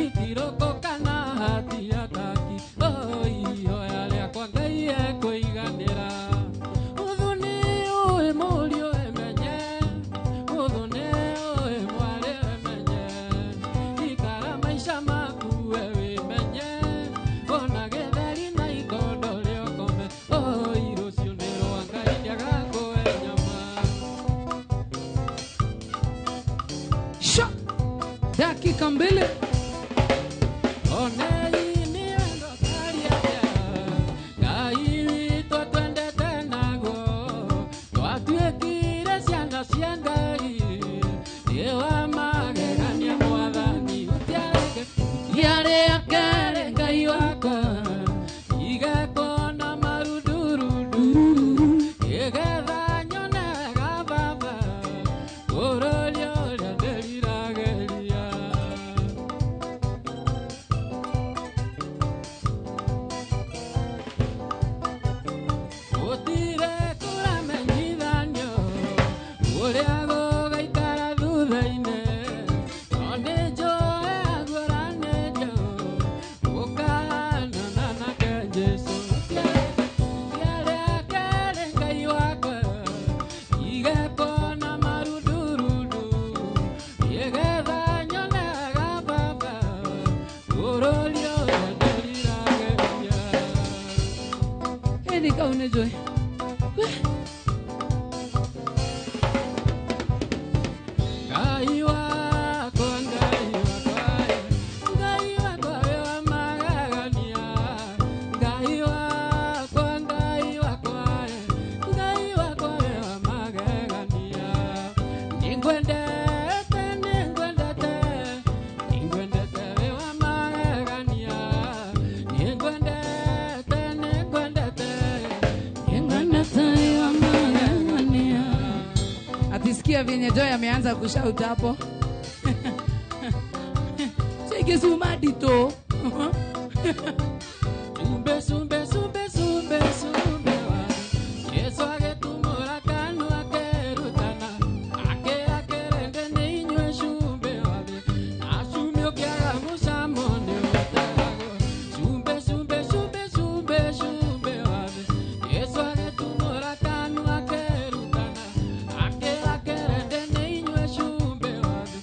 itirũkũ kana hati ataki, oi ihoya rĩakwa Ngai ekũiganĩra. Ũthũ nĩũĩ mũriũ ĩmenye, ũthũ nĩũĩ mwarĩ ĩmenye, ikara maica maku we wĩmenye, ona gĩtheri na ikondo rĩokome, oi rũciũ nĩ rwa Ngai nĩagakũhe nyama. Sha. Dakika mbili. Onei nĩ wendo karia atĩa, Ngai witũ twendete naguo, twatuĩkire ciana cia Ngai, nĩ wa magegania Mwathani, gũtiarĩ akere Ngai wakwa, igekona marundurundu, nĩgetha nyone wega Baba, bũrũri ũrĩa ndĩriragĩria. Gũtirĩ kũramenyithanio ũrĩa gũgaikara thutha-inĩ, no nĩnjũĩ aguũranĩrio gũkahanana nake Jesũ. Gũtiarĩ akerĩ Ngai wakwa, igekona marundurundu, nĩgetha nyone wega Baba, bũrũri ũrĩa ndĩriragĩria. Ĩni kau nĩ njũĩ. Ngai wakwa, Ngai wakwa, Ngai wakwa wĩ wa magegania. Ngai wakwa, Ngai wakwa, Ngai wakwa wĩ wa magegania. Mlisikia vyenye Joy ameanza kushout hapo. Cheke suma dito. Sumbe sumbe sumbe sumbe sumbe wa Yesu agetumora kanwa kerutana akera kerende ne inywe shumbe wabe ashumio kyaga musamo ne otago shumbe shumbe shumbe shumbe shumbe wabe Yesu agetumora kanwa kerutana akera kerende ne inywe shumbe wabe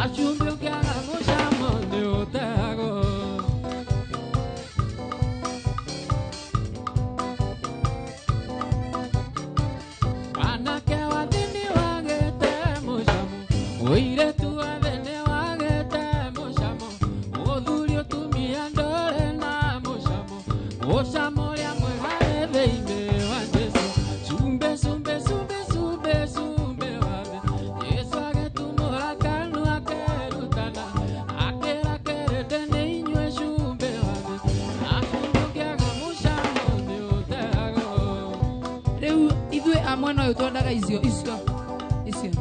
ashumio kyaga musamo ne otago. Mwana uyu twendaga icio icio icio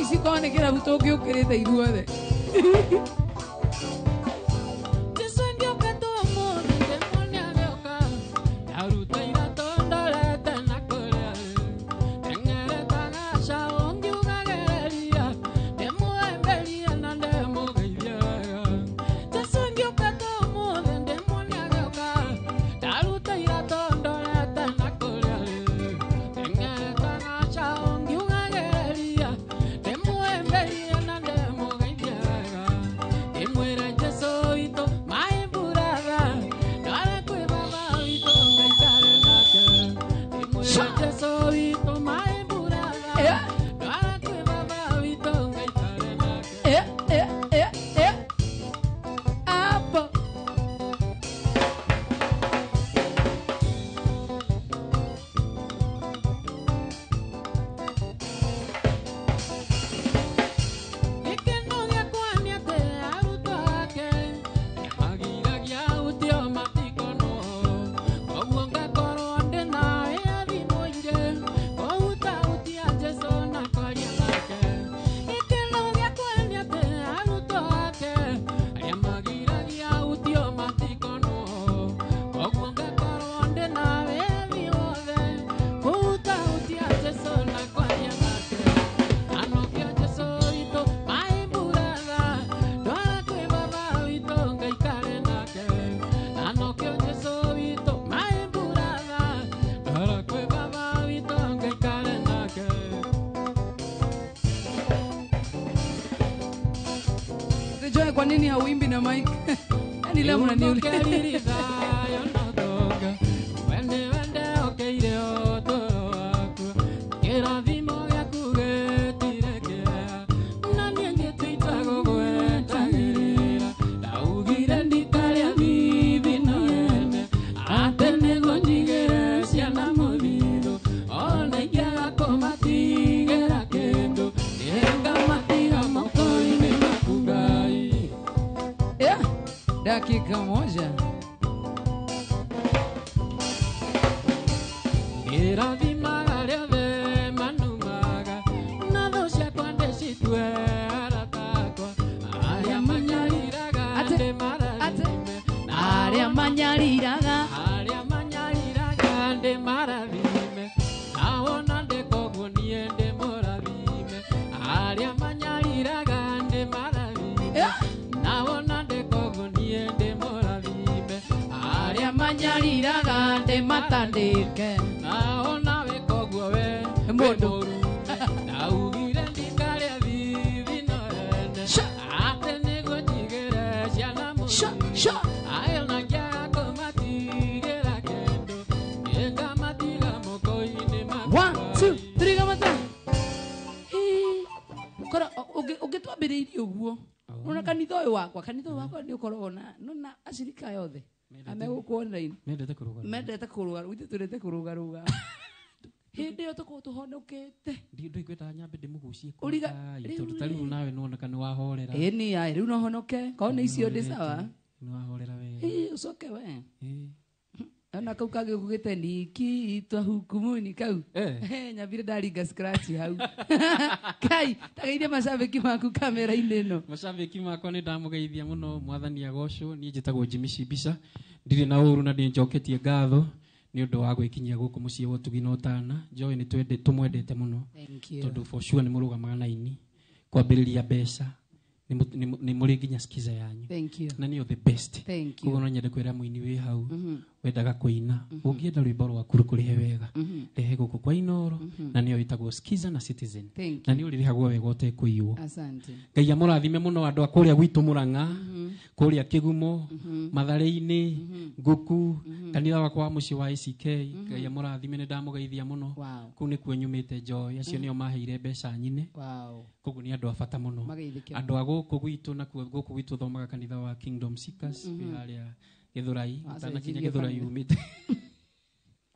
ici korwo nĩ kĩrabu tũngĩũkĩrĩte ithuothe. Jesu ngĩũka tũmũthĩ ndĩmone agĩũka ndaruta iratũ ndorete na kũrĩa teng'erete gacaũ ngiugagĩrĩria ndĩmũhĩmbĩrie na ndĩmũgeithie wega. Jesu ngĩũka tũmũthĩ ndĩmone agĩũka ndaruta iratũ ndorete na kũrĩa teng'erete gacaũ ngiugagĩrĩria ndĩmũhĩmbĩrie na ndĩmũgeithie wega. Ndĩmwĩre Jesu witũ my brother ndware kwĩ baba witũ ngaikare nake. Ndĩmwĩre Jesu witũ my brother ndware kwĩ baba witũ ngaikare nake. Hapo. Gĩkeno gĩakwa nĩ atĩ arutwo ake nĩmagiragia ũtio matikonwo koguo ngakorwo ndĩ na wĩyathi mũingĩ kũhutahutia Jesũ na kwaria nake. Gĩkeno gĩakwa nĩ atĩ arutwo ake arĩa magiragia ũtio matikonwo koguo ngakorwo ndĩ na wĩyathi wothe kũhutahutia Jesũ na kwaria nake. Anokio Jesu witũ my brother ndwara kwĩ baba witũ ngaikare nake. Anokio Jesu witũ my brother ndwara kwĩ baba witũ ngaikare nake. Joy, kwa nini hauimbi na mic? Yaani leo mnaniuliza. Yeah. Dakika moja. Ndĩrathimaga rĩothe manumaga na thũ ciakwa ndĩcitue arata akwa arĩa manyariraga ndĩmarathime Arĩa manyariraga arĩa manyariraga ndĩmarathime nawona ndĩkoguo niĩ ndĩmũrathime arĩa manyariraga ndĩmarathime nawona ndĩkoguo niĩ ndĩmũrathime arĩa manyariraga ndĩmatandĩke naona wĩkoguo we Mũndũ. Ndaugire ndikarĩa thithino ene atĩ nĩguo njigĩre ciana mũthithũ ayo na ngĩaga kũmatigĩra kĩndũ nĩngamatiga moko-inĩ makwa. 1 2 3 kamata. Kora ũngĩtwambĩrĩirie ũguo ona kanitha ũyũ wakwa nĩ ũkoragwo na nona acirika yothe amegũkũ online Mendete kũrũga mendete kũrũga ithuĩ twendete kũrũgarũga hĩndĩ ĩyo tũkorwo tũhonokete. Ndikuĩtaga nyambe ndĩmũgucie Ũriga- kwanza, tondũ ta rĩu nawe nĩwoneka nĩwahorera. Ĩni aĩ rĩu no honoke korwo nĩ icio ndĩ sawa. Nĩwahorera wega. Ĩ, ũcoke we. Ĩ. Ona kau kagĩũkũgĩte nikiitwa hukumuni kau. Nyambire ndaringa scratch hau. Kai, tageithia macabĩki maku kamera-inĩ ĩno. Macabĩki makwa nĩ ndamũgeithia mũno, mwathani agocwo. Niĩ njĩtagwo Jimmy Cibica, ndirĩ na ũru na ndĩnjoketie ngatho nĩ ũndũ wa gwĩkinyia gũkũ mũciĩ wa ũtugi na ũtana. Joy nĩ tũmwendete mũno. Thank you. Tondũ for sure nĩ mũrũgamaga na ini kwambĩrĩria mbeca nĩ mũrĩ nginya skiza yanyu. Thank you. Na nĩyo the best. Thank you. Koguo no nyende kwĩra mũini wĩ hau wendaga kũina, ũngĩenda rwĩmbo rwaku rũkũrĩhe wega, rehe gũkũ kwa Inooro, na nĩyo ĩtagwo Skiza na Citizen. Thank Na nĩ ũrĩrĩhagwo wega ũtekũiywo. Asante. Ngai amũrathime mũno andũ a kũrĩa gwitũ Mũrang'a, kũrĩa Kĩgumo, Matharĩ-inĩ, Ngũku, kanitha wakwa wa mũciĩ wa ACK. Ngai amũrathime, nĩ ndamũgeithia mũno. Wow. Kũu nĩkuo nyumĩte Joy, acio nĩo maheire mbeca nyine. Wow. Koguo nĩ andũ a bata mũno. Mageithĩke. Andũ a gũkũ gwitũ, nakuo gũkũ gwitũ thomaga kanitha wa Kingdom Seekers wĩ harĩa Gĩthũrai, ũtanakinya Gĩthũrai umĩte.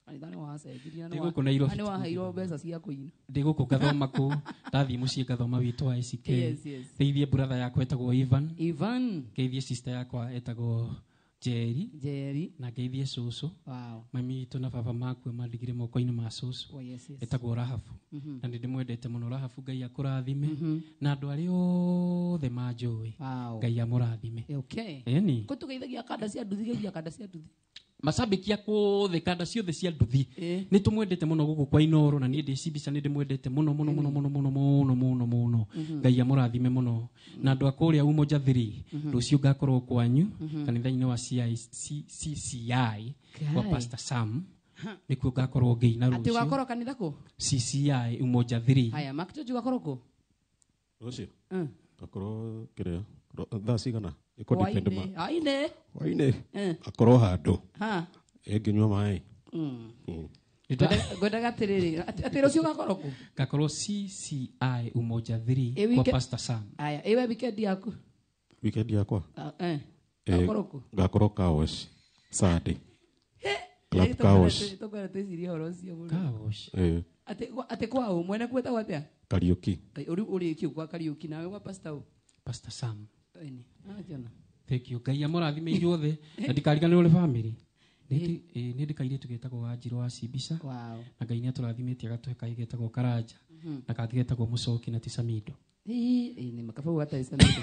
Kanitha nĩ wacenjirie, Ndĩ gũkũ Nairobi. nĩ waheirwo mbeca cia kũina. Ndĩ gũkũ ngathoma kũ, ndathiĩ mũciĩ ngathoma witũ wa ACK. Yes, yes. Ngeithie brother yakwa etagwo Ivan. Ivan. Ngeithie sister yakwa etagwo Jerry. Jerry. Na ngeithie cũcũ. Wow. Mami witũ na baba makua mandigire moko-inĩ ma cũcũ. Oh, yes, yes. Etagwo Rahabu. Na nĩ ndĩmwendete mũno Rahabu, Ngai akũrathime. Na andũ arĩa othe manjũĩ. Wow. Ngai amũrathime. Okay. Ĩni. Kũ tũgeithagia kanda cia nduthi, geithia kanda cia nduthi. Macambĩki akũothe kanda ciothe cia nduthi nĩ tũmwendete mũno gũkũ kwa Inooro, na niĩ ndĩ Cibica nĩ ndĩmwendete mũno mũno mũno mũno mũno mũno mũno mũno. Ngai amũrathime mũno. Na andũ a kũrĩa Umoja 3, rũciũ ngakorwo kwanyu kanitha-inĩ wa CCI kwa Pastor Sam, nĩkuo ngakorwo ngĩina Atĩ rũciũ. ũgakorwo kanitha kũ? CCI Umoja 3. Haya, Mark George ũgakorwo kũ? Rũciũ? Ngakorwo kĩrĩa? Thaa cigana? Ĩko depend ma. Hwaĩ-inĩ. Hwaĩ-inĩ. Akorwo handũ. Ha. Ĩngĩnyua maĩ. Ngwendaga atĩrĩrĩ, atĩ rũciũ ũgakorwo kũ? Ngakorwo CCI Umoja 3 kwa Pastor Sam. Haya, ĩwe weekend yaku? Weekend yakwa? Ngakorwo kũ? Ngakorwo car wash Saturday. Club car wash. Tũkwenda twĩcirie ũhoro ũcio mũno. Car wash. Atĩ kwa ũ? Mwene kwĩtagwo atĩa? Kariũki. Ũrĩkĩ kwa Kariũki nawe gwa Pastor ũ? Pastor Sam. Ĩni. Akiona. Thank you. Ngai amũrathime inyuothe na ndikariganĩrwo nĩ family. Nĩ ndĩ kairĩtu getagwo Wanjirũ wa Cibica. Wow. Na Ngai nĩ atũrathimĩte agatũhe kahĩĩ getagwo Karanja na kangĩ getagwo Mũcoki na ti Samido. Nĩ makabau gatarĩ Samido.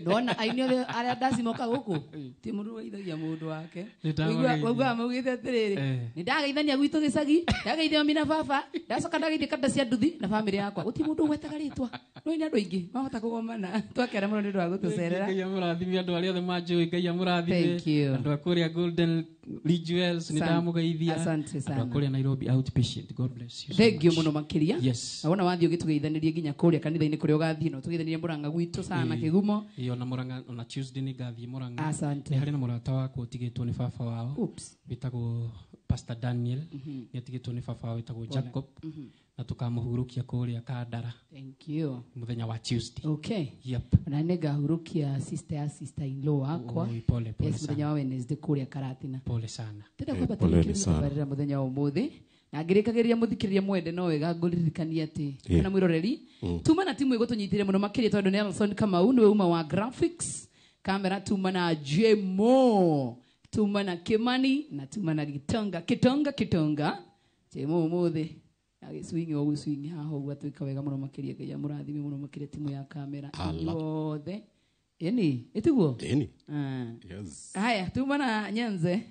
Ndona aini othe arĩa ndacimoka gũkũ ti mũndũ ũgeithagia mũndũ wake. Waiguaga maugĩte atĩrĩrĩ, nĩ ndageithania gwitũ gĩcagi, ndageithia mami na baba, ndacoka ndageithia kanda cia nduthi na bamĩrĩ yakwa. Gũtirĩ mũndũ ũgwetaga rĩtwa. No nĩ andũ aingĩ mahota kũgomana. Twakena mũno nĩ ũndũ wa gũtũcerera. Ngai amũrathime andũ arĩa othe manjũĩ, Ngai amũrathime. Thank you. Andũ a kũrĩa Golden Jewels nĩ ndamũgeithia. Asante sana. Andũ a kũrĩa Nairobi outpatient, God bless you. Thank you mũno makĩria. Yes. Na wona wathiĩ ũgĩtũgeithanĩrie nginya kũrĩa kanitha-inĩ kũrĩa ũgathiĩ, na ũtũgeithanĩrie Mũrang'a gwitũ sana Kĩgumo. Ĩĩ, ona Mũrang'a, ona Tuesday nĩ ngathiĩ Mũrang'a. Asante. Nĩ harĩ na mũrata wakwa ũtigĩtwo nĩ baba wao. Oops. Wĩtagwo Pastor Daniel. Nĩ atigĩtwo nĩ baba wao wĩtagwo Jacob. Na tũkamũhurũkia kũrĩa Kandara. Thank you. Mũthenya wa Tuesday. Okay. Yep. Na nĩ ngahurũkia sister ya sister in law wakwa. Oi, pole pole. Yes, mũthenya wa Wednesday kũrĩa Karatina. Pole sana. Tenda kwamba tũrĩkĩrĩrie tabarĩra mũthenya wa ũmũthĩ. Na ngĩrĩkagĩrĩria mũthikĩrĩria mwende no wega ngũririkania atĩ kana mwĩroreri tuma na timu ĩgũtũnyitĩre mũno makĩria tondũ Nelson Kamau nĩwe uma wa graphics kamera, tuma na Jemo, tuma na Kimani na tuma na Gitonga Kitonga Kitonga. Jemo ũmũthĩ agĩcwingi o gũcwingi haha ũguo atuĩka wega mũno makĩria. Ngai amũrathime mũno makĩria timu ya kamera yothe. Ĩni ĩtiguo? Ĩni. Yes. Haya, tuma na Nyenze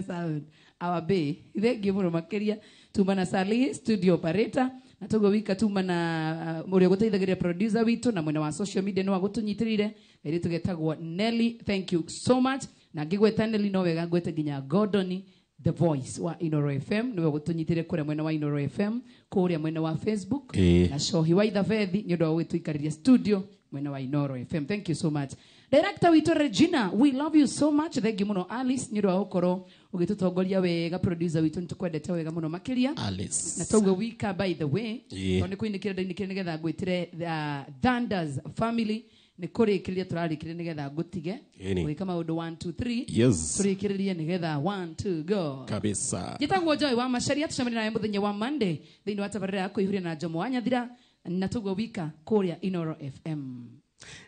sound our bay. Thank you mũno makĩria. Tuma na Sali studio operator, na togo wika tuma na ũrĩa ũgũteithagĩrĩria producer witũ na mwena wa social media nĩ wagũtũnyitĩrĩire kairĩtu getagwo Nelly. Thank you so much. Na ngĩgweta Nelly no wega ngwete nginya Gordon The Voice wa Inooro FM niwe gũtũnyitĩrĩire kũrĩa mwena wa Inooro FM, kũrĩa mwena wa Facebook, na Shohi wa Ithabethi nĩ ũndũ wa gũgĩtũikarĩria studio mwena wa Inooro FM. Thank you so much. Director witũ Regina, we love you so much. Thank you mũno Alice nĩ ũndũ wa gũkorwo ũgĩtũtongoria wega. Producer witũ nĩtũkwendete wega mũno makĩria. Alice. Na toguo wika by the way, tondũ nĩ kũinĩkĩra ndainĩkĩra nĩgetha ngwĩtĩre the Thunders family, nĩ kũrĩkĩrĩria tũrarĩkĩrĩria nĩgetha ngũtige gwĩka maũndũ 1 2 3. Yes. Tũrĩkĩrĩrie nĩgetha 1 2 go. Kabisa. Njĩtagwo Joy wa Macharia, tũcemanie nawe mũthenya wa Monday thĩinĩ wa tabarĩra ya Kũihũria na Jomo wa Nyathira, na toguo wika kũrĩa Inooro FM.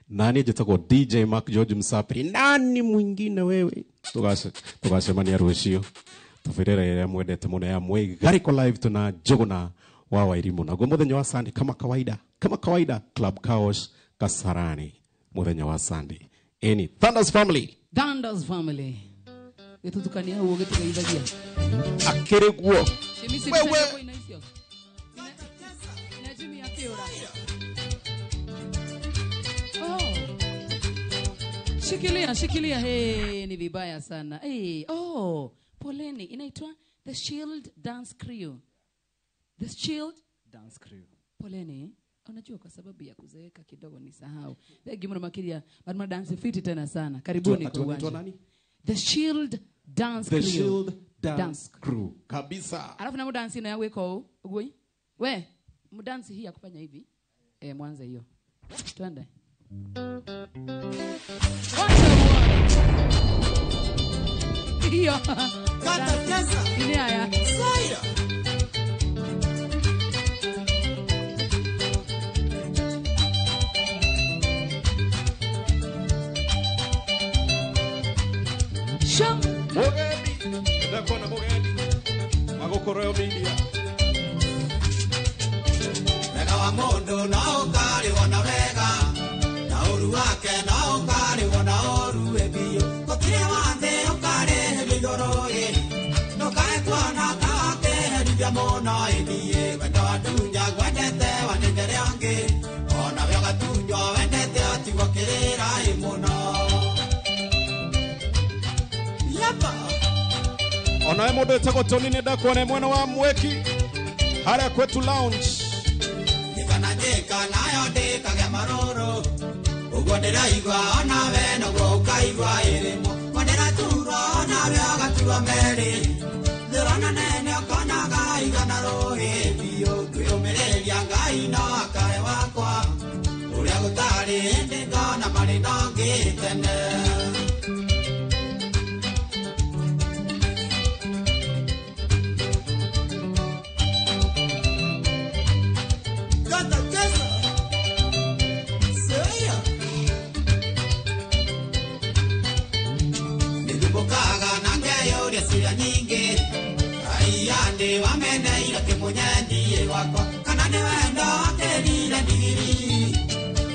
Nani njĩtagwo DJ Mark George Msapiri. Nani mwingine wewe? Tugacemania rũciũ. Tũbĩrĩra ĩrĩa mwendete mũno ya Mwĩgarĩko Live tuna Njũgũna wa Wairimu. Naguo mũthenya wa Sunday kama kawaida, kama kawaida Club Kaosh Kasarani mũthenya wa Sunday. Eni Thunders Family. Thunders Family. Gĩtutukania ũguo gĩtũgeithagia. Akĩrĩ guo. Wewe. Na Jimmy akĩũra. Oh. Shikilia, shikilia. Hey, ni vibaya sana. Hey, oh, poleni. Inaitwa The Shield Dance Crew. The Shield Dance Crew. Poleni. Unajua kwa sababu ya kuzeeka kidogo nisahau. Thank you makiria. But dance fiti tena sana. Karibuni kwa uwanja. Nani? The Shield Dance The Crew. Shield Dance Crew. Kabisa. Alafu na mdansi na yaweko ugoi. We, mdansi hii ya kufanya hivi. Mwanze hiyo. Twende. Wacha uone. Hiyo. Kata tesa. Ini haya. Saira. Shum. Mugendi. Ndakona mugendi. Magokoro media. Wega wa mundu no ukarĩwo na wega na ũru wake no ũkarĩwo na ũru ĩbiũ gũtirĩ wa thĩ ũkarĩhĩrio igũrũ ĩ ndũkae kuona ta wakĩherithia mũno ĩthiĩ wendo watunya ngwendete wanengere angĩ onawe ũgatunywo wendete ũtigwo kĩrĩra ĩ mũno. Yapa. Onawe mũndũ wĩtagwo Tony nĩ ndakuona mwena wa Mweki harĩa kwetu lounge. Kana njĩka nayo ndĩkage marũrũ ũguo ndĩraigua onawe noguo ũkaigua ĩrĩmo o ndĩraturwo onawe ũgaturwo merĩ thĩrona nene ũkonaga igana rũĩ biũ kwĩyũmĩrĩria Ngai no akae wakwa ũrĩa gũtarĩ hĩndĩ ngona marĩ no ngĩ tene. Wameneire kĩmũnyendiĩ wakwa kana nĩ wendo wakĩrire ndigiri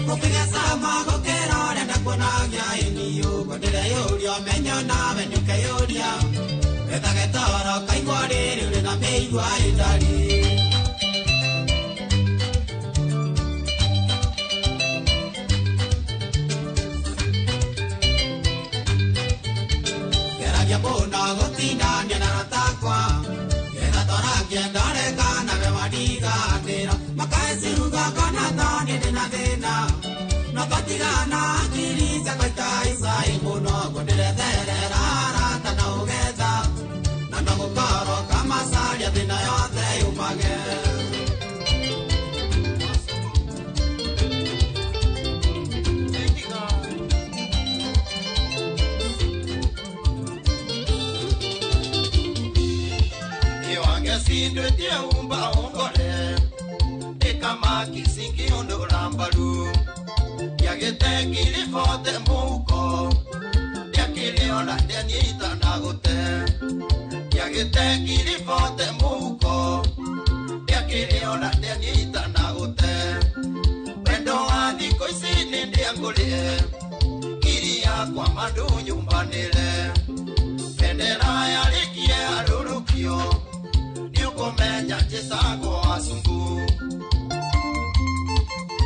gũkĩgĩa cama gũkĩra ũrĩa ndakuonagia ĩni ũguo ndĩreyũria ũmenyo nawe nĩũkeyũria wethage toro kaigua rĩrĩ ũrĩ na mĩigua ĩtariĩ. Geragia mũno gũtindania na aratakwa Umba ongore ekamaki singi ondorambaru yagete kilifote muko yakiliona ndanyita nagote yagete kilifote muko yakiliona ndanyita nagote wendo wa thikũ ici nĩ ndĩangũrĩe iria kwa mandu nyumbanĩre bendera yarĩkie arũrũkio kumenya njĩtagwo Asungu.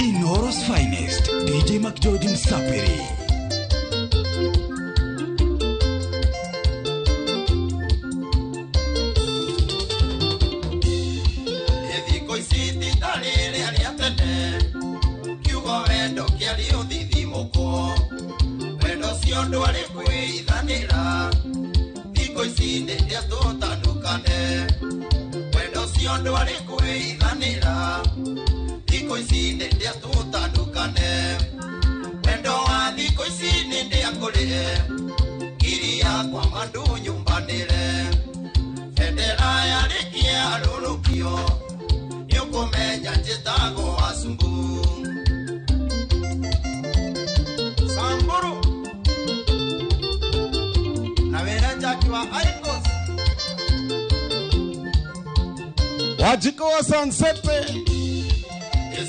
Inooro's finest, DJ McGeorge Msapiri. Thikũ ici ti ta rĩrĩa rĩa tene kiugo wendo kĩarĩ ũthithimũkwo wendo ũcio ndwarĩ kwĩithanĩra thikũ ici nĩ rĩa tũtandũkane ũcio ndwarĩ kwĩithanĩra thikũ ici nĩ ndĩa tũtandũkane wendo wa thikũ ici nĩ ndĩakũrĩe ngiri yakwa mandu nyumbanĩre bendera yarĩkie arũrũkio nĩũkũmenya njĩtagwo Asumbu. Wajiko wa Sansete.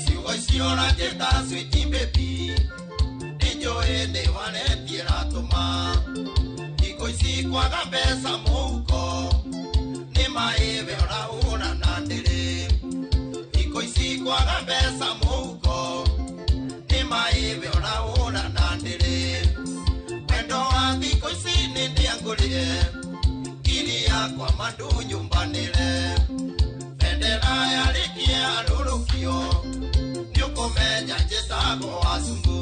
Ciugo icio ũranjĩta sweet baby ndinjũĩ nĩ waretie ratũma thikũ ici kwaga mbeca mũhuko nĩ maĩ we ũrahũra na ndĩrĩ thikũ ici kwaga mbeca mũhuko nĩ maĩ we ũrahũra na ndĩrĩ wendo wa thikũ ici nĩ ndĩangũrĩre ngiri yakwa mandũ nyũmbanĩre bendera yarĩkia rũrũkio nĩũkũmenya njĩtagwo wacungu.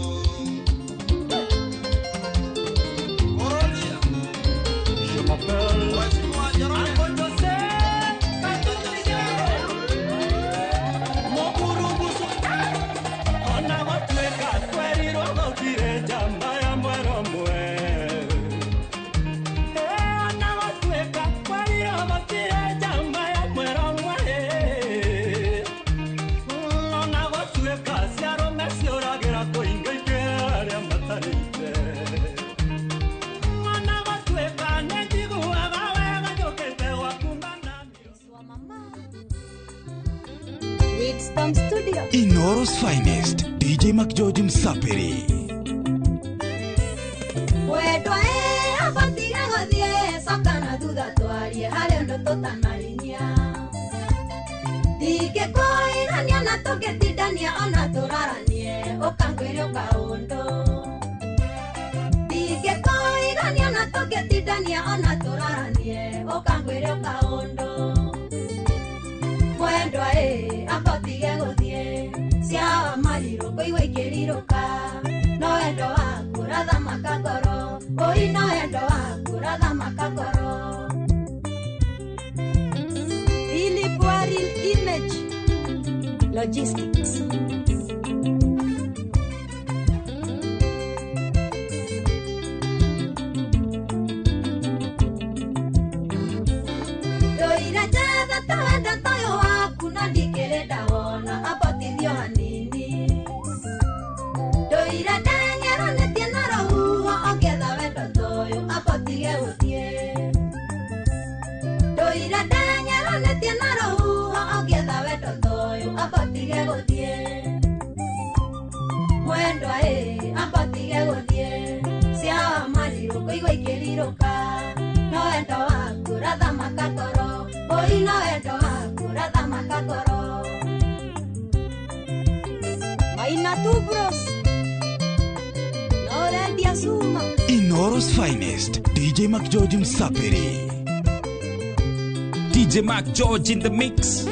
Inoro's finest, DJ McGeorge Msapiri. Wetwa abatiga gothie sokana thutha twarie hari undu tutanarinia ndingĩkwĩrania na tũngĩtindania ona tũraranie ũkangwĩre ũkaũndũ ndingĩkwĩrania na tũngĩtindania ona tũraranie ũkangwĩre ũkaũndũ mwendwa abotige gũthiĩ cia marirũ kũigua ikĩrirũka no wendo waku ũrathamaka ngoro ũi no wendo waku ũrathamaka ngoro. Philip Warren Image Logistics. Ndoira njetha ta wendo toyũ waku na ndikĩrĩ ndawona abotithio hanini ndoira ndeng'eranĩtie na rũhuho ongĩetha wendo toyũ abotige gũthiĩ ndoira ndeng'eranĩtie na rũhuho ongĩetha wendo toyũ abotige gũthiĩ mwendwa abotige gũthiĩ cia marirũ kũigua ikĩrirũka no wendo waku ũrathamaka ngoro ũi no wendo waku ũrathamaka ngoro. Maina Tubros Norendia Suma. Inoro's finest, DJ McGeorge Msapiri. DJ McGeorge in the mix.